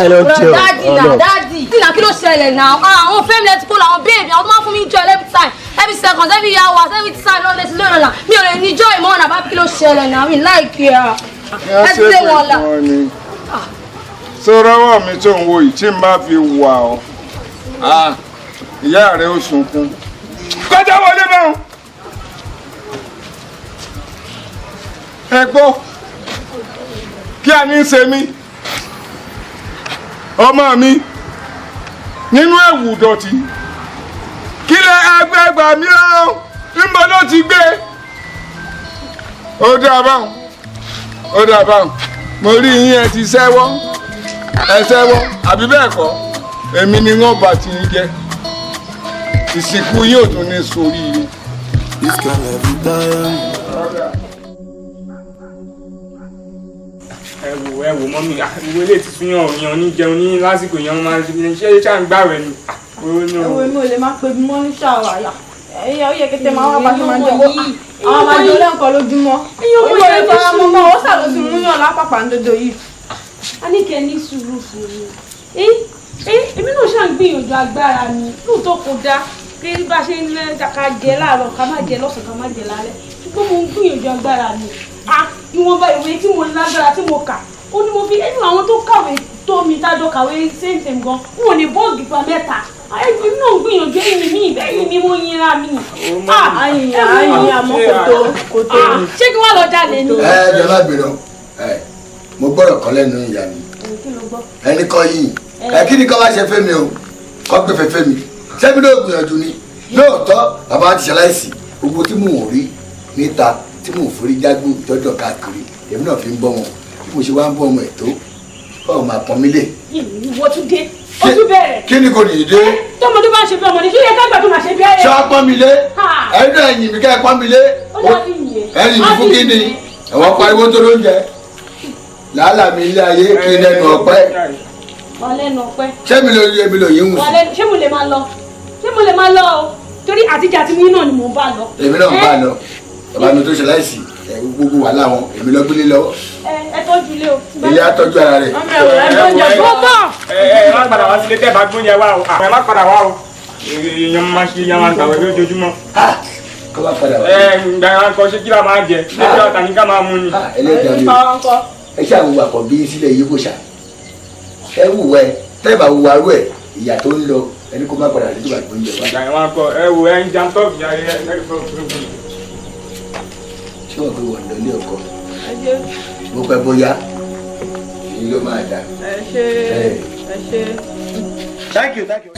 ẹni ó jẹ o. Daddy na daddy. Dina kí ló ṣẹlẹ̀ náà? Àwọn fẹ́mi lẹ́tí kó làwọn babe àwọn tó máa ń fún mi joy every time, every second, every hour, every time lọ́dẹ sí lónìí ọ̀la. Mi ò lè ní joy mọ́ ọ̀nà bá kí ló ṣẹlẹ̀ náà? Mi like ẹ̀. Ẹ ti lé wọn la. Sọ̀rọ̀ ọwọ́ mi tó ń wo yìí tí n bá fi wà ọ́, ìyá rẹ̀ ó sunkún. Kọjá wọlé báwọn. Ẹ gbọ́, kí a ní í ṣe mí? Ọmọ mi nínú ẹ̀wù dọ̀tí. Kí lẹ ẹgbẹ́gbà mi ọ́? Níbo ló ti gbé? Ó dá báwọn, ó dá báwọn. Mo rí yín ẹ ti sẹ́wọ́, ẹ sẹ́wọ́, àbí bẹ́ẹ̀ kọ́? Èmi ni wọ́n bá ti ń jẹ́. Ìsìnkú yín ò tún ní sórí yín. This kind of time. Ẹ wò mọ́mí, ìwé ilé ti sún yàn òyàn ní jẹun ní lásìkò yẹn máa ń ṣe ṣáà ń gbàwẹ̀ ni. Ẹ̀wọ̀n mi ò lè máa pe mọ́ ní ṣàwàyà. Ẹ̀yà ó yẹ kété máa wá bá ṣe máa jẹ àwọn máa jẹ lẹ́ǹkan lójúmọ́. Ìyẹn ọmọ Ìwọ yẹn ní ìfara sùúrù. mọ́ ó ṣàlùsí múyàn lápapà ń dodo yìí. A ní kẹ́ ní sùúrù fún mi. Èmi náà ṣáà ń gbìyànjú agbára mi. Lóòótọ́ kò dáa pé bá a ṣe ń lẹ́ ká jẹ láàárọ̀, ká má jẹ lọ́sàn-án, ká má jẹ lálẹ́. Ṣùgbọ́n mo ń gbìyànjú agbára mi. Ìwọ̀nba ìwé tí mo lágbára tí mo kà, ó ní mo fi ẹnu àwọn tó kàwé tó mi tájọ kàwé same same gan, n ò ní bọ́ọ̀gì pa mẹ́ta. Èmi náà ń gbìyànjú ẹ̀yìn mi, ẹ̀yìn mi mo yinra mi. Àyìn àyìn àmọ́ kò tó kò tó. Ṣé kí wọ́n lọ jalè ni? Ẹ jọ̀ọ́ má bínú, ẹ mo gbọ́dọ̀ kọ́ lẹ́nu ìyá mi. Kí ló gbọ́? Ẹni kọ́ yìí ẹ kí ni kọ́ bá ṣe fẹ́ mi o, kọ́ gbé fẹ́fẹ́ mi, sẹ́mi náà gbìyànjú ni lóòótọ́. Bàbá ti ṣaláìsí, gbogbo tí mò ń rí níta tí mò ń forí jágbó tọ́jọ́ káàkiri, èmi náà fi ń bọ́ wọn. Bí mo ṣe wá ń bọ́ ọmọ ẹ̀ tó kọ́ máa pọ́n mi lé. Ìwọ tún dé, ó tún bẹ̀rẹ̀. Kí ni kò ní dé? Tọmọdé bá ń ṣe bí ọmọdé, kí yẹ ká gbàdúrà máa ṣe bí ẹrẹ. Ṣé wàá pọ́n mi lé? Ẹ̀yin náà ẹ̀yìn mi kẹ́ ẹ pọ́n mi lé. Ó dàbí ìyẹn. Ẹ̀yìn mi fún kí ni ẹ̀wọ̀n pariwo tó lóúnjẹ làálàá mi ilé ayé kí lẹ́nu ọpẹ́. Wà lẹ́nu ọpẹ́. Ṣé mi ló yẹ mi lò yín wù Wà sí? lẹ́nu, ṣé mo lè máa lọ? Ṣé mo lè máa lọ o? Torí àtijọ́ àti mú náà ni mò ń bá lọ. Èmi náà ń bá lọ. Bàbá mi tó ṣe láìsí ẹ, gbogbo wàhálà wọn, èmi lọ gbélé lọ́wọ́. Ẹ tọ́jú ilé o. Ilé àtọ́jú ara rẹ̀. Ẹ ẹ má padà wá sílé tẹ́ bá gbóúnjẹ wá o, ẹ má padà wá o. Èèyàn máa ṣe èèyàn máa gbàwẹ̀ lójoojúmọ́. Kọ́ bá padà wá. Ẹ gbà kọ́ ṣé kí la máa jẹ, ṣé kí ọ̀tà ní ká máa mú ni. Ẹlẹ́dàá mi o, ẹ ṣáà wùwà kọ̀ bí sílẹ̀ yìí kò ṣá ẹ wùwà ẹ tẹ́ bá wùwà rú ẹ ìyà tó ń lọ ẹni kó má padà sí ìgbà gbóúnjẹ wá. Ìgbà yẹn wá kọ ẹ wo ẹ ń jam tọ́ọ̀kì yàrá ẹ ẹ fọ́ Ṣé wọ́n fi wọ̀n lọ ilé ọkọ bó pẹ́ bóyá èyí ló máa dà. Ẹ ṣe, ẹ ṣe. Thank you, thank you.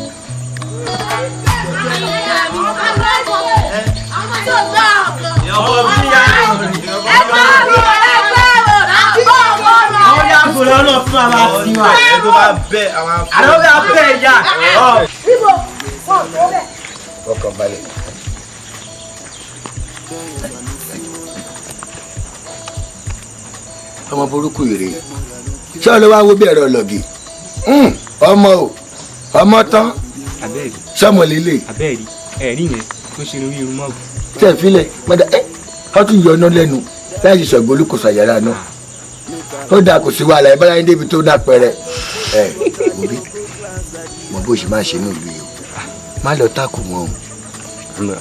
Wọ́n yà kó lọ́nà fún àwọn àti wa. Ẹ tó bá bẹ́ àwọn afọ. Àlọ́ bá bẹ́ ìyá. Níbo wọn tó bẹ̀. Ọkàn balẹ̀. Ọmọ burúkú rèé, ṣé ọ ló wá wo bí ẹ̀rọ ọlọ́gì ọmọ o ọmọ tán sọmọ líle. Abẹ́ẹ̀rí ẹ̀rí yẹn tó ṣe lórí irun mọ́ọ̀gù. Tẹ̀ fílẹ̀ mọ́dà ẹ́ ọ tún yọ ọ́nà lẹ́nu láì ṣe ṣọ̀gbọ́n olùkóso àyàrá náà ó dáa, kò sí wàhálà ẹ bára yín débi tó dá pẹrẹ ẹ. Mo bí mo bó ṣe máa ṣe ní ìlú yìí o, má lọ tákù wọn o.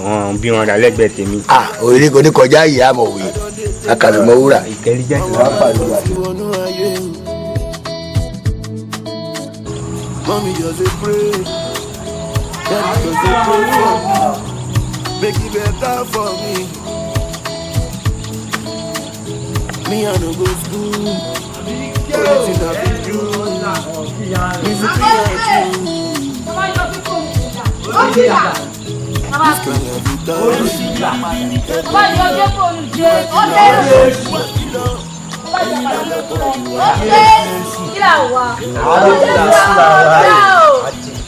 Wọn bí wọn rà lẹ́gbẹ̀ẹ́ tèmi. Ah, òrèrè kò ní kọjá yìí, àmọ̀ òye akàbìmọ̀ wúrà. Ìtẹ́líjẹ́ wàá pàdé. Mommy just dey pray, daddy just dey pray for me, make it better for me. Me I no go school, only thing I fit do, music me I do. This kind of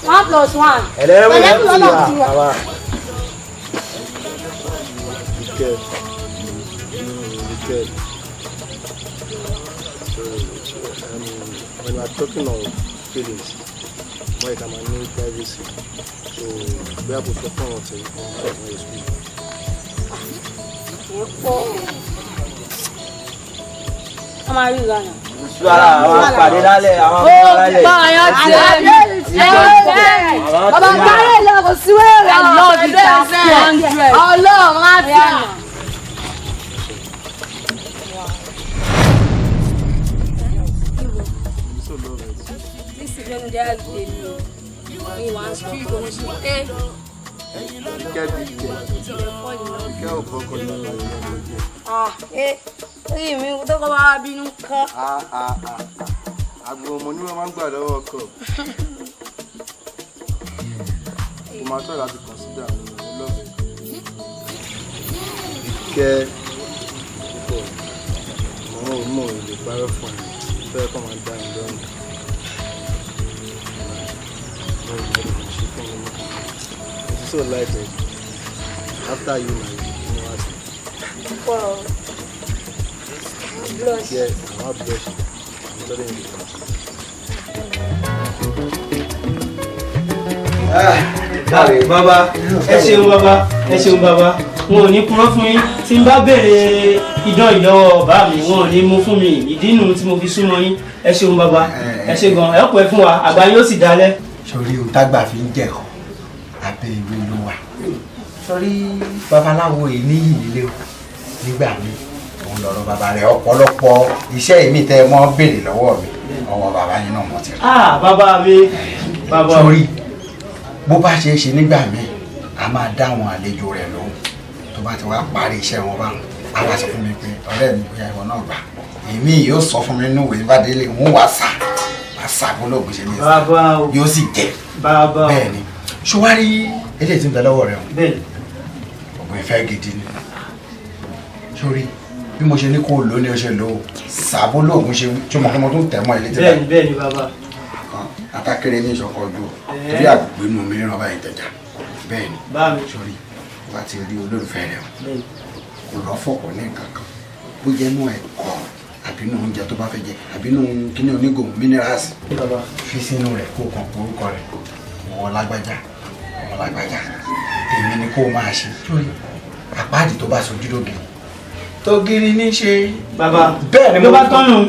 One plus one. Ẹlẹ́wọ̀n ti wà. Wicked. Wicked. So, when we are talking of feelings, more you can manage privacy. So, we have to sọ fún àwọn tẹ̀lé fún ọ̀sán excuse. Wọ́n máa rí ìlànà. Suara àwọn apàdé lálẹ́ àwọn Ó apàdé lálẹ́. pa àyàn tí ẹ ẹ bàbá gbárẹ́ lọ kò sí wẹ́rẹ́. I love it, hundred. Ọlọ́run á ti à. This is when they are mi wà street òun ṣe ẹ. Kíkẹ́ bí jẹ. Kíkẹ́ ò bọ́kọ̀ ní bàbá yẹn kò jẹ. Ah, orí mi tó kọ́ bá wa bínú kọ́. Ah ah ah. Àgbo ọmọ ní wọ́n máa ń gbà lọ́wọ́ ọkọ. Mo máa tọ́ láti consider mi ní lọ́ọ̀bẹ̀. Kíkẹ́ púpọ̀. Mo mọ̀ ò lè parọ́ fún ẹ. Fẹ́ kọ́ máa dá mi lọ́rùn. Mo ò lè ṣe fún mi mọ́. Mo ti so like it. After you, my you know what? Wow. Blush. Yeah, I'm not blush. I'm telling you. Ah. Káre. Bàbá, ẹ ṣeun bàbá, ẹ ṣeun bàbá. Wọn ò ní purọ́ fún yín. Tí n bá béèrè idán ìlọ́wọ́ bàbá mi, wọn ò ní mú fún mi. Ìdí nù tí mo fi súnmọ́ yín. Ẹ ṣeun bàbá, ẹ ṣe gan. Ẹ pẹ́ fún wa, àgbà yóò sì dalẹ̀. Sórí ohun tágbà fi ń jẹ̀kọ́ abẹ́ ìwé ló wà. Sórí babaláwo yìí níyì nílé o. Nígbà míì òun lọ̀rọ̀ bàbá rẹ̀, ọ̀pọ̀lọpọ̀ iṣẹ́ mi tẹ́ ẹ mọ́ béèrè lọ́wọ́ mi, ọwọ́ bàbá yín náà mo ti rí. Ah, bàbá mi, bàbá. Sórí bó bá ṣe é ṣe nígbà míì, a máa dá àwọn àlejò rẹ̀ lóhùn. Tó bá ti wá parí iṣẹ́ wọn báwọn, a wá sọ fún mi pé ọ̀rẹ́ mi, bóyá ìwọ náà gbà. Èmi yóò sọ fún mi nínú ìwé bá délé, òun wá sà wá sà gbólóògùn ṣe ní Bàbá o. yóò sì jẹ. Bàbá o. Bẹ́ẹ̀ ni. Ṣùwárí eléyìí tí ń bẹ lọ́wọ́ rẹ̀ o. Bẹ́ẹ̀ni. Ògùn ìfẹ́ gidi ni. Sórí bí mo ṣe ní kó o lò ó ní o ṣe lò ó, sàbó lóògùn ṣe tí mo kí mo tún tẹ̀ mọ́ ilé tí Bẹ́ẹ̀ni, bẹ́ẹ̀ni bàbá. Atákéré ní ìṣọkọ ojú o, torí àgbénu mi ràn báyìí tẹja. Bẹ́ẹ̀ ni. Bá mi. Sórí wá ti rí olólùfẹ́ rẹ o, Bẹ́ẹ̀ni. kò lọ́fọ̀kọ̀ ní nǹkan kan, bó jẹ́ inú ẹ̀kọ́ àbí inú oúnjẹ tó bá fẹ́ jẹ àbí inú kíní onígò minerals, Bàbá. fi sínú rẹ̀ kó o kàn pé orúkọ rẹ̀, ìwọ lágbájá, ọmọ lágbájá, tèmi ni kó o máa ṣe. Sórí àpáàdì tó bá sojú lógiri tó gírí ní ṣe. Bàbá. Bẹ́ẹ̀ ni. Ló bá tán nù.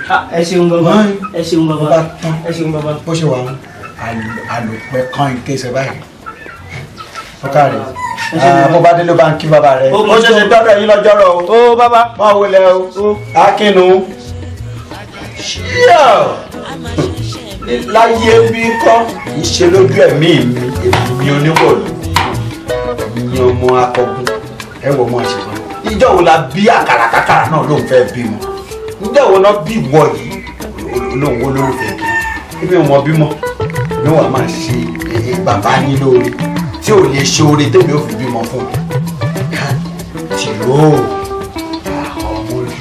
Ah, ẹ ṣeun bàbá, ẹ ṣeun bàbá, ẹ ṣeun bàbá. Bó ṣe wà ń alòpẹ kan ìkéṣe báyìí, ọkà rẹ bó bá délé bá ń kí bàbá rẹ. Ó ṣẹ̀ṣẹ̀ dọ́dọ̀ yín lọ́jọ́ rọ o. Ó bàbá. Máa wọlé o, akínú. Ṣíà láyé bí kọ́ ìṣe lójú ẹ̀mí mi, èmi oníwọ̀lú ní ọmọ akọgun ẹ wọ ọmọ àṣìṣe. Ìjọ wo la bí àkàrà kàkàrà náà ló ń fẹ́ bímọ? Ìjọ wo náà bí ìwọ yìí lóun wo lólùfẹ́ kí ebi ò mọ bímọ ní wàá máa ṣe bàbá yín lóore tí ò lè ṣe oore tèmi ò fi bímọ fún mi tìró ọmọ rẹ.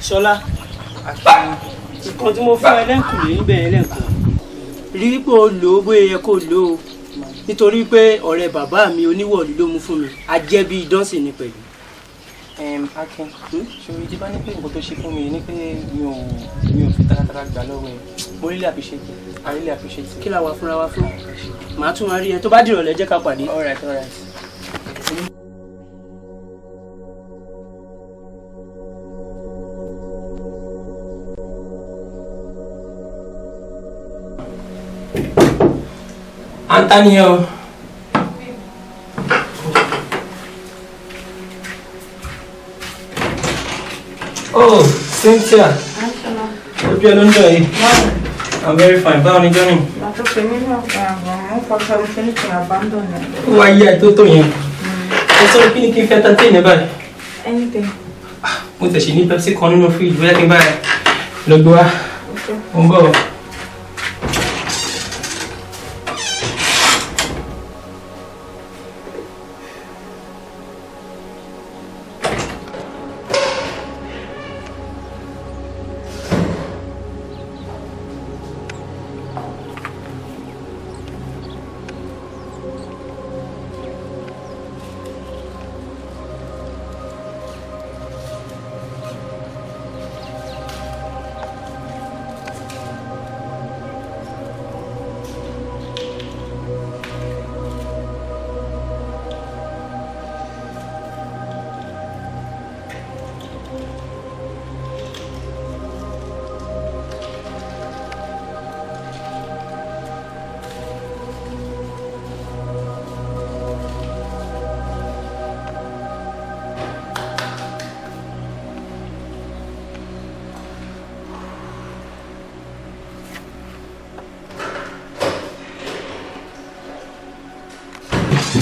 Ṣọlá, nǹkan tí mo fún ẹ lẹ́ǹkùlé níbẹ̀ yẹn lẹ́ǹkan, rí i pé o lò ó bóyá yẹ kó o lò ó, nítorí pé ọ̀rẹ́ bàbá mi oníwọ̀lú ló mú fún mi, ajẹ́bí idán sì ni pẹ̀lú. Akin, ṣòro tí bá ní pé nǹkan tó ṣe fún mi ní pé mi ò fi taratara gbà lọ́wọ́ ẹ̀, mo really appreciate it, I really appreciate it. Kí la wà fúnra wa fún? Màá tún máa rí ẹ tó bá dìrọ̀lẹ́, jẹ́ ká pàdé. All right, all right. Antonio. Oh, Cynthia. Hope you're doing well. I'm very fine. Báwo ni journey? Ó wá yí àìtótó yẹn. Mo sọ kí ni kí n fẹ́ entertain ẹ báyìí. Anything. Mo tẹ̀sí ní Pepsi kan nínú fíríjì, bóyá kí n bá ẹ lọ gbé wá. Mo ń bọ̀.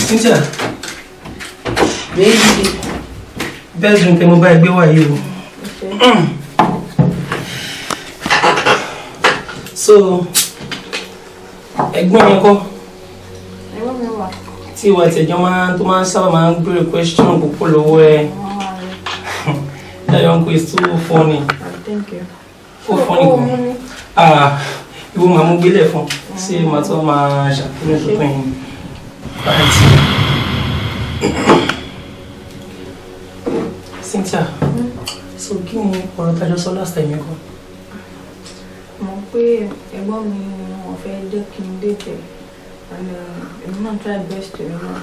Cynthia. Baby. Best drink mo bá ẹ gbé wá yìí o. So, ẹ̀gbọ́n yẹn kọ́ Ẹ̀gbọ́n mi wà. tí ìwà àtẹ̀jọ́ máa tó máa ń sábà máa ń béèrè question púpọ̀ lọ́wọ́ ẹ. That your uncle is too funny. Thank you. Ó funny gan. Ah, ìwọ màá mú gbélé fún. Ṣé màá tó máa ṣàfihàn tuntun yìí? Right. Cynthia, So kí ni ọ̀rọ̀ tájọ sọ last time yẹn gan? Mo pé ẹ̀gbọ́n mi wọ́n fẹ́ jẹ́ kí n date ẹ̀, and èmi náà try best èmi náà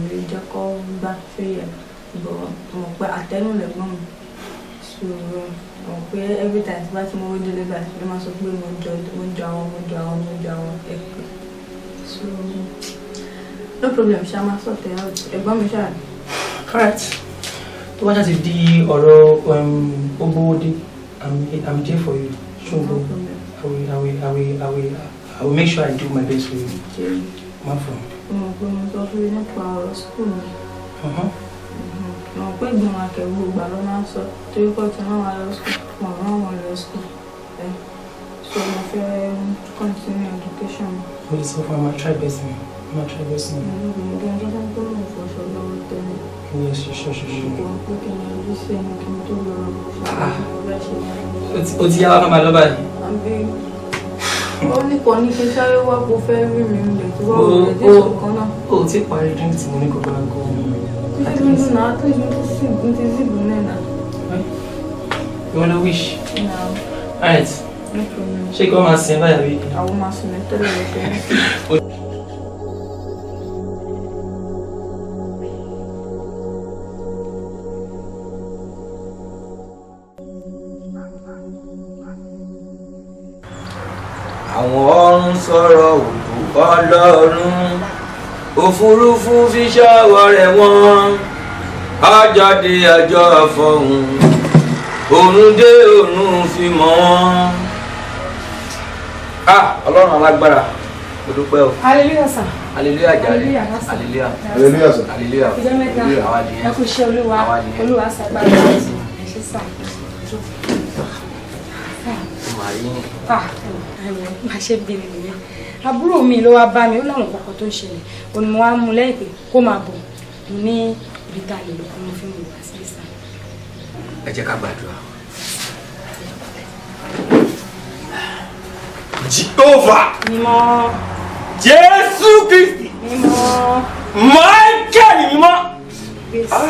lè jẹ́ kó gbà fẹ́ yẹ, but mo pé àtẹnu lẹ̀gbọ́n mi, so mo pé every time tí bá ti mọ owó délé báyìí ló máa sọ pé mo jọ, mo jọ àwọn, mo jọ àwọn, mo jọ àwọn ẹ̀pẹ́. So no problem ṣá, máa sort it out, ẹ̀gbọ́n mi ṣáà. Alright, tó bá ṣáà ti di ọ̀rọ̀ owó dé, I'm there for you. Ṣùgbọ́n I will make sure I do my best for you. Má fọ. Mo mọ̀ pé mo sọ fún yín nípa ọ̀rọ̀ school mi. Mo mọ̀ pé ìgbìmọ̀ akẹ́wò ìgbà ló máa ń sọ torí pé ọtí náà wà lọ school, wọn rán wọn lọ school ẹ, so mo fẹ́ continue education mi. Mo lè sọ fún ẹ, máa try best mi, máa try best mi. Mo ní gbogbo ẹni tó ń pè mí fọṣọ lọ́wọ́ tẹ́lẹ̀. Yes, sure. Kò ń pé kí n yọjú sí ẹni kí n tó lọ ṣe mo fẹ́ ṣe. O ti yá wa, ká máa lọ báyìí. Àbí ó ní kò ní kí n sáré wá kó fẹ́ rí mi lè tí wọ́n wò lè dé sọ̀kan náà. O ti parí drink tí mo ní kó bá kó. Títí mi dùn náà, at least mo ti sip náà náà. You wanna wish? No. Alright. No problem. Ṣé kí wọ́n máa sin báyìí àbí? Àwọn máa sùn mí tẹ́lẹ̀ lọ́sẹ̀. Àwọn ọ̀run sọ̀rọ̀ ògo Ọlọ́run, òfurufú fi ṣọ́wọ́ rẹ̀ wọ́n. Ọjọ́ dé, ọjọ́ fọ̀hún, òrùn dé, òrùn fi mọ́ wọn. Ah, Ọlọ́run alágbára, mo dúpẹ́ o. Hallelujah sir. Hallelujah jàre. Hallelujah sir. Hallelujah. Hallelujah sir. Hallelujah. Ìjọ mẹ́ta. Àwa nìyẹn. Ẹ kú iṣẹ́ Olúwa. Àwa nìyẹn. Olúwa ṣàgbára. Ẹ ṣé sà. Màá rí yín. Ah, ẹ̀wọ̀n máa ṣe bèrè nìyẹn. Àbúrò mi ló wá bá mi, ó láwọn kọ̀ọ̀kan tó ń ṣẹlẹ̀. Òun ni mo wá mú lẹ́yìn pé kó máa bọ̀. Mo ní ibi tá a lè lọ kó mo fi mú wá sí sà. Ẹ jẹ́ ká gbàdúrà. Jehovah. Mímọ́. Jésù Kristi. Mímọ́. Michael mímọ́. Gbèsè.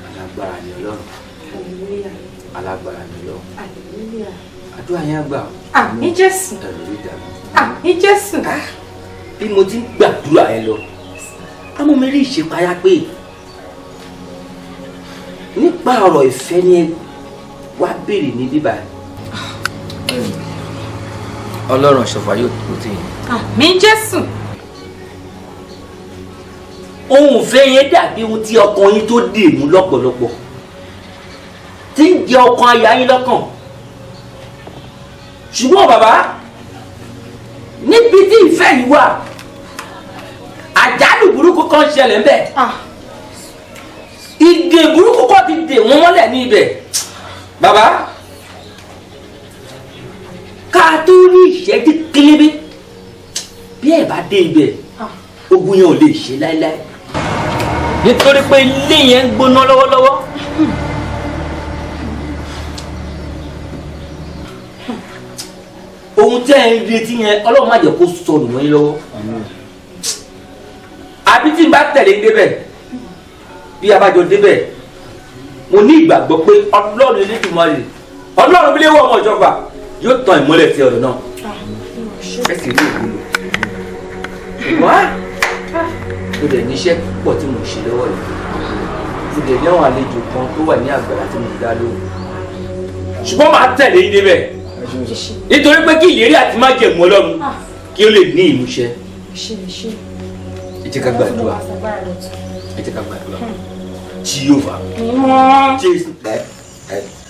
Alágbára ni Ọlọ́run. Hallelujah. Alágbára ni Ọlọ́run. Hallelujah. Àdúrà yẹn á gbà. Àmín Jésù. Ẹ̀rù rí dàbí. Àmín Jésù. Bí mo ti ń gbàdúrà ẹ lọ, àmọ́ mi rí ìṣèpáyà pé nípa ọ̀rọ̀ ìfẹ́ ni ẹ wá béèrè ní bíbá. Ọlọ́run ṣọ̀fà yóò tó tì yín. Àmín Jésù. Ohun ìfẹ́ yẹn dàbí ohun tí ọkàn yín tó dè mú lọ́pọ̀lọpọ̀, tí ń jẹ ọkàn aya yín lọ́kàn. Ṣùgbọ́n bàbá, níbi tí ìfẹ́ yìí wà, àjálù burúkú kan ṣẹlẹ̀ ńbẹ̀. Ìdè burúkú kan ti dè wọ́n mọ́lẹ̀ ní ibẹ̀. Bàbá, ká tó ní ìṣẹ́jú kélébé, bí ẹ bá dé ibẹ̀, ogun yẹn ò lè ṣe láéláé, nítorí pé ilé yẹn ń gbóná lọ́wọ́lọ́wọ́. Ohun tẹ́ ẹ ń retí yẹn, Ọlọ́run má jẹ́ kó sọnù mọ́ yín lọ́wọ́. Àbí tí n bá tẹ̀lé débẹ̀, bí a bá jọ débẹ̀, mo ní ìgbàgbọ́ pé Ọlọ́run Elédùmarè, Ọlọ́run bílẹ̀ wọ̀ ọmọ ìjọba yóò tan ìmọ́lẹ̀ sí ọ̀rọ̀ náà, ẹ sì rí òkú lò wá. Mo dẹ̀ níṣẹ́ púpọ̀ tí mo ń ṣe lọ́wọ́ yìí, mo dẹ̀ ní àwọn àlejò kan tó wà ní àgbàlá tí mo dá lóhùn, ṣùgbọ́n màá tẹ̀lé yín débẹ̀, nítorí pé kí ìlérí àti májẹ̀mú Ọlọ́run kí ó lè ní ìmúṣẹ. Ẹ jẹ́ ká gbàdúrà, ẹ jẹ́ ká gbàdúrà. Jehovah. Jésù.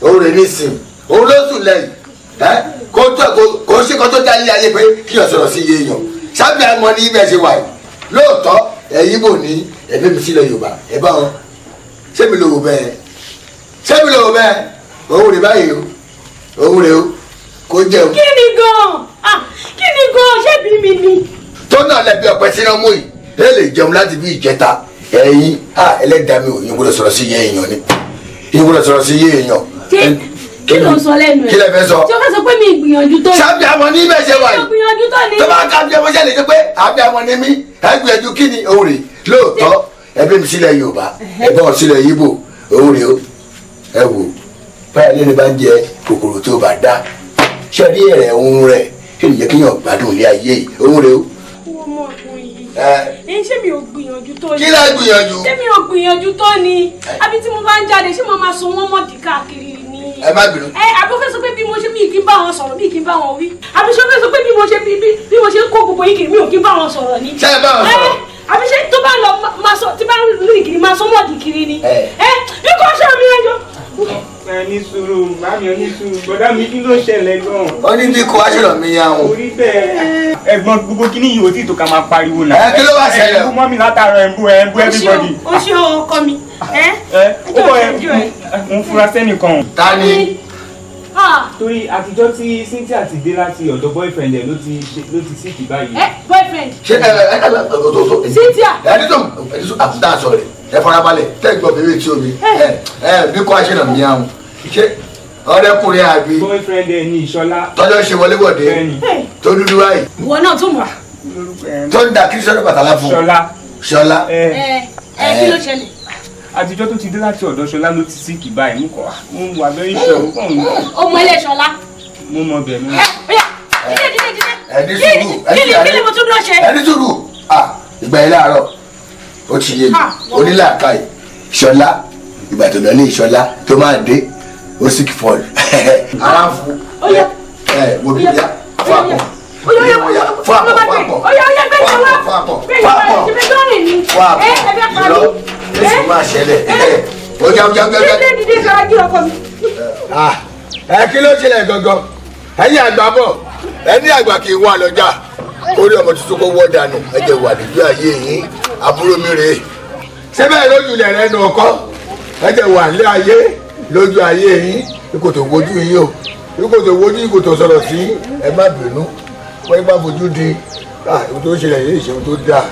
Ó rè nísìn, òun ló sùn lẹ́yìn ẹ kó tó kó ṣe kó tó dá ilé ayé pé kí o sọ̀rọ̀ sí iye èèyàn sábẹ́ àmọ́ ní ibẹ̀ ṣe wà yìí. Lóòótọ́ ẹ̀yin bò ní ẹ̀fẹ́ mi sílẹ̀ Yorùbá ẹ̀ bá wọn ṣé mi lò wò bẹ́ẹ̀, ṣé mi lò wò bẹ́ẹ̀? Òun rè báyìí o, òun rè o, kó jẹun. Kí ni gan-an? Kí ni gan-an? Ṣé bí mi ni? Tó náà lẹ́bi ọ̀pẹ sínú mú yìí, ẹ lè jẹun láti bí ìjẹta. Ẹ̀yin ẹlẹ́dàá mi ò yín gbọ́dọ̀ sọ̀rọ̀ sí iye èèyàn ni, yín gbọ́dọ̀ sọ̀rọ̀ sí iye èèyàn. Kí ló ń sọ lẹ́nu ẹ̀? Kí lẹ fẹ́ sọ? Tí o fẹ́ sọ pé mi ìgbìyànjú tó ni? Sábì àmọ́ ní ibẹ̀ ṣe wà yìí. Mi ìgbìyànjú tó ni. Tó bá ká bí ọmọ ṣẹlẹ̀ ṣe pé àbí àmọ́ ní mí, Ẹ gbìyànjú kí ni òun rè lóòótọ́ ẹbí mi sílẹ̀ Yorùbá ẹbí wọn sílẹ̀ Yíbò òun rè o. Ẹ wò báyìí lẹ́nu bá ń jẹ kòkòrò tó bá dá ṣe rí ẹ̀rẹ̀ òun rẹ̀ kí ni jẹ́ kí yàn gbádùn ilé ayé yìí òun rè o. Ọmọkùnrin yìí ṣé mi ò gbìyànjú tó ni? Kí lẹ gbìyànjú? Ṣé mi ò gbìyànjú tó ni? Àbí tí mo bá ń jáde ṣé mo máa so wọ́n mọ̀dí káàkiri ni? Ẹ má bínú. Ẹ àbí ó fẹ́ sọ pé bí mo ṣe mi kì í bá wọn sọ̀rọ̀ mi kì í bá wọn wí? Àbí ṣé ó fẹ́ sọ pé bí mo ṣe bí mo ṣe ń kó gbogbo yìí kiri mi ò kì í bá wọn sọ̀rọ̀ ni? Ṣé ẹ bá wọn sọ̀rọ̀? Àbí ṣé tó bá lọ máa sọ tí bá ń rìn kiri máa sọ mọ̀dí kiri ni? Ẹ bí kò ṣe mi ẹjọ́. Ẹ ní sùúrù, màmí ẹ ní sùúrù, bọ̀dá mi kí ló ṣẹlẹ̀ gan-an? Ó ní bí kò wá ṣọ̀rọ̀ mi yá wọn. Orí bẹ́ẹ̀. Ẹ̀gbọ́n gbogbo kíní yìí ò tí tó ká máa pariwo náà. Ẹ kí ló wá ṣẹlẹ̀? Ẹ ń bú mọ́mí látàárọ̀, ẹ ń bú everybody. O ṣe o ọkọ mi. Ẹ ó bọ̀ ẹ ń fura sẹ́nìkan. Ta ni? Torí àtijọ́ tí Cynthia ti dé láti ọ̀dọ̀ boyfriend ẹ̀ ló ti síkì báyìí. Ẹ boyfriend. Ṣé ẹ ẹ ẹ tó Cynthia. Ẹ ní tó àtúntà sọ rẹ̀ ẹ farabalẹ̀ tẹ́ gbọ́ bèrè tí omi ẹ ẹ bí kò aṣọ mi àwọn ṣé ọ̀rẹ́kùnrin àbí. Boyfriend ẹ ní Ìṣọlá. Tọ́jọ́ ṣe wọléwọ̀de tó dúdú báyìí. Ìwọ náà tún mọ̀. Tó ń da kí sọ́dọ̀ bàtàlá fún. Ṣọlá. Ṣọlá. Ẹ ẹ kí ló ṣẹlẹ̀? Àtijọ́ tó ti dé láti ọ̀dọ̀ Ṣọlá ló ti síkì báyìí mú kọ́ mo wà lórí ìṣòro fún òun. Ọmọ ilé Ṣọlá. Mo mọ bẹ̀ mú. Dídé dídé dídé. Ẹ ní sùúrù Kí ni mo tún dúró ṣe? Ẹ ní sùúrù. Ìgbà yẹn láàárọ̀ ó ti yé mi onílàákàyè Ṣọlá ìgbà tó lọ ní Ṣọlá tó máa dé ó sì kì fọlù. Ara fún ẹ wo bí ya fún àpọ̀ fún àpọ̀ fún àpọ̀ fún àpọ̀ fún àpọ̀ fún àpọ̀ ìlọ èsì máa ṣẹlẹ̀ ó já já já já. Ẹ kí ló ṣẹlẹ̀ gangan? Ẹ̀yin àgbà bọ̀ ẹni àgbà kì í wà lọ́jà orí ọmọ tuntun kó wọ́ dànù ẹ jẹ́ wà lójú ayé yín àbúrò mi rèé ṣé bẹ́ẹ̀ lójú ilẹ̀ rẹ nu ọkọ ẹ jẹ́ wà lé ayé lójú ayé yín kò tó wojú yín o kò tó wojú yín kò tó sọ̀rọ̀ sí ẹ má bínú wọ́n bá fojú di ohun tó ṣẹlẹ̀ yìí ṣe ohun tó dáa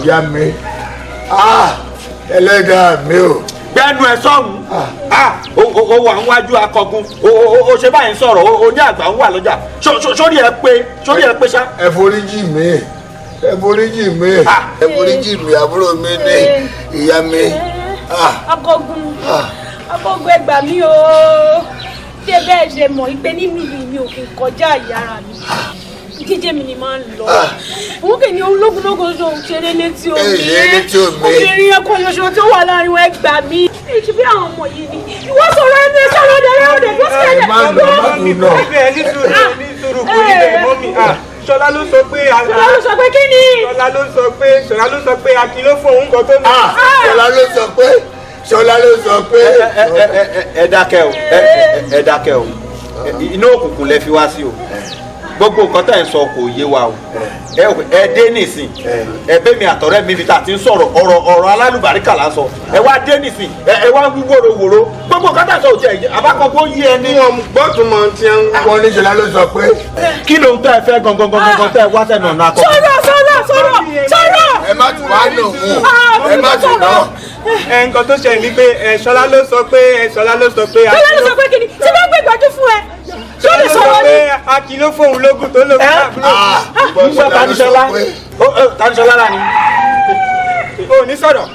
ìyá mi ẹlẹ́dàá mi o. Gbẹ́nu ẹ sọ́hún o wà níwájú akọgun o ṣe báyìí sọ̀rọ̀ o ní àgbà ń wà lọ́jà sórí ẹ pé sórí ẹ pé ṣá. Ẹ foríjì mi ẹ foríjì mi ẹ foríjì mi àbúrò mi ní ìyá mi. Akọgun akọgun ẹ gbà mí o ṣé bẹ́ẹ̀ ṣe mọ̀ pé nínú ìlú mi ò kí n kọjá ìyá ara mi jíjẹ́ mi ni máa ń lọ òun kì í ní ológunlógun tó ń ṣeré létí omi obìnrin ẹ̀kọ́ ṣoṣo tó wà láàrin wọn ẹ gbà mí ìṣe bí àwọn ọmọ yìí ni ìwọ sọ̀rọ̀ ẹni ẹ sọ̀rọ̀ ọ̀dẹ̀ ọ̀dẹ̀ tó ṣẹlẹ̀. Ẹ má lọ má tún lọ. Ẹ ní sùúrù ní sùúrù kò ní bẹ́ẹ̀ mọ́mí. Ṣọlá ló sọ pé. Ṣọlá ló sọ pé kí ni. Ṣọlá ló sọ pé Akin ló fún òun kan tó ní. Ṣọlá ló sọ pé Ṣọlá ló sọ pé. Ẹ dákẹ́ o ẹ dákẹ́ o inú òkùnkùn lẹ fi wá sí o gbogbo nǹkan tá ẹ̀ ń sọ kò yé wa o ẹ dé nìsín ẹ bẹ́ mi àtọ̀rẹ́ mi fi ta ti ń sọ̀rọ̀ ọ̀rọ̀ ọ̀rọ̀ alálùbáríkà là ń sọ ẹ wá dé nìsín ẹ wá ń wí wòrowòro gbogbo nǹkan tá ẹ̀ ń sọ ò tiẹ̀ abákọ̀gbó yé ẹni. Gbọ́dọ̀ mọ ti ń. Wọ́n ní Ṣọlá ló sọ pé. Kí ló ń tẹ́ ẹ fẹ́ gangan gangan tẹ́ ẹ wá sẹ́nu ọ̀nà akọ. Sọ̀rọ̀ sọ̀rọ̀ sọ̀rọ̀ sọ̀rọ̀. Ẹ má tún wá nù ún ẹ má tún nà. Ẹ nǹkan tó ṣẹlẹ̀ ni pé Ṣọlá ló sọ pé Ṣọlá ló sọ pé. Ṣọlá ló sọ pé kí ni tí bá gbé ìgbàjú fún ẹ. Ṣọlá ló sọ pé Akin ló fóun lógún tó lógún àbúrò. Ṣọlá Tanisọlá Tanisọlá la ni. O ní sọ̀rọ̀.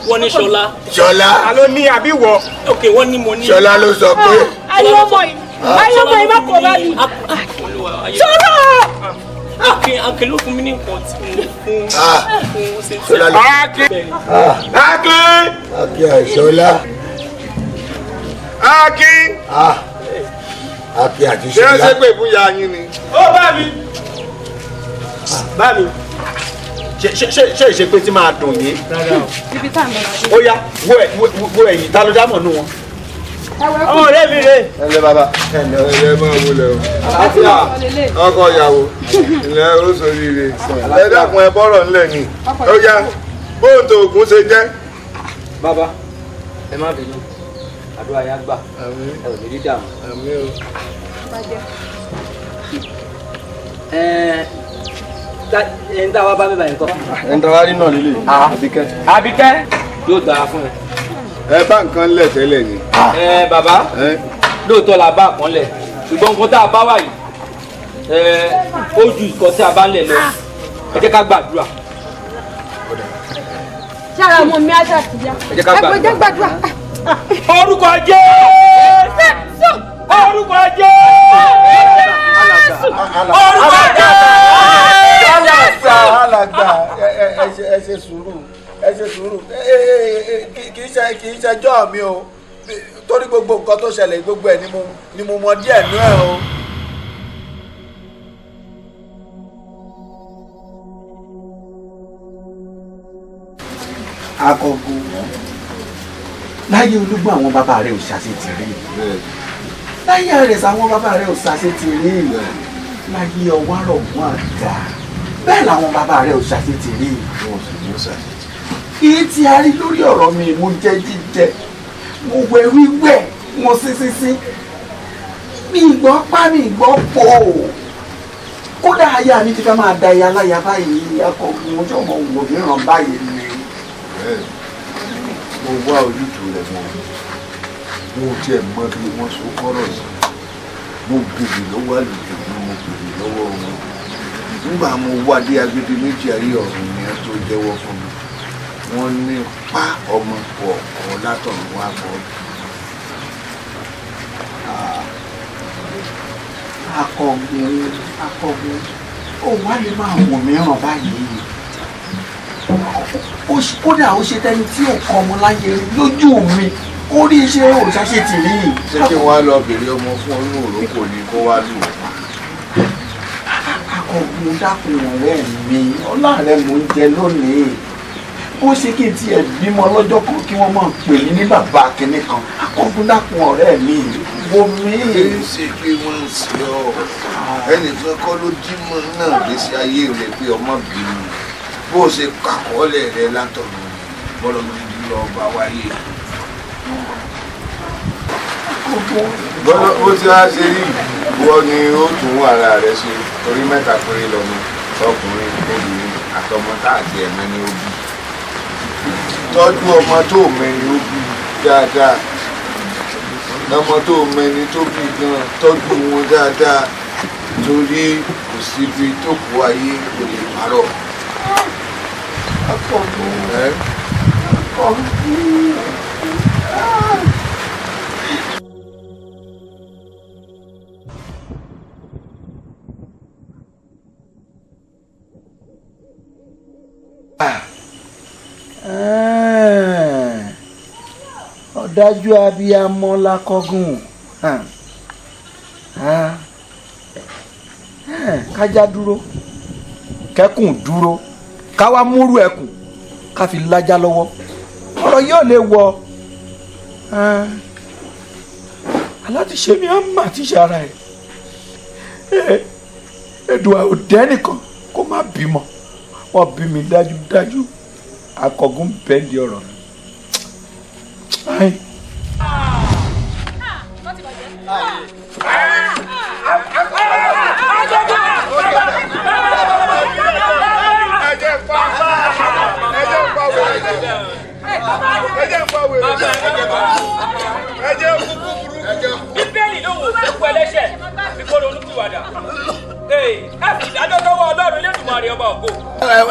Wọ́n ní Ṣọlá. Ṣọlá. Ta ló ní àbí wọ? Ok, wọ́n ní mo ní. Ṣọlá ló sọ pé. Ayé ọmọ yìí ayé ọmọ yìí má kọ̀ bá mi. Sọ̀rọ̀. Akin ló fún mi ní nǹkan tí mo fún fún Ṣọlá ló. Akin. Akin. Akin àìṣọlá. Akin. Akin àti Ṣé Ṣọlá. ẹ ṣe pé fún ya yín ni? Ó bá mi. Bá mi. Ṣé ìṣe pé tí máa dùn yín? Ibi tá à ń lọ sí. Ó yá wo ẹ̀yìn ta ló dámọ̀ nù wọn. Ọmọ ọ̀rẹ́ mi rè. Ẹ ǹlẹ́ bàbá. Ẹ ǹlẹ́ máa wọlé o. Ọkọ ìyàwó ilẹ̀ ó sóríire. Ẹ dákun ẹ bọ́rọ̀ ńlẹ̀ ni. Ó yá bóun tó ògùn ṣe jẹ́. Bàbá ẹ má bínú àdúrà yá gbà ẹ ò ní rí dààmú. Ẹ ń tá wa bá mi báyìí kọ́. Ẹ ń tawárí náà lílé. Àbíkẹ́. Àbíkẹ́ yóò dáa fún ẹ. Ẹ bá nǹkan lẹ̀ tẹ́lẹ̀ ni. Ẹ bàbá lóòótọ́ la bá àkànlẹ̀ ṣùgbọ́n nǹkan tá a bá wà yìí Ẹ ó ju ìkọ́ tí a bá ń lẹ̀ lọ. Ẹ jẹ́ ká gbàdúrà. Ṣé ara ọmọ mi á ṣàtìyá? Ẹ jẹ́ ká Ẹ jẹ́ gbàdúrà. Orúkọ Jésù! Orúkọ Jésù! Orúkọ Jésù! Alàgbà, alàgbà, ẹ ṣe sùúrù, ẹ ṣe sùúrù. Kì í ṣẹjọ́ mi o, torí gbogbo nǹkan tó ṣẹlẹ̀, gbogbo ẹ̀ ni mo mọ díẹ̀ nú ẹ̀ o. Akọgun, láyé olúgbọ́n àwọn bàbá rẹ̀ ò ṣàṣetì rí, láyé àrẹ̀sà àwọn bàbá rẹ̀ ò ṣàṣetì rí, láyé ọwárọ̀gùn àgbà bẹ́ẹ̀ làwọn bàbá rẹ̀ ò ṣàṣetì rí. Èyí tí a rí lórí ọ̀rọ̀ mi, mo jẹ jíjẹ, mo wẹ wíwẹ̀, mo sín sínsín, mi ìgbọ́ pa, mi ìgbọ́ pò, kódà aya mi ti fẹ́ máa da aya láya báyìí. Akọgun, ojú ọmọ wò mí ràn báyìí ni. Mo wá ojútùú rẹ̀ mọ́, mo tiẹ̀ mọ bí wọ́n so kọ́rọ̀ sí. Mo bèrè lọ́wọ́ àlejò náà, mo bèrè lọ́wọ́ wọn. Nígbà mo wá dé agbede méjì ayé ọ̀run ni ẹ tó jẹ́wọ́ fún mi. Wọ́n ní pa ọmọ kọ̀ọ̀kan látọ̀run wá bọ́. Akọgun, akọgun, ó wá lè máa wọ̀n mí ràn báyìí. Kódà ó ṣe tẹni tí ò kọ ọmọ láyé lójú mi, ó rí iṣẹ́ òṣàṣetì rí. Ṣé kí wọ́n á lọ bèrè ọmọ fún ọ nínú òrókò ni kó wá lù ú pa? Akọgun, dákun ọ̀rẹ́ mi, ọlá rẹ mò ń jẹ lónìí. Ó ṣe kí n tiẹ̀ bímọ lọ́jọ́ kan kí wọ́n máa pè mí ní bàbá kínní kan. Akọgun, dákun ọ̀rẹ́ mi, wo mi. Kì í ṣe pé wọ́n ń ṣe ọ́, ẹnìkan kọ́ ló dímọ̀ náà gbèsè ayé rẹ̀ pé ọmọ bímọ. Bó o ṣe kàkọ́ọ́lẹ̀ rẹ látọ̀run bọ́lọ̀ gidi lọ bá wáyé. Bọ́lá ó ti wá ṣe rí, wọ́n ni ó tún ara rẹ̀ ṣe, torí mẹ́ta péré lọ́mọ: ọkùnrin, obìnrin àtọmọ tá àti ẹ̀mẹ́ ni ó bí. Tọ́jú ọmọ tó mẹ́ni ó bí dáadáa, ọmọ tó mẹ́ni tó bí gan, tọ́jú wọn dáadáa, torí kò síbi tó kù ayé kò lè parọ́. Akọgun, akọgun. Ọ̀dájú abiyamọ lakọgun. Kájá dúró, kẹ́kùn dúró, káwá múrú ẹkùn ká fi lájá lọ́wọ́, ọ̀rọ̀ yóò lè wọ. Alátiṣe mi á mà ti ṣe ara ẹ̀. Èdùà ò dẹ́nìkan kó má bímọ, wọ́n bí mi dájúdájú. Akọgun bẹ́ẹ̀ndì ọ̀rọ̀ mi. Bíbélì ló wò ó kú ẹlẹ́ṣẹ̀ àfi kó ronú pìwàdà. Ẹ fi ìdájọ́ tọwọ́ Ọlọ́run Elédùmarè ọba ògo.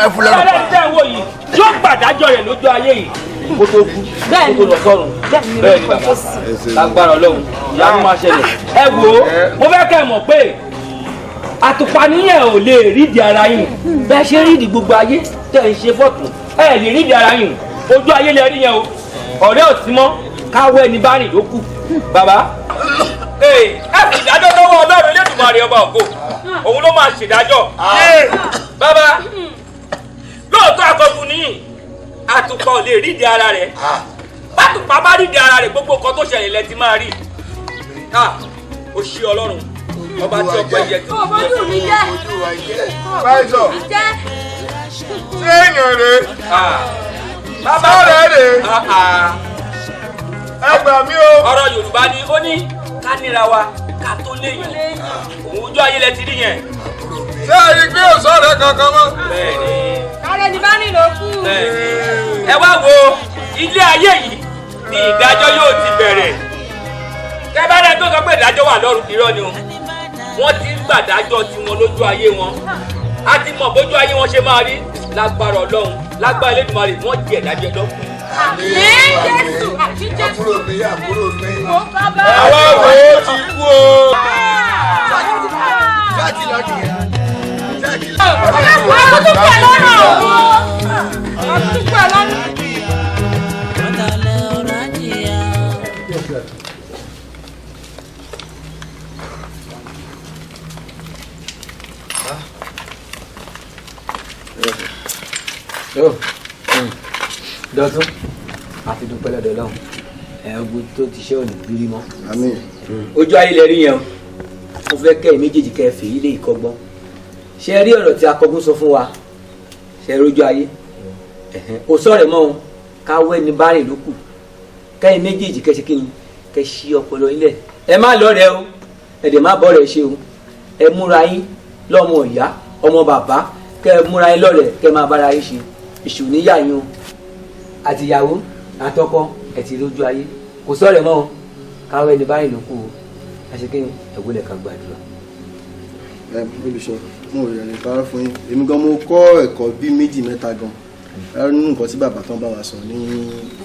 Ẹ fún lẹ́nu pa. Ẹlẹ́ni tẹ́ ń wò yìí yóò gbàdájọ́ rẹ̀ lójú ayé yìí kó tó kú, kó tó lọ sọ́run. Bẹ́ẹ̀ ni bàbá, lágbára Ọlọ́run ìyanu máa ṣẹlẹ̀. Ẹ wò ó, mo fẹ́ kẹ́ ẹ mọ̀ pé àtùpàníyàn ò lè rídìí ara yín. Bẹ́ẹ̀ ṣe rídìí gbogbo ayé tẹ̀ ń ṣe fọ́tún, ẹ lè rídìí ara yín. Ojú ayé lẹ rí yẹn o, ọ̀rẹ́ ò sí mọ́, káwọ́ ẹni bá rìn ló kù. Bàbá, ẹ fi ìdájọ́ tọwọ́ Ọlọ́run Elédùmarè ọba ògo, òun ló máa ṣèdájọ́. Bàbá, lóòótọ́ akọgun nìyí, àtùpà ò lè rídìí ara rẹ̀. Bátùpà bá rídìí ara rẹ̀, gbogbo nǹkan tó ṣẹlẹ̀ lẹ ti máa rí. Ó ṣe Ọlọ́run ọba tí ọpẹ́ yẹ tó. Ojú mi jẹ́. Pásítọ̀, ṣé èèyàn rè é? Bàbá rẹ̀ rè é? Ẹ gbà mí o. Ọ̀rọ̀ Yorùbá ni ó ní ká níra wa ká tó léèyàn. Òun ojú ayé lẹ ti rí yẹn. Ṣé ẹ rí i pé ò sọ̀rọ̀ kankan mọ́? Bẹ́ẹ̀ni. Kárẹ́ ni bá nílò kú. Bẹ́ẹ̀ni. Ẹ wá wo ilé ayé yìí ni ìdájọ́ yóò ti bẹ̀rẹ̀. Kẹ́ bá rẹ̀ tó sọ pé ìdájọ́ wà lọ́run, irọ́ ni o. Wọ́n ti ń gbàdájọ́ tiwọn lójú ayé wọn. A ti mọ̀ bójú ayé wọn ṣe máa rí. Lágbára Ọlọ́run, lágbára Elédùmarè, wọ́n jẹ ìdájọ́ ẹjọ́ kù. Àmín Jésù, àmín Jésù. Àbúrò mi, àbúrò mi. Àwa wo ti kú o. Ṣáàtì lọ nìyẹn. Ṣáàtì lọ. Àwọn tó pẹ̀ lọ́nà. Àwọn tó pẹ̀ lọ́nà. Dọ̀tún àti dúpẹ́ lọ́dọ̀ Ọlọ́run ẹ̀ ogun tó ti ṣe òní gbírí mọ́. Ojú ayé lẹ rí yẹn o, mo fẹ́ kẹ́ ẹ̀ méjèèjì kẹ́ ẹ fèyí lé ìkọ́gbọ́n. Ṣé ẹ rí ọ̀rọ̀ tí akọgun sọ fún wa? Ṣé ẹ rójú ayé? Kò sọ̀rọ̀ mọ́ o, káwé ni bá rìn ló kù. Kẹ́yìn méjèèjì kẹ́ ṣe kí ni? Kẹ́ ṣí ọpọlọ ilẹ̀. Ẹ má lọ́rẹ̀ẹ́ o, ẹ dẹ̀ má bọ́rẹ̀ ṣe o. Ẹ múra yín lọ́mọ ìyá, ọmọ bàbá, kẹ́ ẹ múra yín lọ́rẹ̀ẹ́, kẹ́ ẹ máa bára yín ṣe. Èṣù níyà yín o. Àtìyàwó àtọkọ ẹ ti lójú ayé, kò sọ̀rọ̀ mọ́ o, káwé ni báyìí ló kù o. Àṣekí ẹ̀wọ́lẹ̀ ká gbàdúrà. Olùṣọ́, mo rẹ̀ lè parọ́ fún yín, èmi gan mo kọ́ ẹ̀kọ́ bíi méjì mẹ́ta gan rárá nínú nǹkan tí bàbá tán bá wa sọ ní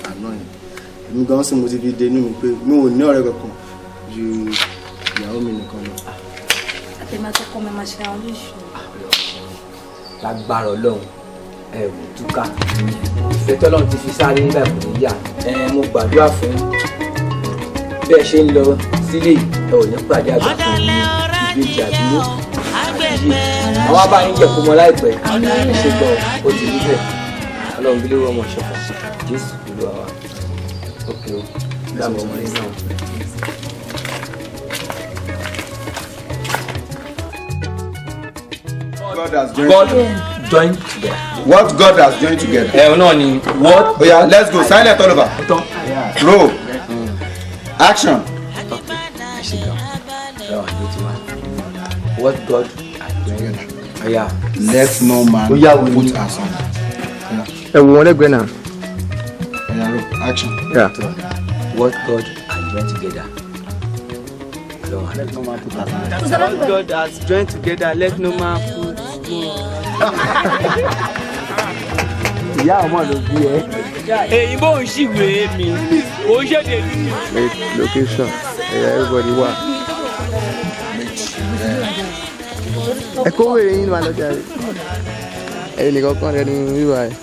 àná yẹn. Èmi gan sì mo ti fi dé inú mi pé mi ò ní ọ̀rẹ́ kankan ju ìyàwó mi nìkan lọ. Àtẹ̀mí àtọkọ mi máa ṣe àwọn olóṣù. Lágbára Ọlọ́run ẹ ò túká, ìfẹ́ tọ́lọ́run ti fi sáré nígbà kò ní yà. Ẹ mo gbàdúrà fún bẹ́ẹ̀ ṣe ń lọ sílé, ẹ ò ní pàdé àgbà fún ìbejì àdúró àti àwọn abáyín jẹ kó mọ láìpẹ́. Ẹ ṣe gbọ́, ó ti rí bẹ́ẹ̀. Ọlọ́run bí léwọ́ ọmọ ṣọ̀fọ̀ Jésù Olúwa wa. Ókè o, dáàbò ọmọdé náà. God has joined. God joined together. What God has joined together. Ẹ náà ni what. Oya, let's go. Silent all over. Roll. Action. Ẹ ṣe gan. Ọlọ́run ló ti wá. What God has joined together. Oya. Let no man put asunder. Ẹ wò wọn lẹ́gbẹ̀ẹ́ náà. Oya, roll. Action. Yeah. What God has joined together. Let no man put asunder. What God has joined together, let no man put more. Ìyá ọmọ ló bí ẹ. Èyí bó ń ṣìwé mi, ò ń ṣèdè mi. Location, ẹ̀yà everybody wà. Ẹ kó wèrè yín máa lọ jàre. Ẹ̀yin nìkan kàn rẹ nínú wíwá ẹ̀.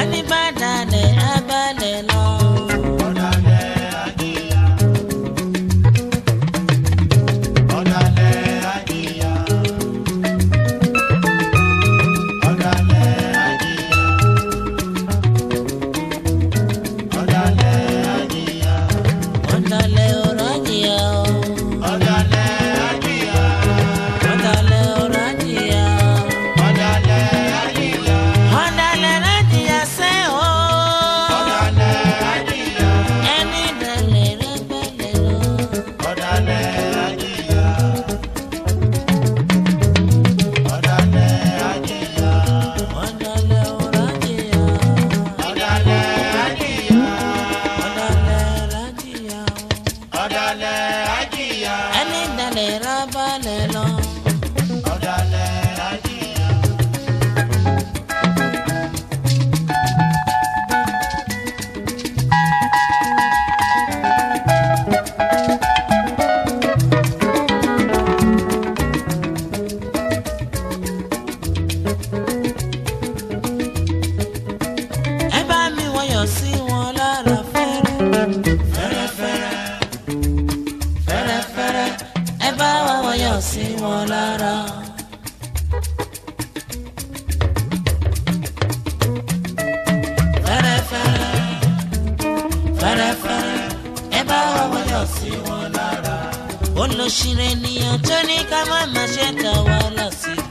Ẹni bá dalẹ̀ abalẹ̀ lọ. wọn lára. Fẹ́rẹ́fẹ́rẹ́, fẹ́rẹ́fẹ́rẹ́, ẹ bá wa yọ̀ sí wọn lára. Olóṣìírí ènìyàn tó ní ká má má ṣe tà wá lásìkò.